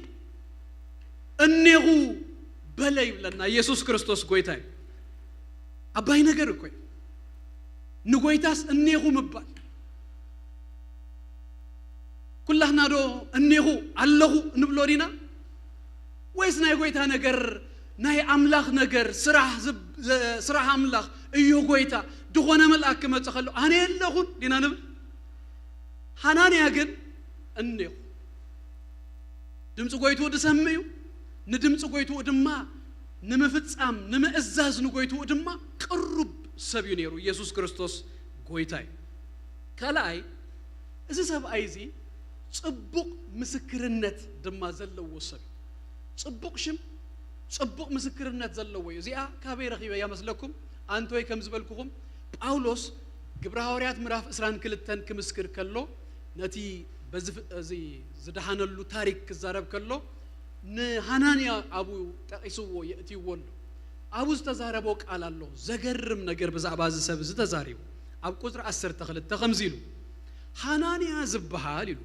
እኔኹ በለ ይብለና ኢየሱስ ክርስቶስ ጎይታ እዩ። ኣባይ ነገር እኮ እዩ። ንጎይታስ እኔኹ ምባል። ኩላህና ዶ እኔኹ ኣለኹ እንብሎ ዲና? ወይስ ናይ ጎይታ ነገር፣ ናይ ኣምላኽ ነገር፣ ስራሕ ዝብ-፣ ዘ-፣ ስራሕ ኣምላኽ እዩ ጎይታ፣ ድኾነ መልኣክ ክመጽእ ከሎ ኣነ የለኹን ዲና ንብል? ሃናንያ ግን እኔኹ። ድምፂ ጎይትኡ ድሰምዕ እዩ። ንድምፂ ጎይትኡ ድማ ንምፍጻም፣ ንምእዛዝ ንጎይትኡ ድማ ቅሩብ ሰብ እዩ ነይሩ። ኢየሱስ ክርስቶስ ጎይታ እዩ። ካልኣይ፣ እዚ ሰብኣይ እዚ ጽቡቕ ምስክርነት ድማ ዘለዎ ሰብ እዩ። ጽቡቕ ሽም፣ ጽቡቕ ምስክርነት ዘለዎ እዩ። እዚኣ ካበይ ረኺበያ መስለኩም? ኣንቶይ ከም ዝበልኩኹም፣ ጳውሎስ ግብረ ሃዋርያት ምዕራፍ ዕስራን ክልተን ክምስክር ከሎ፣ ነቲ በዚ ፍ-፣ እዚ ዝደሓነሉ ታሪክ ክዛረብ ከሎ፣ ንሃናንያ ኣብኡ ጠቒስዎ የእትይዎ ኣሎ። ኣብኡ ዝተዛረቦ ቃል ኣሎ። ዘገርም ነገር ብዛዕባ እዚ ሰብ እዚ ተዛሪቡ። ኣብ ቁጽሪ ዓሰርተ ክልተ ከምዚ ኢሉ፣ ሃናንያ ዝበሃል ኢሉ፣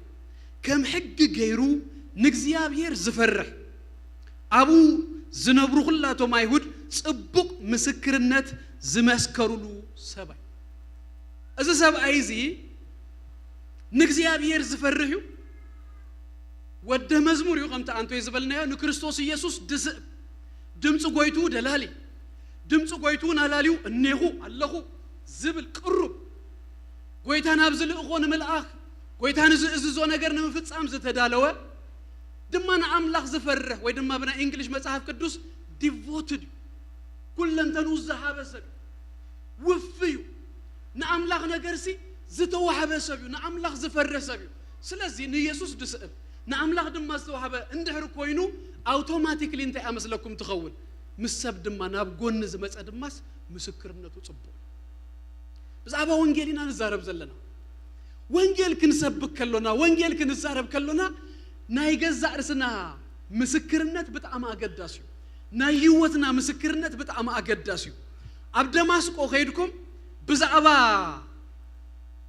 ከም ሕጊ ገይሩ ንእግዚኣብሔር ዝፈርሕ፣ ኣብኡ ዝነብሩ ኩላቶም ኣይሁድ ጽቡቕ ምስክርነት ዝመስከሩሉ ሰብኣይ። እዚ ሰብኣይ እዚ ንእግዚኣብሔር ዝፈርህ እዩ። ወደ መዝሙር እዩ፣ ከምቲ ኣንቶይ ዝበልናዮ፣ ንክርስቶስ ኢየሱስ ድስእ፣ ድምፂ ጎይትኡ ደላሊ፣ ድምፂ ጎይትኡ ናላልዩ እኔኹ ኣለኹ ዝብል ቅሩብ፣ ጎይታ ናብ ዝልእኾ ንምልኣኽ፣ ጎይታ ንዝእዝዞ ነገር ንምፍጻም ዝተዳለወ፣ ድማ ንኣምላኽ ዝፈርሕ፣ ወይ ድማ ብናይ እንግሊሽ መጽሓፍ ቅዱስ ዲቮትድ እዩ። ኩለንተንኡ ዝሃበ ሰብ እዩ። ውፍይ እዩ። ንኣምላኽ ነገርሲ ዝተዋህበ ሰብ እዩ። ንኣምላኽ ዝፈርህ ሰብ እዩ። ስለዚ ንኢየሱስ ድስእብ፣ ንኣምላኽ ድማ ዝተዋህበ እንድሕር ኮይኑ፣ ኣውቶማቲክሊ እንታይ ኣመስለኩም ትኸውን? ምስ ሰብ ድማ ናብ ጎኒ ዝመጸ ድማስ ምስክርነቱ ጽቡቕ። ብዛዕባ ወንጌል ኢና ንዛረብ ዘለና። ወንጌል ክንሰብክ ከሎና፣ ወንጌል ክንዛረብ ከሎና ናይ ገዛእ ርእስና ምስክርነት ብጣዕሚ ኣገዳሲ እዩ። ናይ ህይወትና ምስክርነት ብጣዕሚ ኣገዳሲ እዩ። ኣብ ደማስቆ ከይድኩም ብዛዕባ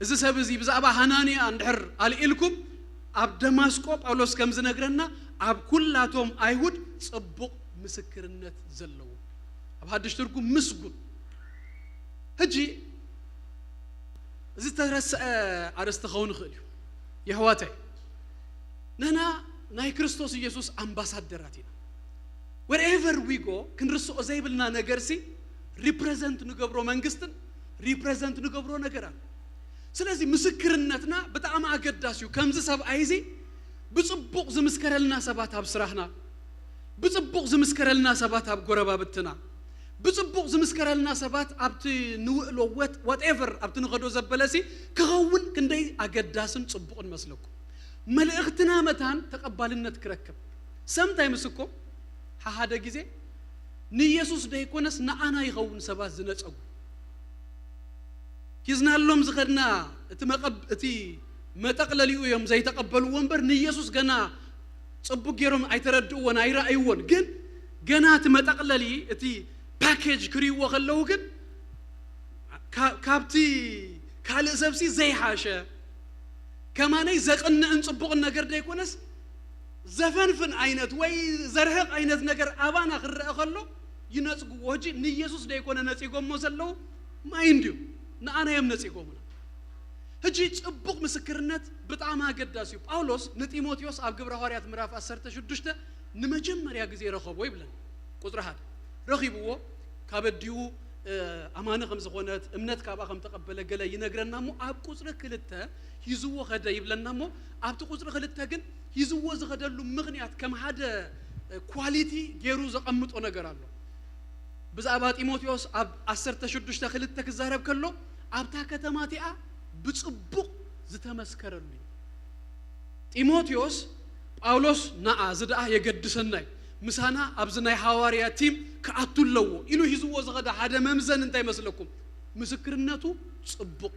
እዚ ሰብ እዚ፣ ብዛዕባ ሃናንያ እንድሕር ኣልኢልኩም፣ ኣብ ደማስቆ ጳውሎስ ከም ዝነግረና ኣብ ኩላቶም ኣይሁድ ጽቡቕ ምስክርነት ዘለዎ፣ ኣብ ሓድሽ ትርጉም ምስጉን። ሕጂ እዚ ዝተረስዐ ኣርእስቲ ክኸውን ይኽእል እዩ። የሕዋተይ፣ ንሕና ናይ ክርስቶስ ኢየሱስ ኣምባሳደራት ኢና። Wherever we go ክንርስኦ ዘይብልና ነገርሲ ሪፕረዘንት ንገብሮ መንግስትን ሪፕረዘንት ንገብሮ ነገር ኣሎ። ስለዚ ምስክርነትና ብጣዕሚ ኣገዳሲ እዩ። ከምዚ ሰብኣይ እዚ ብጽቡቕ ዝምስከረልና ሰባት ኣብ ስራሕና፣ ብጽቡቕ ዝምስከረልና ሰባት ኣብ ጎረባብትና፣ ብጽቡቕ ዝምስከረልና ሰባት ኣብቲ ንውዕሎ ወት-፣ ዋትኤቨር ኣብቲ ንኸዶ ዘበለሲ ክኸውን ክንደይ ኣገዳስን ጽቡቕን መስለኩም። መልእኽትና መታን ተቐባልነት ክረክብ ሰምታይ ምስኮ ሓሓደ ግዜ ንኢየሱስ ደይኮነስ ንዓና ይኸውን ሰባት ዝነጸጉ። ሒዝናሎም ዝኸድና እቲ መቐብ-፣ እቲ መጠቕለሊኡ እዮም ዘይተቐበልዎ እምበር ንኢየሱስ ገና ጽቡቅ ገይሮም ኣይተረድእዎን ኣይረኣይዎን። ግን ገና እቲ መጠቕለሊ እቲ ፓኬጅ ክርእይዎ ከለዉ ግን ካ-፣ ካብቲ ካልእ ሰብሲ ዘይሓሸ፣ ከማነይ ዘቕንእን ጽቡቕን ነገር ደይኮነስ፣ ዘፈንፍን ዓይነት ወይ ዘርህቕ ዓይነት ነገር ኣባና ክረአ ከሎ፣ ይነጽግዎ። ሕጂ ንኢየሱስ ደይኮነ ነጺጎሞ ዘለዉ፣ ማይንድ ዩ፣ ንኣና እዮም ነጺጎምና። ሕጂ ጽቡቕ ምስክርነት ብጣዕሚ ኣገዳሲ እዩ። ጳውሎስ ንጢሞቴዎስ ኣብ ግብረ ሃዋርያት ምዕራፍ ዓሰርተ ሽዱሽተ ንመጀመርያ ግዜ ረኸቦ ይብለና። ቁጽሪ ሓደ ረኺብዎ፣ ካብ ኣዲኡ ኣማኒ ከም ዝኾነት፣ እምነት ካብኣ ከም ተቐበለ ገለ ይነግረና እሞ፣ ኣብ ቁጽሪ ክልተ ሂዝዎ ኸደ ይብለና እሞ፣ ኣብቲ ቁጽሪ ክልተ ግን ሂዝዎ ዝኸደሉ ምኽንያት ከም ሓደ ኳሊቲ ገይሩ ዘቐምጦ ነገር ኣሎ። ብዛዕባ ጢሞቴዎስ ኣብ ዓሰርተ ሽዱሽተ ክልተ ክዛረብ ከሎ፣ ኣብታ ከተማ እቲኣ ብጽቡቕ ዝተመስከረሉ እዩ። ጢሞቴዎስ፣ ጳውሎስ ንዓ እዚ ደኣ የገድሰና እዩ፣ ምሳና ኣብዚ ናይ ሃዋርያ ቲም ክኣቱ ኣለዎ ኢሉ ሂዝዎ ዝኸደ ሓደ መምዘን እንታይ ይመስለኩም? ምስክርነቱ ጽቡቕ።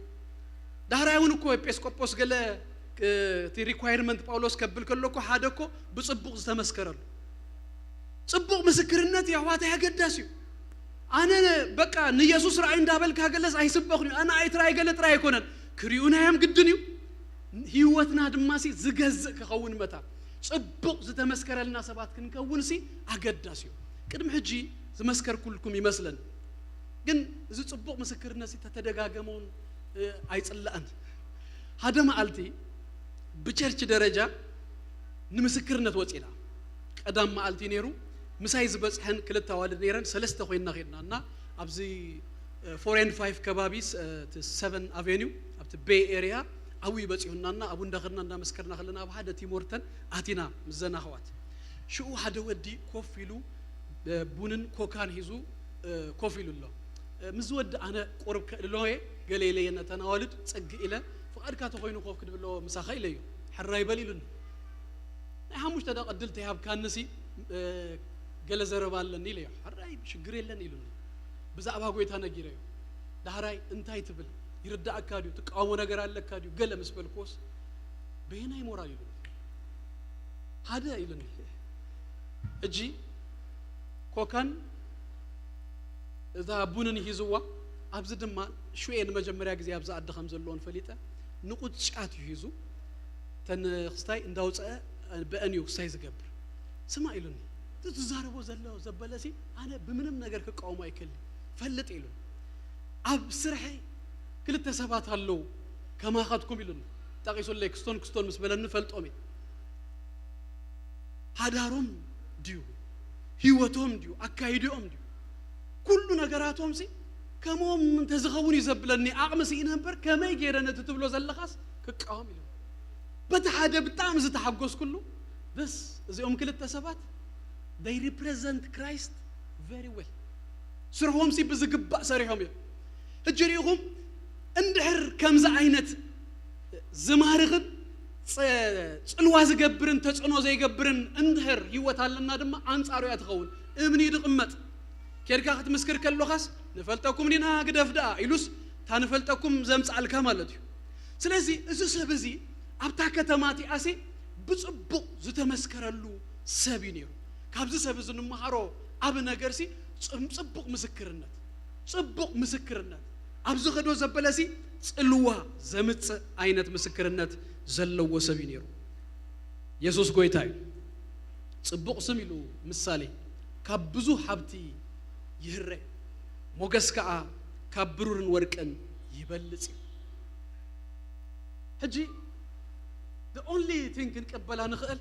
ዳሕራይ እውን እኮ ኤጲስቆጶስ ገለ፣ እ፣ እቲ ሪኳይርመንት ጳውሎስ ከብል ከሎ እኮ ሓደ እኮ ብጽቡቕ ዝተመስከረሉ። ጽቡቕ ምስክርነት የሕዋተይ ኣገዳሲ እዩ። ኣነ በቃ ንየሱስ ረኣይ እንዳበልካ ገለስ ኣይስበኽን እዩ። ኣነ ኣይትረኣይ ገለ ጥራይ ኣይኮነን። ክሪኡና እዮም ግድን እዩ። ህይወትና ድማ ሲ ዝገዝእ ክኸውን መታን ጽቡቕ ዝተመስከረልና ሰባት ክንከውን ሲ ኣገዳሲ እዩ። ቅድሚ ሕጂ ዝመስከርኩልኩም ይመስለን። ግን እዚ ጽቡቕ ምስክርነት ሲ ተተደጋገመውን፣ እ፣ ኣይጽላእን። ሓደ መዓልቲ ብቸርች ደረጃ ንምስክርነት ወጺና። ቀዳም መዓልቲ ነይሩ። ምሳይ ዝበጽሐን ክልተ ኣዋልድ ነይረን፣ ሰለስተ ኮይንና ኸድና እና ኣብዚ፣ እ፣ ፎር ኤንድ ፋይቭ ከባቢ ስ-፣ እ፣ እቲ ሰቨን ኣቬኒው ኣብቲ ቤይ ኤሪያ ዓብዪ በጺሑና እና ኣብኡ እንዳኸድና እንዳመስከርና ከለና ኣብ ሓደ ቲም ሆርተን ኣቲና ምስ ዘን ኣሕዋት። ሽኡ ሓደ ወዲ ኮፍ ኢሉ፣ እ፣ ቡንን ኮካን ሒዙ፣ እ፣ ኮፍ ኢሉ ኣሎ። እ፣ ምስ ወዲ ኣነ ቁሩብ ከእልሎ እየ፣ ገለ ኢለየ ነተን ኣዋልድ ጽግእ ኢለ፣ "ፍቓድካ ተኾይኑ ኮፍ ክትብሎ ምሳኻ?" ኢለዮ። "ሕራይ በል" ኢሉኒ። ናይ ሓሙሽተ ደቂቕ ዕድል ተይሃብካኒ ሲ፣ እ፣ ገለ ዘረባ ኣለኒ ኢለዮ። "ሕራይ ሽግር የለን" ኢሉኒ። ብዛዕባ ጎይታ ነጊረዮ። ዳሕራይ "እንታይ ትብል? ይርዳእካ ድዩ? ትቃወሞ ነገር ኣለካ ድዩ?" ገለ ምስ በልክዎስ፣ "በየናይ ሞራል?" ኢሉኒ። "ሓደ" ኢሉኒ። ሕጂ ኮካን እዛ ቡንን ሒዝዋ፣ ኣብዚ ድማ ሽዑ ንመጀመርያ ግዜ ኣብዚ ዓዲ ከም ዘለዎን ፈሊጠ፣ ንቑጫት እዩ ሒዙ፣ እተን ክስታይ እንዳውፀአ ብአን እዩ ክስታይ ዝገብር። "ስማዕ" ኢሉኒ፣ "እቲ ትዛረቦ ዘሎ ዘበለሲ ኣነ ብምንም ነገር ክቃወሞ ኣይክእልን፣ ፈልጥ" ኢሉኒ። "ኣብ ስርሐይ ክልተ ሰባት ኣለዉ ከማኻትኩም" ኢሉኒ። ጠቒሱለይ፣ ክስቶን ክስቶን ምስ በለኒ ፈልጦም እየ። ሓዳሮም ድዩ፣ ህይወቶም ድዩ፣ ኣካይድኦም ድዩ፣ ኩሉ ነገራቶም ሲ ከምኦም እንተዝኸውን እዩ ዘብለኒ። ዓቕሚ ስኢነ እምበር ከመይ ገይረ ነቲ ትብሎ ዘለኻስ ክቃወም ኢሉ። በቲ ሓደ ብጣዕሚ ዝተሓጎስኩሉ፣ በስ እዚኦም ክልተ ሰባት they represent Christ very well። ስርሖም ሲ ብዝግባእ ሰሪሖም እዮም። ሕጂ ርኢኹም እንድሕር ከምዚ ዓይነት ዝማርኽን ጸ-፣ ጽልዋ ዝገብርን ተጽዕኖ ዘይገብርን እንድሕር ህይወት ኣለና ድማ ኣንጻሩ እያ ትኸውን። እምኒ ድቕመጥ። ኬድካ ክትምስክር ከሎኻስ "ንፈልጠኩም ዲና ግደፍ ደኣ" ኢሉስ "እታ ንፈልጠኩም ዘምጽኣልካ" ማለት እዩ። ስለዚ እዚ ሰብ እዚ ኣብታ ከተማ እቲኣሲ ብጽቡቕ ዝተመስከረሉ ሰብ እዩ ነይሩ። ካብዚ ሰብ እዚ ንምሃሮ ዓቢ ነገርሲ ጽም-፣ ጽቡቕ ምስክርነት፣ ጽቡቕ ምስክርነት። ኣብዚ ኸዶ ዘበለሲ ጽልዋ ዘምጽእ ዓይነት ምስክርነት ዘለዎ ሰብ እዩ ነይሩ። የሱስ ጎይታ እዩ። ጽቡቕ ስም ኢሉ ምሳሌ፣ "ካብ ብዙ ሃብቲ ይህረ፣ ሞገስ ከኣ ካብ ብሩርን ወርቅን ይበልጽ" እዩ። ሕጂ the only thing ክንቅበላ ንኽእል፣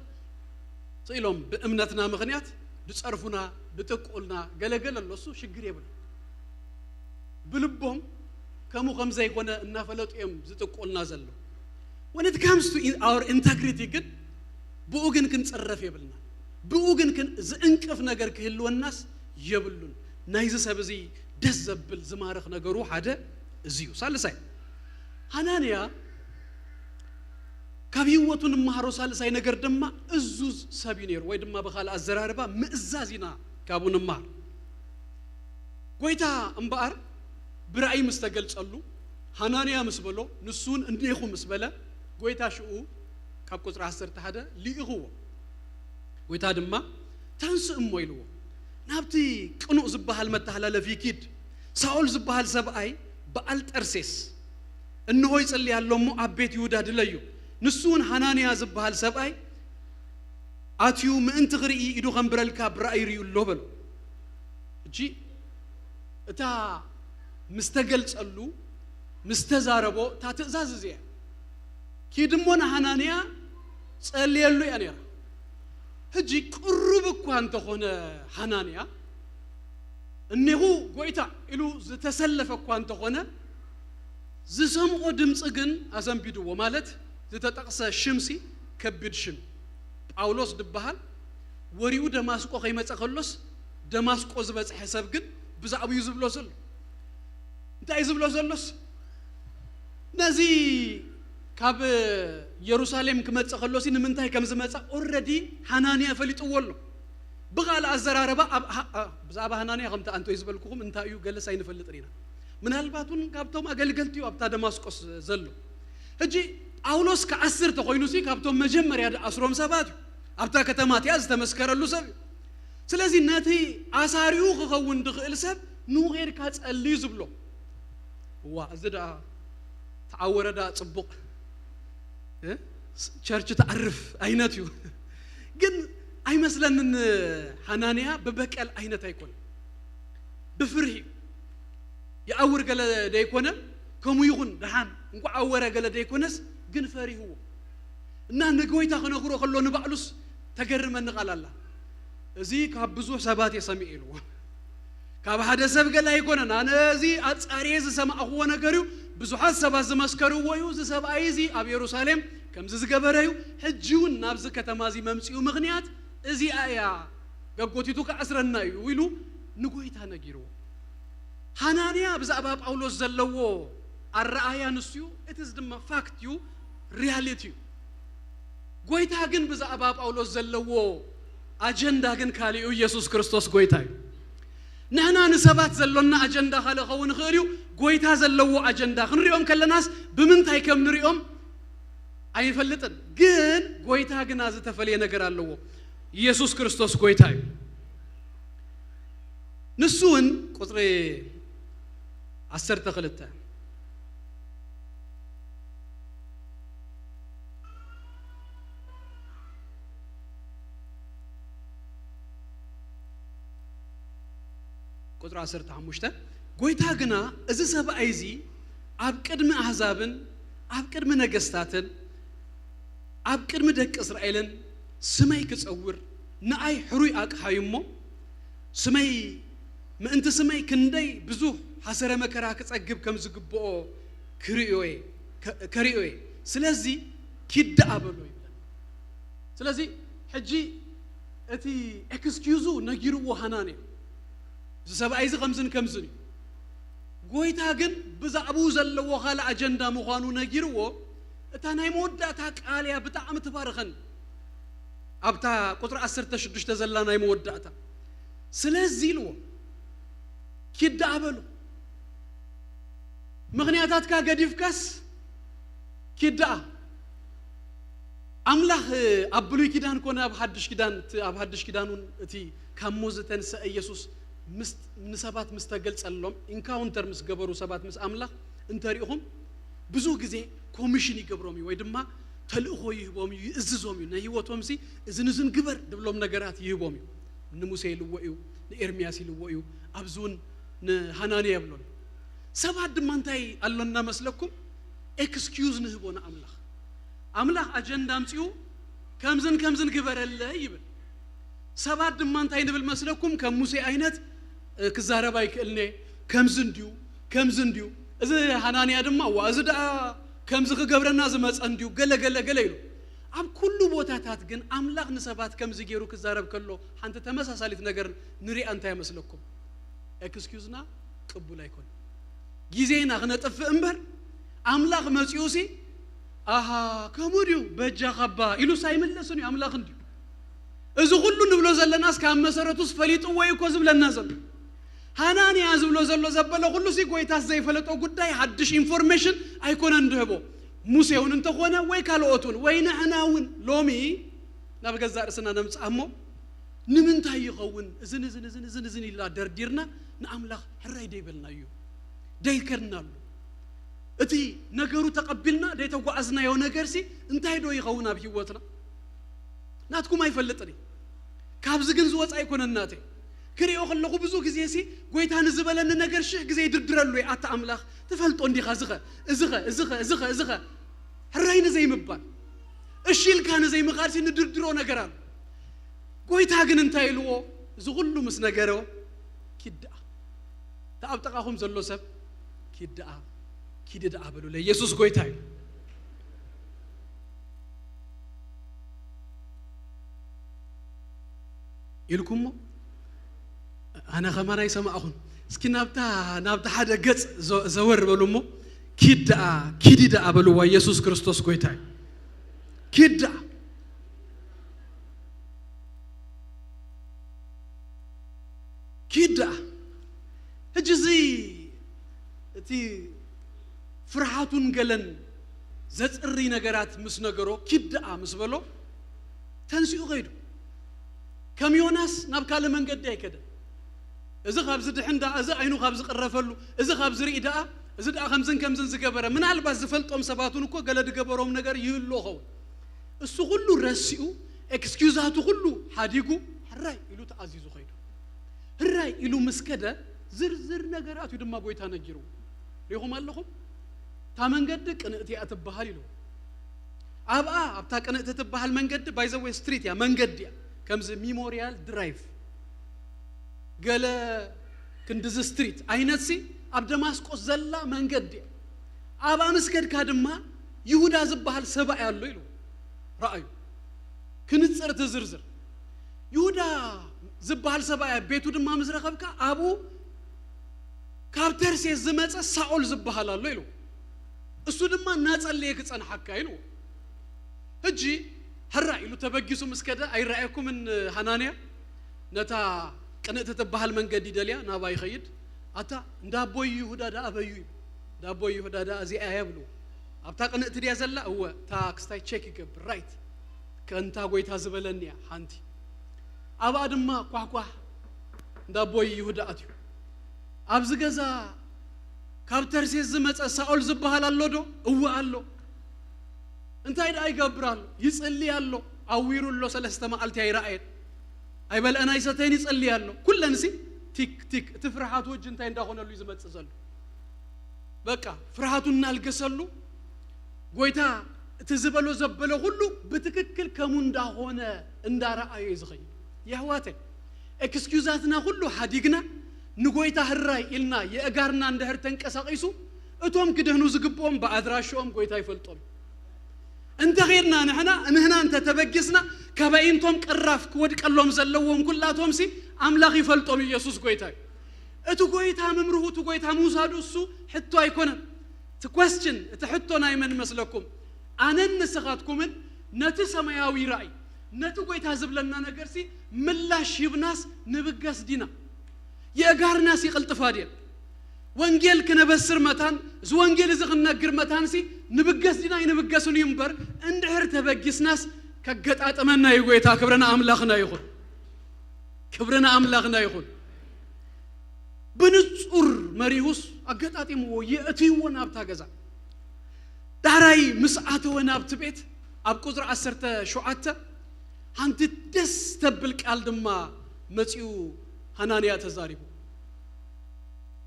ስኢሎም ብእምነትና ምኽንያት ድጸርፉና፣ ድጥቅኡልና፣ ገለገለ ኣሎ፣ እሱ ሽግር የብሉ። ብልቦም ከምኡ ከም ዘይኮነ እናፈለጡ እዮም ዝጥቅኡልና ዘለዉ። When it comes to in-, our integrity ግን፣ ብኡ ግን ክንጽረፍ የብልና። ብኡ ግን ክን-፣ ዝእንቅፍ ነገር ክህልወናስ የብሉን። ናይዚ ሰብ እዚ ደስ ዘብል ዝማርኽ ነገሩ ሓደ እዚ እዩ። ሳልሳይ፣ ሃናንያ ካብ ህይወቱ ንመሃሮ ሳልሳይ ነገር ድማ እዙዝ ሰብ እዩ ነይሩ፣ ወይ ድማ ብኻልእ ኣዘራርባ ምእዛዝ ኢና ካብኡ ንመሃር። ጎይታ እምበኣር ብራእይ ምስ ተገልጸሉ፣ ሃናንያ ምስ በሎ፣ ንሱ እውን እኔኹ ምስ በለ፣ ጎይታ ሽኡ ካብ ቁጽሪ ዓሰርተ ሓደ ልኢኽዎ። ጎይታ ድማ "ተንስእ እሞ" ኢልዎ፣ "ናብቲ ቅኑእ ዝበሃል መተሓላለፊ ኪድ፣ ሳኦል ዝበሃል ሰብኣይ በኣል ጠርሴስ እንሆ ይጽሊ ኣሎ እሞ ኣብ ቤት ይሁዳ ድለዮ፣ ንሱ እውን ሃናንያ ዝበሃል ሰብኣይ ኣትዩ ምእንቲ ክርኢ ኢዱ ኸንብረልካ ብራእይ ርእዩ ኣሎ በሎ። ሕጂ እታ ምስ ተገልጸሉ ምስ ተዛረቦ እታ ትእዛዝ እዚኣ ኪድ እሞ ንሃናንያ ጸልየሉ እያ ነይራ። ሕጂ ቅሩብ እኳ እንተኾነ ሃናንያ እኔኹ ጎይታ ኢሉ ዝተሰለፈ እኳ እንተኾነ ዝሰምዖ ድምፂ ግን ኣዘንቢድዎ። ማለት ዝተጠቕሰ ሽምሲ ከቢድ ሽም ጳውሎስ ድበሃል ወሪኡ ደማስቆ ከይመፀ ከሎስ ደማስቆ ዝበፅሐ ሰብ ግን ብዛዕባኡ እዩ ዝብሎ ዘሎ። እንታይ እዩ ዝብሎ ዘሎስ ነዚ ካብ ኢየሩሳሌም ክመፅእ ከሎሲ ንምንታይ ከም ዝመፃ ኦረዲ ሃናንያ ፈሊጥዎ ኣሎ። ብኻልእ ኣዘራረባ ኣብ- ኣ- ኣ- ብዛዕባ ሃናንያ ከምቲ ኣንቶይ ዝበልኩኹም እንታይ እዩ ገለስ ኣይንፈልጥን ኢና። ምናልባት እውን ካብቶም ኣገልገልቲ እዩ ኣብታ ደማስቆስ ዘሎ። ሕጂ ጳውሎስ ክኣስር ተኾይኑሲ ካብቶም መጀመርያ ዝኣስሮም ሰባት እዩ። ኣብታ ከተማ እቲኣ ዝተመስከረሉ ሰብ እዩ። ስለዚ ነቲ ኣሳሪኡ ክኸውን ዝኽእል ሰብ ንኡ ኬድካ ጸሊ ዝብሎ። እዋ እዚ ደኣ ተዓወረ ደኣ ጽቡቕ እ? ቸርች ተዓርፍ ዓይነት እዩ። ግን ኣይመስለንን። ሃናንያ ብበቀል ዓይነት ኣይኮነ ብፍርሂ ይኣውር ገለ ደይኮነ። ከምኡ ይኹን ደሓን እንኳ ኣወረ ገለ ደይኮነስ ግን ፈሪህዎ እና ንጎይታ ክነግሮ ከሎ ንባዕሉስ ተገርመኒ ቃል ኣላ። እዚ ካብ ብዙሕ ሰባት እየ ሰሚዐ ኢልዎ። ካብ ሓደ ሰብ ገለ ኣይኮነን። ኣነ እዚ ኣጻርየ ዝሰማዕኽዎ ነገር እዩ። ብዙሓት ሰባት ዝመስከርዎ እዩ። እዚ ሰብኣይ እዚ ኣብ የሩሳሌም ከምዚ ዝገበረ እዩ። ሕጂ እውን ናብዚ ከተማ እዚ መምፅኡ ምኽንያት እዚኣ እያ። ገጎቲቱ ክኣስረና እዩ ኢሉ ንጎይታ ነጊርዎ። ሃናንያ ብዛዕባ ጳውሎስ ዘለዎ ኣረኣያ ንሱ እዩ። እቲ ድማ ፋክት እዩ፣ ሪያሊቲ እዩ። ጎይታ ግን ብዛዕባ ጳውሎስ ዘለዎ ኣጀንዳ ግን ካልእ እዩ። ኢየሱስ ክርስቶስ ጎይታ እዩ። ንሕና ንሰባት ዘሎና ኣጀንዳ ካልእ ኸውን ይኽእል እዩ። ጎይታ ዘለዎ ኣጀንዳ ክንሪኦም ከለናስ ብምንታይ ከም ንሪኦም ኣይፈልጥን። ግን ጎይታ ግና ዝተፈለየ ነገር ኣለዎ። ኢየሱስ ክርስቶስ ጎይታ እዩ። ንሱ እውን ቁፅሪ ዓሰርተ ክልተ ቁፅሪ ዓሰርተ ሓሙሽተ ጎይታ ግና እዚ ሰብኣይ እዚ ኣብ ቅድሚ ኣህዛብን ኣብ ቅድሚ ነገስታትን ኣብ ቅድሚ ደቂ እስራኤልን ስመይ ክጸውር ንኣይ ሕሩይ ኣቅሓዩ እሞ ስመይ ምእንቲ ስመይ ክንደይ ብዙሕ ሓሰረ መከራ ክጸግብ ከም ዝግብኦ ክርእዮ እየ ከ- ከርእዮ እየ። ስለዚ ኪድ ደኣ በሎ ይብለና። ስለዚ ሕጂ እቲ ኤክስኪዩዙ ነጊርዎ ሃናንያ እዚ ሰብኣይ እዚ ከምዝን ከምዝን እዩ። ጎይታ ግን ብዛዕባኡ ዘለዎ ካልእ ኣጀንዳ ምዃኑ ነጊርዎ። እታ ናይ መወዳእታ ቃል እያ ብጣዕሚ ትባርኸኒ። ኣብታ ቁፅሪ ዓሰርተ ሽዱሽተ ዘላ ናይ መወዳእታ ስለዚ ኢልዎ ኪድ ደኣ በሉ። ምኽንያታትካ ገዲፍካስ ኪድ ደኣ ኣምላኽ ኣብ ብሉይ ኪዳን ኮነ ኣብ ሓድሽ ኪዳን እቲ ኣብ ሓድሽ ኪዳን እውን እቲ ካብ ሞት ዝተንሰአ ኢየሱስ ምስ ንሰባት ምስ ተገልጸሎም ኢንካውንተር ምስ ገበሩ ሰባት ምስ ኣምላኽ እንተሪእኹም ብዙ ግዜ ኮሚሽን ይገብሮም እዩ ወይ ድማ ተልእኾ ይህቦም እዩ ይእዝዞም እዩ ናይ ህይወቶም ሲ እዝን እዝን ግበር ድብሎም ነገራት ይህቦም እዩ ንሙሴ ይልዎ እዩ ንኤርምያስ ይልዎ እዩ ኣብዚ እውን ንሃናንያ የብሎም ሰባት ድማ እንታይ ኣሎና መስለኩም ኤክስኪዩዝ ንህቦ ንኣምላኽ ኣምላኽ ኣጀንዳ ኣምፅኡ ከምዝን ከምዝን ግበረለይ ይብል ሰባት ድማ እንታይ ንብል መስለኩም ከም ሙሴ ዓይነት ክዛረብ ኣይክእልነ ከምዚ እንድዩ ከምዚ እንድዩ እዚ ሃናንያ ድማ ዋ እዚ ደኣ ከምዚ ክገብረና ዝመፀ እንድዩ ገለ ገለ ገለ ኢሉ ኣብ ኩሉ ቦታታት ግን ኣምላኽ ንሰባት ከምዚ ገይሩ ክዛረብ ከሎ ሓንቲ ተመሳሳሊት ነገር ንሪኣ እንታይ መስለኩም ኤክስኪዩዝና ቅቡል ኣይኮን ግዜና ክነጥፍእ እምበር ኣምላኽ መፂኡ ሲ ኣሃ ከምኡ ድዩ በጃኻ እባ ኢሉስ ኣይምለስን እዩ ኣምላኽ እንድዩ እዚ ኩሉ ንብሎ ዘለናስ ካብ መሰረቱስ ፈሊጥዎ እዩ እኮ ዝብለና ዘሎ ሃናንያ ዝብሎ ዘሎ ዘበለ ኩሉ ሲ ጎይታስ ዘይፈለጦ ጉዳይ ሓድሽ ኢንፎርሜሽን ኣይኮነን ድህቦ ሙሴ እውን እንተኾነ ወይ ካልኦት እውን ወይ ንሕና እውን ሎሚ ናብ ገዛእ ርእስና ነምፅኣ እሞ ንምንታይ ይኸውን እዝን እዝን እዝን እዝን እዝን ኢልና ደርዲርና ንኣምላኽ ሕራይ ደይበልናዮ ደይከድናሉ እቲ ነገሩ ተቐቢልና ዘይተጓዓዝናዮ ነገርሲ እንታይ ዶ ይኸውን ኣብ ህይወትና? ናትኩም ኣይፈልጥን እየ። ካብዚ ግን ዝወፃ ኣይኮነን ናተይ። ክሪኦ ከለኹ ብዙ ግዜ ሲ ጎይታ ንዝበለኒ ነገር ሽሕ ግዜ ይድርድረሉ እየ። ኣታ ኣምላኽ ትፈልጦ እንዲኻ፣ እዚኸ እዚኸ እዚኸ እዚኸ እዚኸ ሕራይ ንዘይምባል፣ እሺ ኢልካ ንዘይምኻድ ሲ ንድርድሮ ነገር ኣሎ። ጎይታ ግን እንታይ ኢልዎ? እዚ ኩሉ ምስ ነገሮ ኪድ ደኣ፣ እቲ ኣብ ጥቓኹም ዘሎ ሰብ ኪድ ደኣ፣ ኪዲ ደኣ በሉ፣ ለኢየሱስ ጎይታ እዩ ኢልኩሞ። ኣነ ከማን ኣይሰማዕኹን። እስኪ ናብታ ናብታ ሓደ ገጽ ዘ- ዘወር በሉ እሞ፣ ኪድ ደኣ፣ ኪዲ ደኣ በልዋ፣ ኢየሱስ ክርስቶስ ጎይታ እዩ። ኪድ ደኣ፣ ኪድ ደኣ። ሕጂ እዚ እቲ ፍርሃቱን ገለን ዘጽሪ ነገራት ምስ ነገሮ፣ ኪድ ደኣ ምስ በሎ፣ ተንሲኡ ኸይዱ። ከም ዮናስ ናብ ካልእ መንገዲ ኣይከደን። እዚ ካብዚ ድሕን ደኣ፣ እዚ ዓይኑ ካብ ዝቕረፈሉ፣ እዚ ካብ ዝርኢ ደኣ፣ እዚ ደኣ ከምዝን ከምዝን ዝገበረ፣ ምናልባት ዝፈልጦም ሰባት እውን እኮ ገለ ዝገበሮም ነገር ይህሉ ኸውን። እሱ ኩሉ ረሲኡ፣ ኤክስኪዩዛቱ ኩሉ ሓዲጉ፣ ሕራይ ኢሉ ተኣዚዙ ኸይዱ። ህራይ ኢሉ ምስ ከደ፣ ዝርዝር ነገራት እዩ ድማ ጎይታ ነጊሩ። ሪኹም ኣለኹም? እታ መንገዲ ቅንእቲ እያ ትበሃል ኢሉ። ኣብኣ ኣብታ ቅንእቲ ትበሃል መንገዲ፣ ባይ ዘ ወይ፣ ስትሪት እያ፣ መንገዲ እያ። ከምዚ ሚሞሪያል ድራይቭ፣ ገለ ክንድዚ ስትሪት ዓይነት ሲ ኣብ ደማስቆስ ዘላ መንገዲ እያ። ኣብኣ ምስ ከድካ ድማ ይሁዳ ዝበሃል ሰብኣይ ኣሎ ኢሉ። ረኣዩ። ክንጽር እቲ ዝርዝር። ይሁዳ ዝበሃል ሰብኣይ ኣብ ቤቱ ድማ ምስ ረኸብካ፣ ኣብኡ ካብ ተርሴስ ዝመጸ ሳኦል ዝበሃል ኣሎ ኢሉ። እሱ ድማ እናጸለየ ክጸንሓካ ኢሉ። ሕጂ ሕራይ ኢሉ ተበጊሱ ምስ ከደ፣ ኣይረኣየኩምን ሃናንያ? ነታ ቅንእቲ ትበሃል መንገዲ ደልያ ናባ ይኸይድ። ኣታ እንዳ ኣቦይ ይሁዳ ደኣ ኣበዩ እዩ። እንዳ ኣቦይ ይሁዳ ደኣ እዚኣ እያ ብልዎ። ኣብታ ቅንእቲ ድያ ዘላ? እወ። እታ ክስታይ ቸክ ይገብር፣ ራይት፣ ከእንታ ጎይታ ዝበለኒ እያ ሓንቲ። ኣብኣ ድማ ኳሕኳሕ፣ እንዳ ኣቦይ ይሁዳ ኣትዩ። ኣብዚ ገዛ ካብ ተርሴስ ዝመጸ ሳኦል ዝበሃል ኣሎ ዶ? እወ ኣሎ። እንታይ ደኣ ይገብር ኣሎ? ይጽሊ ኣሎ። ኣዊሩ ኣሎ፣ ሰለስተ መዓልቲ ኣይረኣየን። ኣይበልዐን ኣይሰተየን፣ ይጽሊ ኣሎ። ኩለንሲ ቲክ ቲክ። እቲ ፍርሃቱ ሕጂ እንታይ እንዳኾነሉ እዩ ዝመጽእ ዘሎ? በቃ ፍርሃቱ እናልገሰሉ፣ ጎይታ እቲ ዝበሎ ዘበሎ ኩሉ ብትክክል ከሙ እንዳኾነ እንዳረኣዮ እዩ ዝኸይድ። የሕዋተይ፣ ኤክስኪዩዛትና ኩሉ ሓዲግና ንጎይታ ህራይ ኢልና የእጋርና እንድሕር ተንቀሳቒሱ፣ እቶም ክድህኑ ዝግብኦም ብኣድራሽኦም ጎይታ ይፈልጦም። እንተ ኸድና ንሕና ንህና እንተ ተበጊስና፣ ካብ ኣዒንቶም ቅራፍ ክወድቀሎም ዘለዎም ኩላቶም ሲ ኣምላኽ ይፈልጦም፣ ኢየሱስ ጎይታ እዩ። እቲ ጎይታ ምምርሁ፣ እቲ ጎይታ ምውሳዱ እሱ ሕቶ ኣይኮነን። እቲ ኮስችን፣ እቲ ሕቶ ናይ መን መስለኩም? ኣነን ንስኻትኩምን ነቲ ሰማያዊ ራእይ፣ ነቲ ጎይታ ዝብለና ነገር ሲ ምላሽ ሂብናስ ንብገስ ዲና? የእጋርናስ ይቕልጥፋ ድየን? ወንጌል ክነበስር መታን፣ እዚ ወንጌል እዚ ክንነግር መታን ሲ ንብገስ ዲና? ኣይንብገስን እዩ እምበር፣ እንድሕር ተበጊስናስ ከገጣጥመና እዩ ጎይታ። ክብሪ ንኣምላኽና ይኹን። ክብሪ ንኣምላኽና ይኹን። ብንጹር መሪሁስ ኣገጣጢምዎ የእትይዎ ናብታ ገዛ። ዳሕራይ ምስ ኣተወ ናብቲ ቤት ኣብ ቁጽሪ ዓሰርተ ሸውዓተ ሓንቲ ደስ ተብል ቃል ድማ መጺኡ ሃናንያ ተዛሪቡ።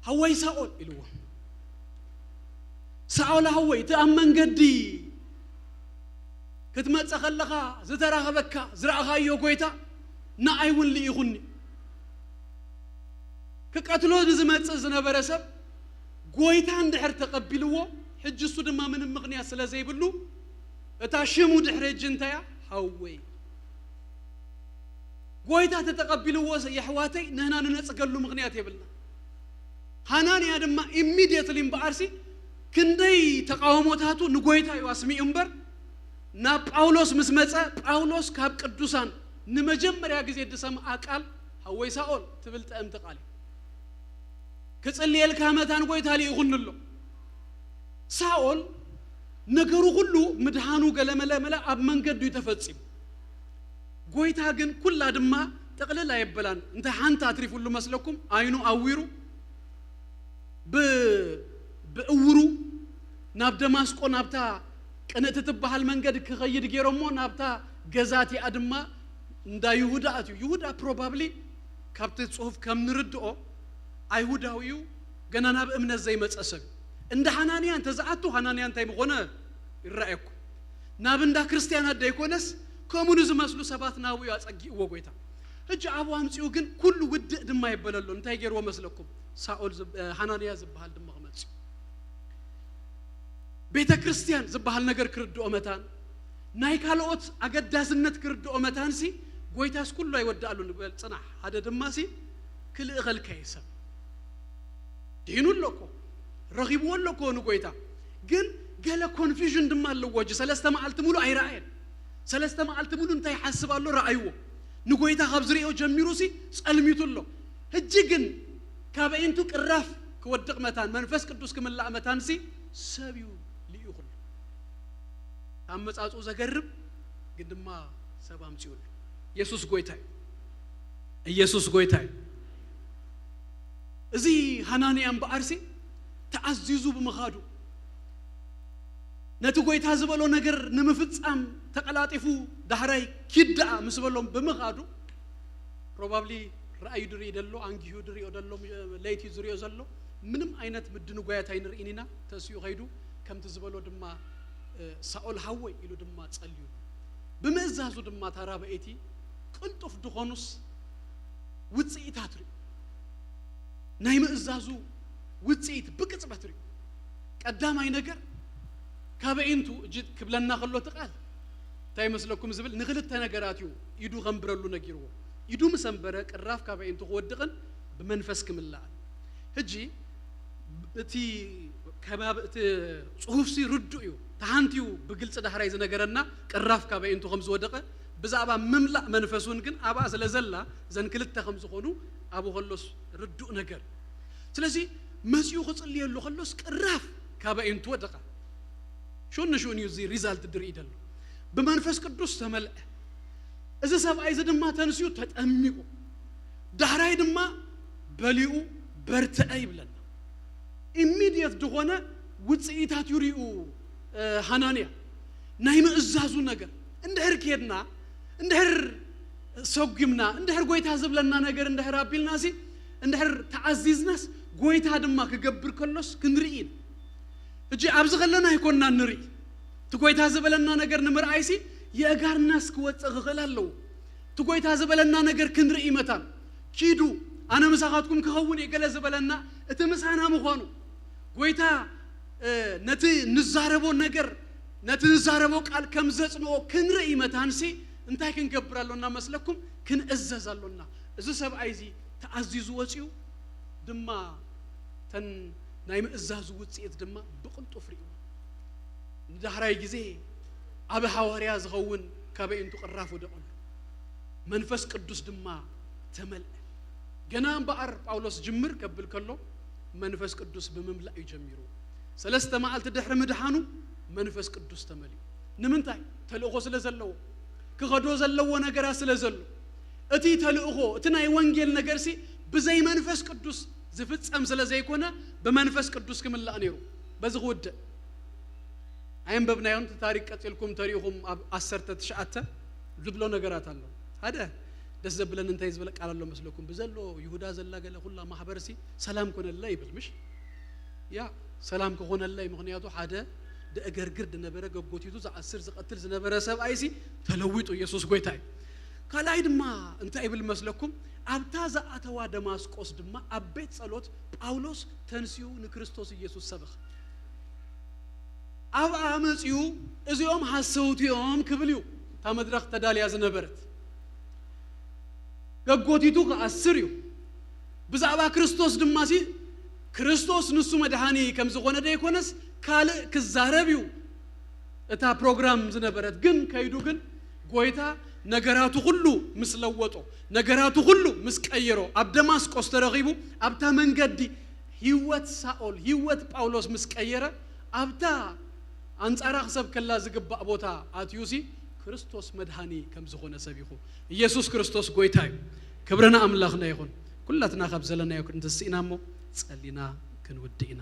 ሃወይ ሳኦል ኢልዎ። ሳኦል ሃወይ፣ እቲ ኣብ መንገዲ ክትመጸ ከለኻ ዝተራኸበካ ዝረኣኻዮ ጎይታ ንኣይ እውን ልኢኹኒ። ክቀትሎ ንዝመጽእ ዝነበረ ሰብ ጎይታ እንድሕር ተቐቢልዎ፣ ሕጂ እሱ ድማ ምንም ምኽንያት ስለ ዘይብሉ፣ እታ ሽሙ ድሕሪ ሕጂ እንታይ እያ? ሃወይ። ጎይታ ተተቐቢልዎ የሕዋተይ፣ ንህና ንነጽገሉ ምኽንያት የብልና። ሃናንያ ድማ ኢሚድየትሊ እምበኣርሲ ክንደይ ተቃውሞታቱ ንጎይታ እዩ ኣስሚዑ እምበር፣ ናብ ጳውሎስ ምስ መጸ፣ ጳውሎስ ካብ ቅዱሳን ንመጀመርያ ግዜ ዝሰምዓ ቃል ሃወይ ሳኦል ትብል ጥዕምቲ ቃል እዩ። ክጽልየልካ መታን ጎይታ ልኢኹኒ ኣሎ። ሳኦል ነገሩ ኩሉ ምድሃኑ ገለመለመለ ኣብ መንገዱ እዩ ተፈጺሙ። ጎይታ ግን ኩላ ድማ ጥቕልል ኣየበላን። እንተ ሓንቲ ኣትሪፉሉ መስለኩም? ኣይኑ ኣዊሩ፣ ብ- ብእውሩ ናብ ደማስቆ ናብታ ቅንእቲ ትበሃል መንገድ ክኸይድ ገይሮሞ ናብታ ገዛ እቲኣ ድማ እንዳ ይሁዳ ኣትዩ። ይሁዳ ፕሮባብሊ ካብቲ ጽሑፍ ከም ንርድኦ ኣይሁዳዊ እዩ፣ ገና ናብ እምነት ዘይመጸ ሰብ እዩ። እንዳ ሃናንያ እንተዝኣቱ ሃናንያ እንታይ ምኾነ ይረኣየኩም። ናብ እንዳ ክርስትያናት ደይኮነስ ከምኡ ንዝመስሉ ሰባት ናብኡ ኣጸጊእዎ ጎይታ። ሕጂ ኣብኡ ኣምጺኡ ግን ኩሉ ውድእ ድማ የበለሉ። እንታይ ገይርዎ መስለኩም? ሳኦል ዝብ- ሃናንያ ዝበሃል ድማ ክመጽእ ቤተ ክርስቲያን ዝበሃል ነገር ክርድኦ መታን ናይ ካልኦት ኣገዳስነት ክርድኦ መታንሲ ጎይታስ ኩሉ ኣይወዳእሉን። በል ጽናሕ ሓደ ድማሲ ክልእኸልካ እዩ ሰብ ድሂኑ ኣሎ እኮ ረኺብዎ ኣሎ እኮ ንጎይታ። ግን ገለ ኮንፊዥን ድማ ኣለዎ። እጂ ሰለስተ መዓልቲ ሙሉ ኣይረኣየን። ሰለስተ መዓልቲ ሙሉ እንታይ ሓስብ ኣሎ ረኣይዎ። ንጎይታ ካብ ዝርእዮ ጀሚሩ ሲ ጸልሚቱ ኣሎ። ሕጂ ግን ካብ ኣዒንቱ ቅራፍ ክወድቕ መታን መንፈስ ቅዱስ ክምላእ መታንሲ ሰብ እዩ ልኢኹሉ። ኣመጻጽኡ ዘገርም ግን ድማ ሰብ ኣምጺኡሉ። ኢየሱስ ጎይታ እዩ። ኢየሱስ ጎይታ እዩ። እዚ ሃናንያ እምበኣርሲ ተኣዚዙ ብምኻዱ ነቲ ጎይታ ዝበሎ ነገር ንምፍጻም ተቐላጢፉ ዳሕራይ ኪድ ደኣ ምስ በሎም ብምኻዱ ፕሮባብሊ ራእዩ ድርኢ ደሎ፣ ኣንጊሁ ድሪኦ ደሎ፣ ለይቲ ዝሪኦ ዘሎ ምንም ዓይነት ምድንጓያት ኣይንርኢን ኢና። ተሲኡ ከይዱ ከምቲ ዝበሎ ድማ ሳኦል ሃወይ ኢሉ ድማ ጸልዩ። ብምእዛዙ ድማ ታራበኤቲ ቅልጡፍ ድኾኑስ ውጽኢታት ርእዩ። ናይ ምእዛዙ ውጽኢት ብቅጽበት ርእዩ። ቀዳማይ ነገር ካብ ኣዒንቱ እጂ ክብለና ከሎ እቲ ቃል እንታይ ይመስለኩም ዝብል ንክልተ ነገራት እዩ ኢዱ ከንብረሉ ነጊርዎ። ኢዱ ምስ ኣንበረ ቅራፍ ካብ ኣዒንቱ ክወድቕን ብመንፈስ ክምላእን። ሕጂ እቲ ከባቢ እቲ ጽሑፍሲ ርዱእ እዩ። ተሃንትዩ ብግልጺ ዳሕራይ ዝነገረና ቅራፍ ካብ ኣዒንቱ ከም ዝወደቐ ብዛዕባ ምምላእ መንፈስ እውን ግን ኣብኣ ስለ ዘላ ዘን ክልተ ከም ዝኾኑ ኣብኡ ከሎስ ርዱእ ነገር። ስለዚ መጺኡ ክጽልየሉ ከሎስ ቅራፍ ካብ ኣዒንቱ ወደቐ። ሽኡን ንሽኡን እዩ እዚ ሪዛልት ድርኢ ደሎ። ብመንፈስ ቅዱስ ተመልአ። እዚ ሰብኣይ እዚ ድማ ተንስኡ ተጠሚቁ ዳሕራይ ድማ በሊኡ በርትዐ ይብለና። ኢሚድየት ዝኾነ ውፅኢታት ይሪኡ። ሃናንያ ናይ ምእዛዙ ነገር እንድሕር ኬድና እንድሕር ሰጉምና እንድሕር ጎይታ ዝብለና ነገር እንድሕር ኣቢልና ሲ እንድሕር ተኣዚዝናስ ጎይታ ድማ ክገብር ከሎስ ክንርኢ ኢና። ሕጂ ኣብዚ ከለና ኣይኮንና ንርኢ። እቲ ጎይታ ዝበለና ነገር ንምርኣይሲ የእጋርናስ ክወፅእ ክኽእል ኣለዎ። እቲ ጎይታ ዝበለና ነገር ክንርኢ መታን ኪዱ ኣነ ምሳኻትኩም ክኸውን እየ ገለ ዝበለና እቲ ምሳና ምዃኑ ጎይታ ነቲ ንዛረቦ ነገር ነቲ ንዛረቦ ቃል ከም ዘጽንኦ ክንርኢ መታንሲ እንታይ ክንገብር ኣሎና መስለኩም? ክንእዘዝ ኣሎና። እዚ ሰብኣይ እዚ ተኣዚዙ ወጺኡ ድማ ተን ናይ ምእዛዙ ውጽኢት ድማ ብቕልጡፍ ርእዩ። ንዳሕራይ ግዜ ዓቢ ሃዋርያ ዝኸውን ካብ ኣዒንቱ ቅራፍ ወደቐሉ። መንፈስ ቅዱስ ድማ ተመልአ። ገና እምበኣር ጳውሎስ ጅምር ከብል ከሎ መንፈስ ቅዱስ ብምምላእ እዩ ጀሚሩ። ሰለስተ መዓልቲ ድሕሪ ምድሓኑ መንፈስ ቅዱስ ተመልኡ። ንምንታይ? ተልእኾ ስለ ዘለዎ፣ ክኸዶ ዘለዎ ነገራት ስለ ዘሎ። እቲ ተልእኾ፣ እቲ ናይ ወንጌል ነገርሲ ብዘይ መንፈስ ቅዱስ ዝፍጸም ስለ ዘይኮነ ብመንፈስ ቅዱስ ክምላእ ነይሩ። በዚ ክውድእ ኣየንበብናዮን። እቲ ታሪክ ቀጺልኩም ተሪኢኹም ኣብ ዓሰርተ ትሽዓተ ዝብሎ ነገራት ኣሎ። ሓደ ደስ ዘብለኒ እንታይ ዝበለ ቃል ኣሎ መስለኩም? ብዘሎ ይሁዳ ዘላ ገለ ኩላ ማሕበርሲ ሰላም ኮነለይ ይብል ምሽ? ያ ሰላም ክኾነለይ ምኽንያቱ ሓደ ደእገርግር ዝነበረ ገጎቲቱ ዝኣስር ዝቐትል ዝነበረ ሰብኣይሲ ተለዊጡ ኢየሱስ ጎይታ እዩ። ካልኣይ ድማ እንታይ ይብል መስለኩም? ኣብታ ዝኣተዋ ደማስቆስ ድማ ኣብ ቤት ጸሎት ጳውሎስ ተንሲኡ ንክርስቶስ ኢየሱስ ሰበኸ። ኣብኣ መጺኡ እዚኦም ሓሰውቲ እዮም ክብል እዩ እታ መድረኽ ተዳልያ ዝነበረት። ገጎቲቱ ክኣስር እዩ። ብዛዕባ ክርስቶስ ድማ ሲ ክርስቶስ ንሱ መድሃኒ ከም ዝኾነ ደይኮነስ ካልእ ክዛረብ እዩ እታ ፕሮግራም ዝነበረት። ግን ከይዱ ግን ጎይታ ነገራቱ ኩሉ ምስ ለወጦ ነገራቱ ኩሉ ምስ ቀየሮ ኣብ ደማስቆስ ተረኺቡ ኣብታ መንገዲ ህይወት ሳኦል ህይወት ጳውሎስ ምስ ቀየረ ኣብታ ኣንጻራ ክሰብከላ ዝግባእ ቦታ ኣትዩሲ ክርስቶስ መድሃኒ ከም ዝኾነ ሰቢኹ። ኢየሱስ ክርስቶስ ጎይታ እዩ። ክብሪ ንኣምላኽና ይኹን። ኩላትና ካብ ዘለናዮ ክንትስእ ኢና እሞ ጸሊና ክንውድእ ኢና።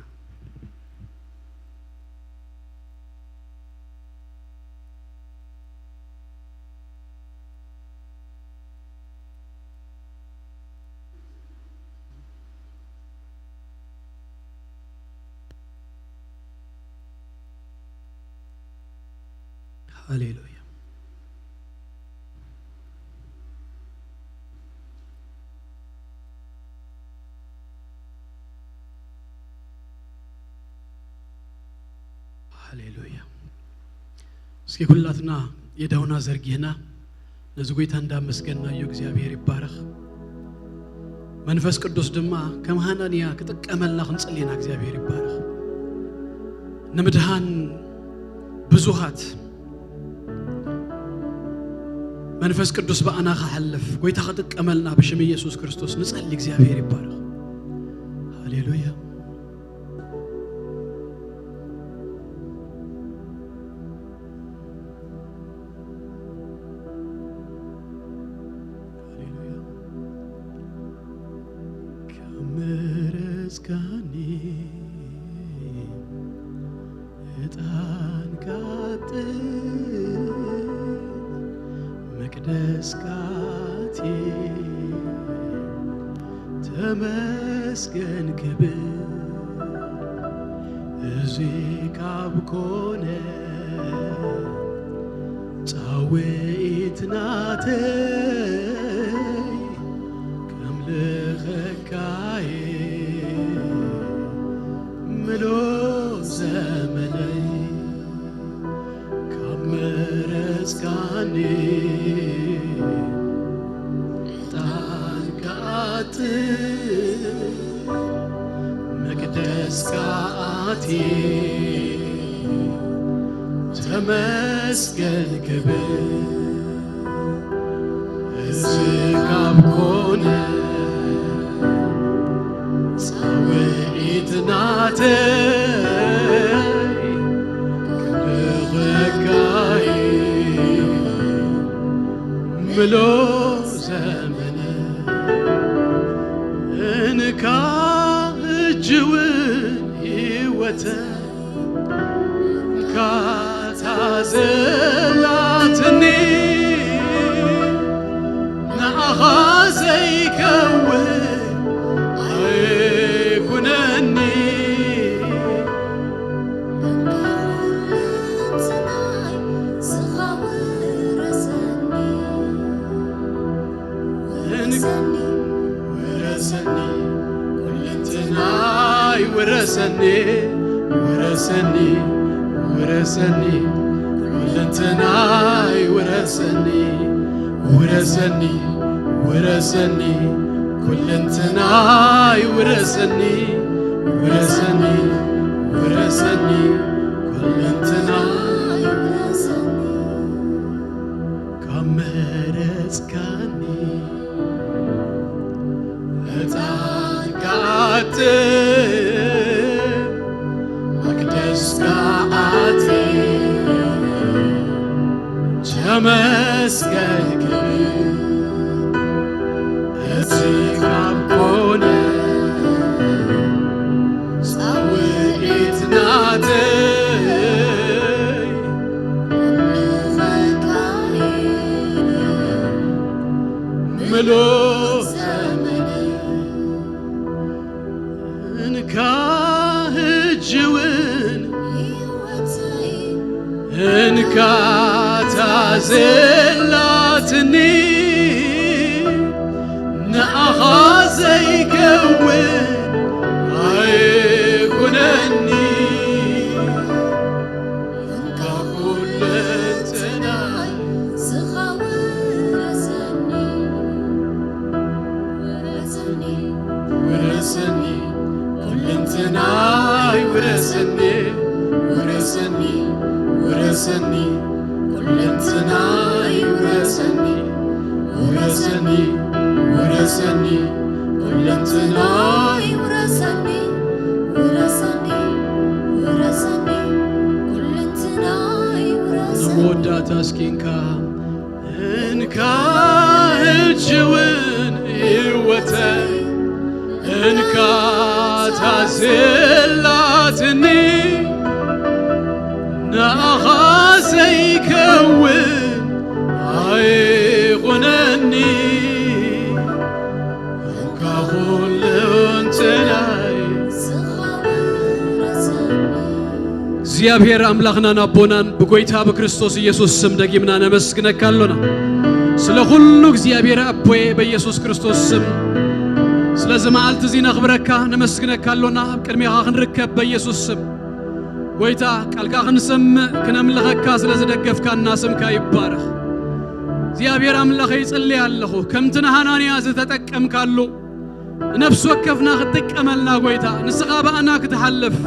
ሃሌሉያ። ሃሌሉያ። እስኪ ኩላትና የዳውና ዘርጊህና ነዚ ጎይታ እንዳመስገናዮ እግዚኣብሔር ይባረኽ። መንፈስ ቅዱስ ድማ ከም ሃናንያ ክጥቀመልና ክንጽሊ ኢና። እግዚኣብሔር ይባረኽ። ንምድሃን ብዙሃት መንፈስ ቅዱስ ብኣና ክሓልፍ ጎይታ ክጥቀመልና ብሽም ኢየሱስ ክርስቶስ ንጸሊ። እግዚኣብሔር ይባረኽ። ሃሌሉያ። ካብ መረጽካኒ ዕጣን ካጥን መቅደስ ካቴ ተመስገን ክብል እዚ ካብ ኮነ ጻውዒት ናተይ ከምልኸካየ ምሉእ ዘመነይ ካብ መረጽካኒ ዕጣን ክኣጥን መቅደስካ ኣትየ ተመስገን ክብል እዚ ካብ ኮነ ጻውዒት ናተይ ክብርኸካይ ምሉእ ዘመነ እንካ ሕጂ እውን ህይወተ ካታ ዘላትኒ ንኣኻ ዘይከውን ኣይኩነኒ። ውረሰኒ፣ ውረሰኒ፣ ኩልንትናይ ውረሰኒ፣ ውረሰኒ፣ ውረሰኒ፣ ኩልንትናይ ውረሰኒ፣ ውረሰኒ፣ ውረሰኒ፣ ኩልንትናይ ውረሰኒ፣ ውረሰኒ፣ ውረሰኒ፣ ኩልንትናይ ውረሰኒ። ካብ መረጽካኒ ዕጣን ክኣትም መቅደስካ ኣትየ ተመስገን ክብል እዚ ካብ ኮነ ጻውዒት ናተይ ምሉእ ዘመነይ እንካ ሕጂ እውን እንካ ታዘላትኒ ንኣኻ ዘይከውን ኣይኩነኒ። እንካ ኩለንትናይ ዝኻወረሰኒ ውረሰኒ፣ ኩለንትናይ ውረሰኒ፣ ውረሰኒ፣ ውረሰኒ፣ ኩለንትናይ ውረሰኒ፣ ውረሰኒ፣ ውረሰኒ፣ ኩለንትናይ ውረሰኒ፣ ውረሰኒ፣ ውረሰኒ፣ ኩለንትናይ ውረሰኒ። ንመወዳእታ እስኪ እንካ እንካ ሕጂ እውን ህይወተይ እንካ ታዘላትኒ ንኣኻ ዘይከውን ኣይኹነኒ። እንካ ኩለንትናይ እግዚኣብሔር ኣምላኽናን ኣቦናን ብጎይታ ብክርስቶስ ኢየሱስ ስም ደጊምና ነመስግነካ ኣሎና። ስለ ኩሉ እግዚኣብሔር ኣቦየ በኢየሱስ ክርስቶስ ስም፣ ስለዚ መዓልቲ እዚ ነኽብረካ ነመስግነካ ኣሎና። ኣብ ቅድሜኻ ክንርከብ በኢየሱስ ስም። ጎይታ ቃልካ ክንሰምዕ ክነምልኸካ ስለ ዝደገፍካና ስምካ ይባረኽ። እግዚኣብሔር ኣምላኸ ይጽልይ ኣለኹ ከምቲ ንሃናንያ ዝተጠቀምካሉ ንነፍሲ ወከፍና ክትጥቀመልና ጎይታ፣ ንስኻ ብኣና ክትሓልፍ፣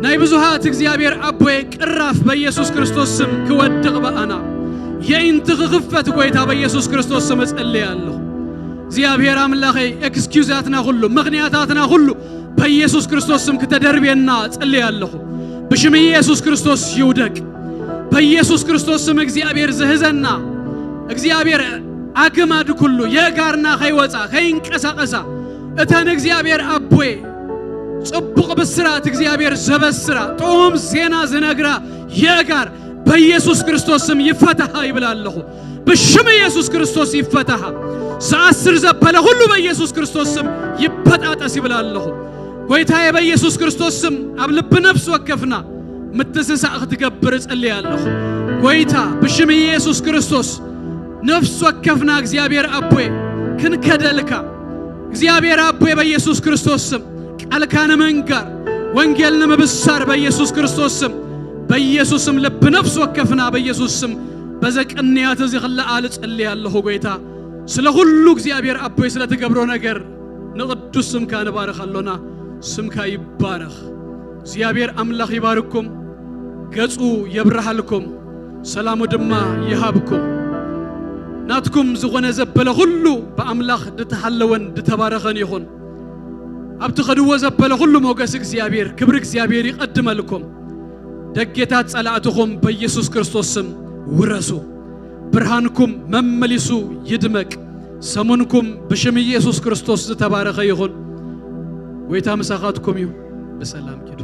ናይ ብዙሃት እግዚኣብሔር ኣቦየ ቅራፍ በኢየሱስ ክርስቶስ ስም ክወድቕ ብኣና የኢንቲ ክኽፈት ጎይታ በኢየሱስ ክርስቶስ ስም እጸልይ ኣለኹ። እግዚኣብሔር ኣምላኸይ ኤክስኪውዛትና ኩሉ ምኽንያታትና ኩሉ በኢየሱስ ክርስቶስ ስም ክተደርብየና እጸልይ ኣለኹ። ብሽም ኢየሱስ ክርስቶስ ይውደቅ። በኢየሱስ ክርስቶስ ስም እግዚኣብሔር ዝህዘና እግዚኣብሔር ኣግማድ ኩሉ የእጋርና ከይወፃ ከይንቀሳቐሳ እተን እግዚኣብሔር ኣቦየ ጽቡቕ ብስራት እግዚኣብሔር ዘበስራ ጥዑም ዜና ዝነግራ የእጋር በኢየሱስ ክርስቶስ ስም ይፈታሃ ይብል ኣለኹ። ብሽም ኢየሱስ ክርስቶስ ይፈታሃ። ዝኣስር ዘበለ ሁሉ በኢየሱስ ክርስቶስ ስም ይበጣጠስ ይብል ኣለኹ። ጎይታዬ በኢየሱስ ክርስቶስ ስም ኣብ ልቢ ነፍሲ ወከፍና ምትስሳእ ክትገብር እጸልይ ኣለኹ። ጎይታ ብሽም ኢየሱስ ክርስቶስ ነፍሲ ወከፍና እግዚኣብሔር ኣቦይ ክንከደልካ እግዚኣብሔር ኣቦይ በኢየሱስ ክርስቶስ ስም ቃልካ ንምንጋር ወንጌል ንምብሳር በኢየሱስ ክርስቶስ ስም በኢየሱስ ስም ልቢ ነፍሲ ወከፍና በኢየሱስ ስም በዘ ቅንያት እዚ ክለዓል እጸልይ ኣለኹ። ጎይታ ስለ ኩሉ እግዚኣብሔር ኣቦይ ስለ ትገብሮ ነገር ንቕዱስ ስምካ ንባርኽ ኣሎና። ስምካ ይባረኽ። እግዚኣብሔር ኣምላኽ ይባርኩም፣ ገጹ የብርሃልኩም፣ ሰላሙ ድማ ይሃብኩም። ናትኩም ዝኾነ ዘበለ ኩሉ ብኣምላኽ ድተሃለወን ድተባረኸን ይኹን። ኣብ ትኸድዎ ዘበለ ኩሉ ሞገስ እግዚኣብሔር፣ ክብሪ እግዚኣብሔር ይቐድመልኩም። ደጌታት ጸላእትኹም በኢየሱስ ክርስቶስ ስም ውረሱ። ብርሃንኩም መመሊሱ ይድመቅ። ሰሙንኩም ብሽም ኢየሱስ ክርስቶስ ዝተባረኸ ይኹን። ጎይታ ምሳኻትኩም እዩ። ብሰላም ኪዱ።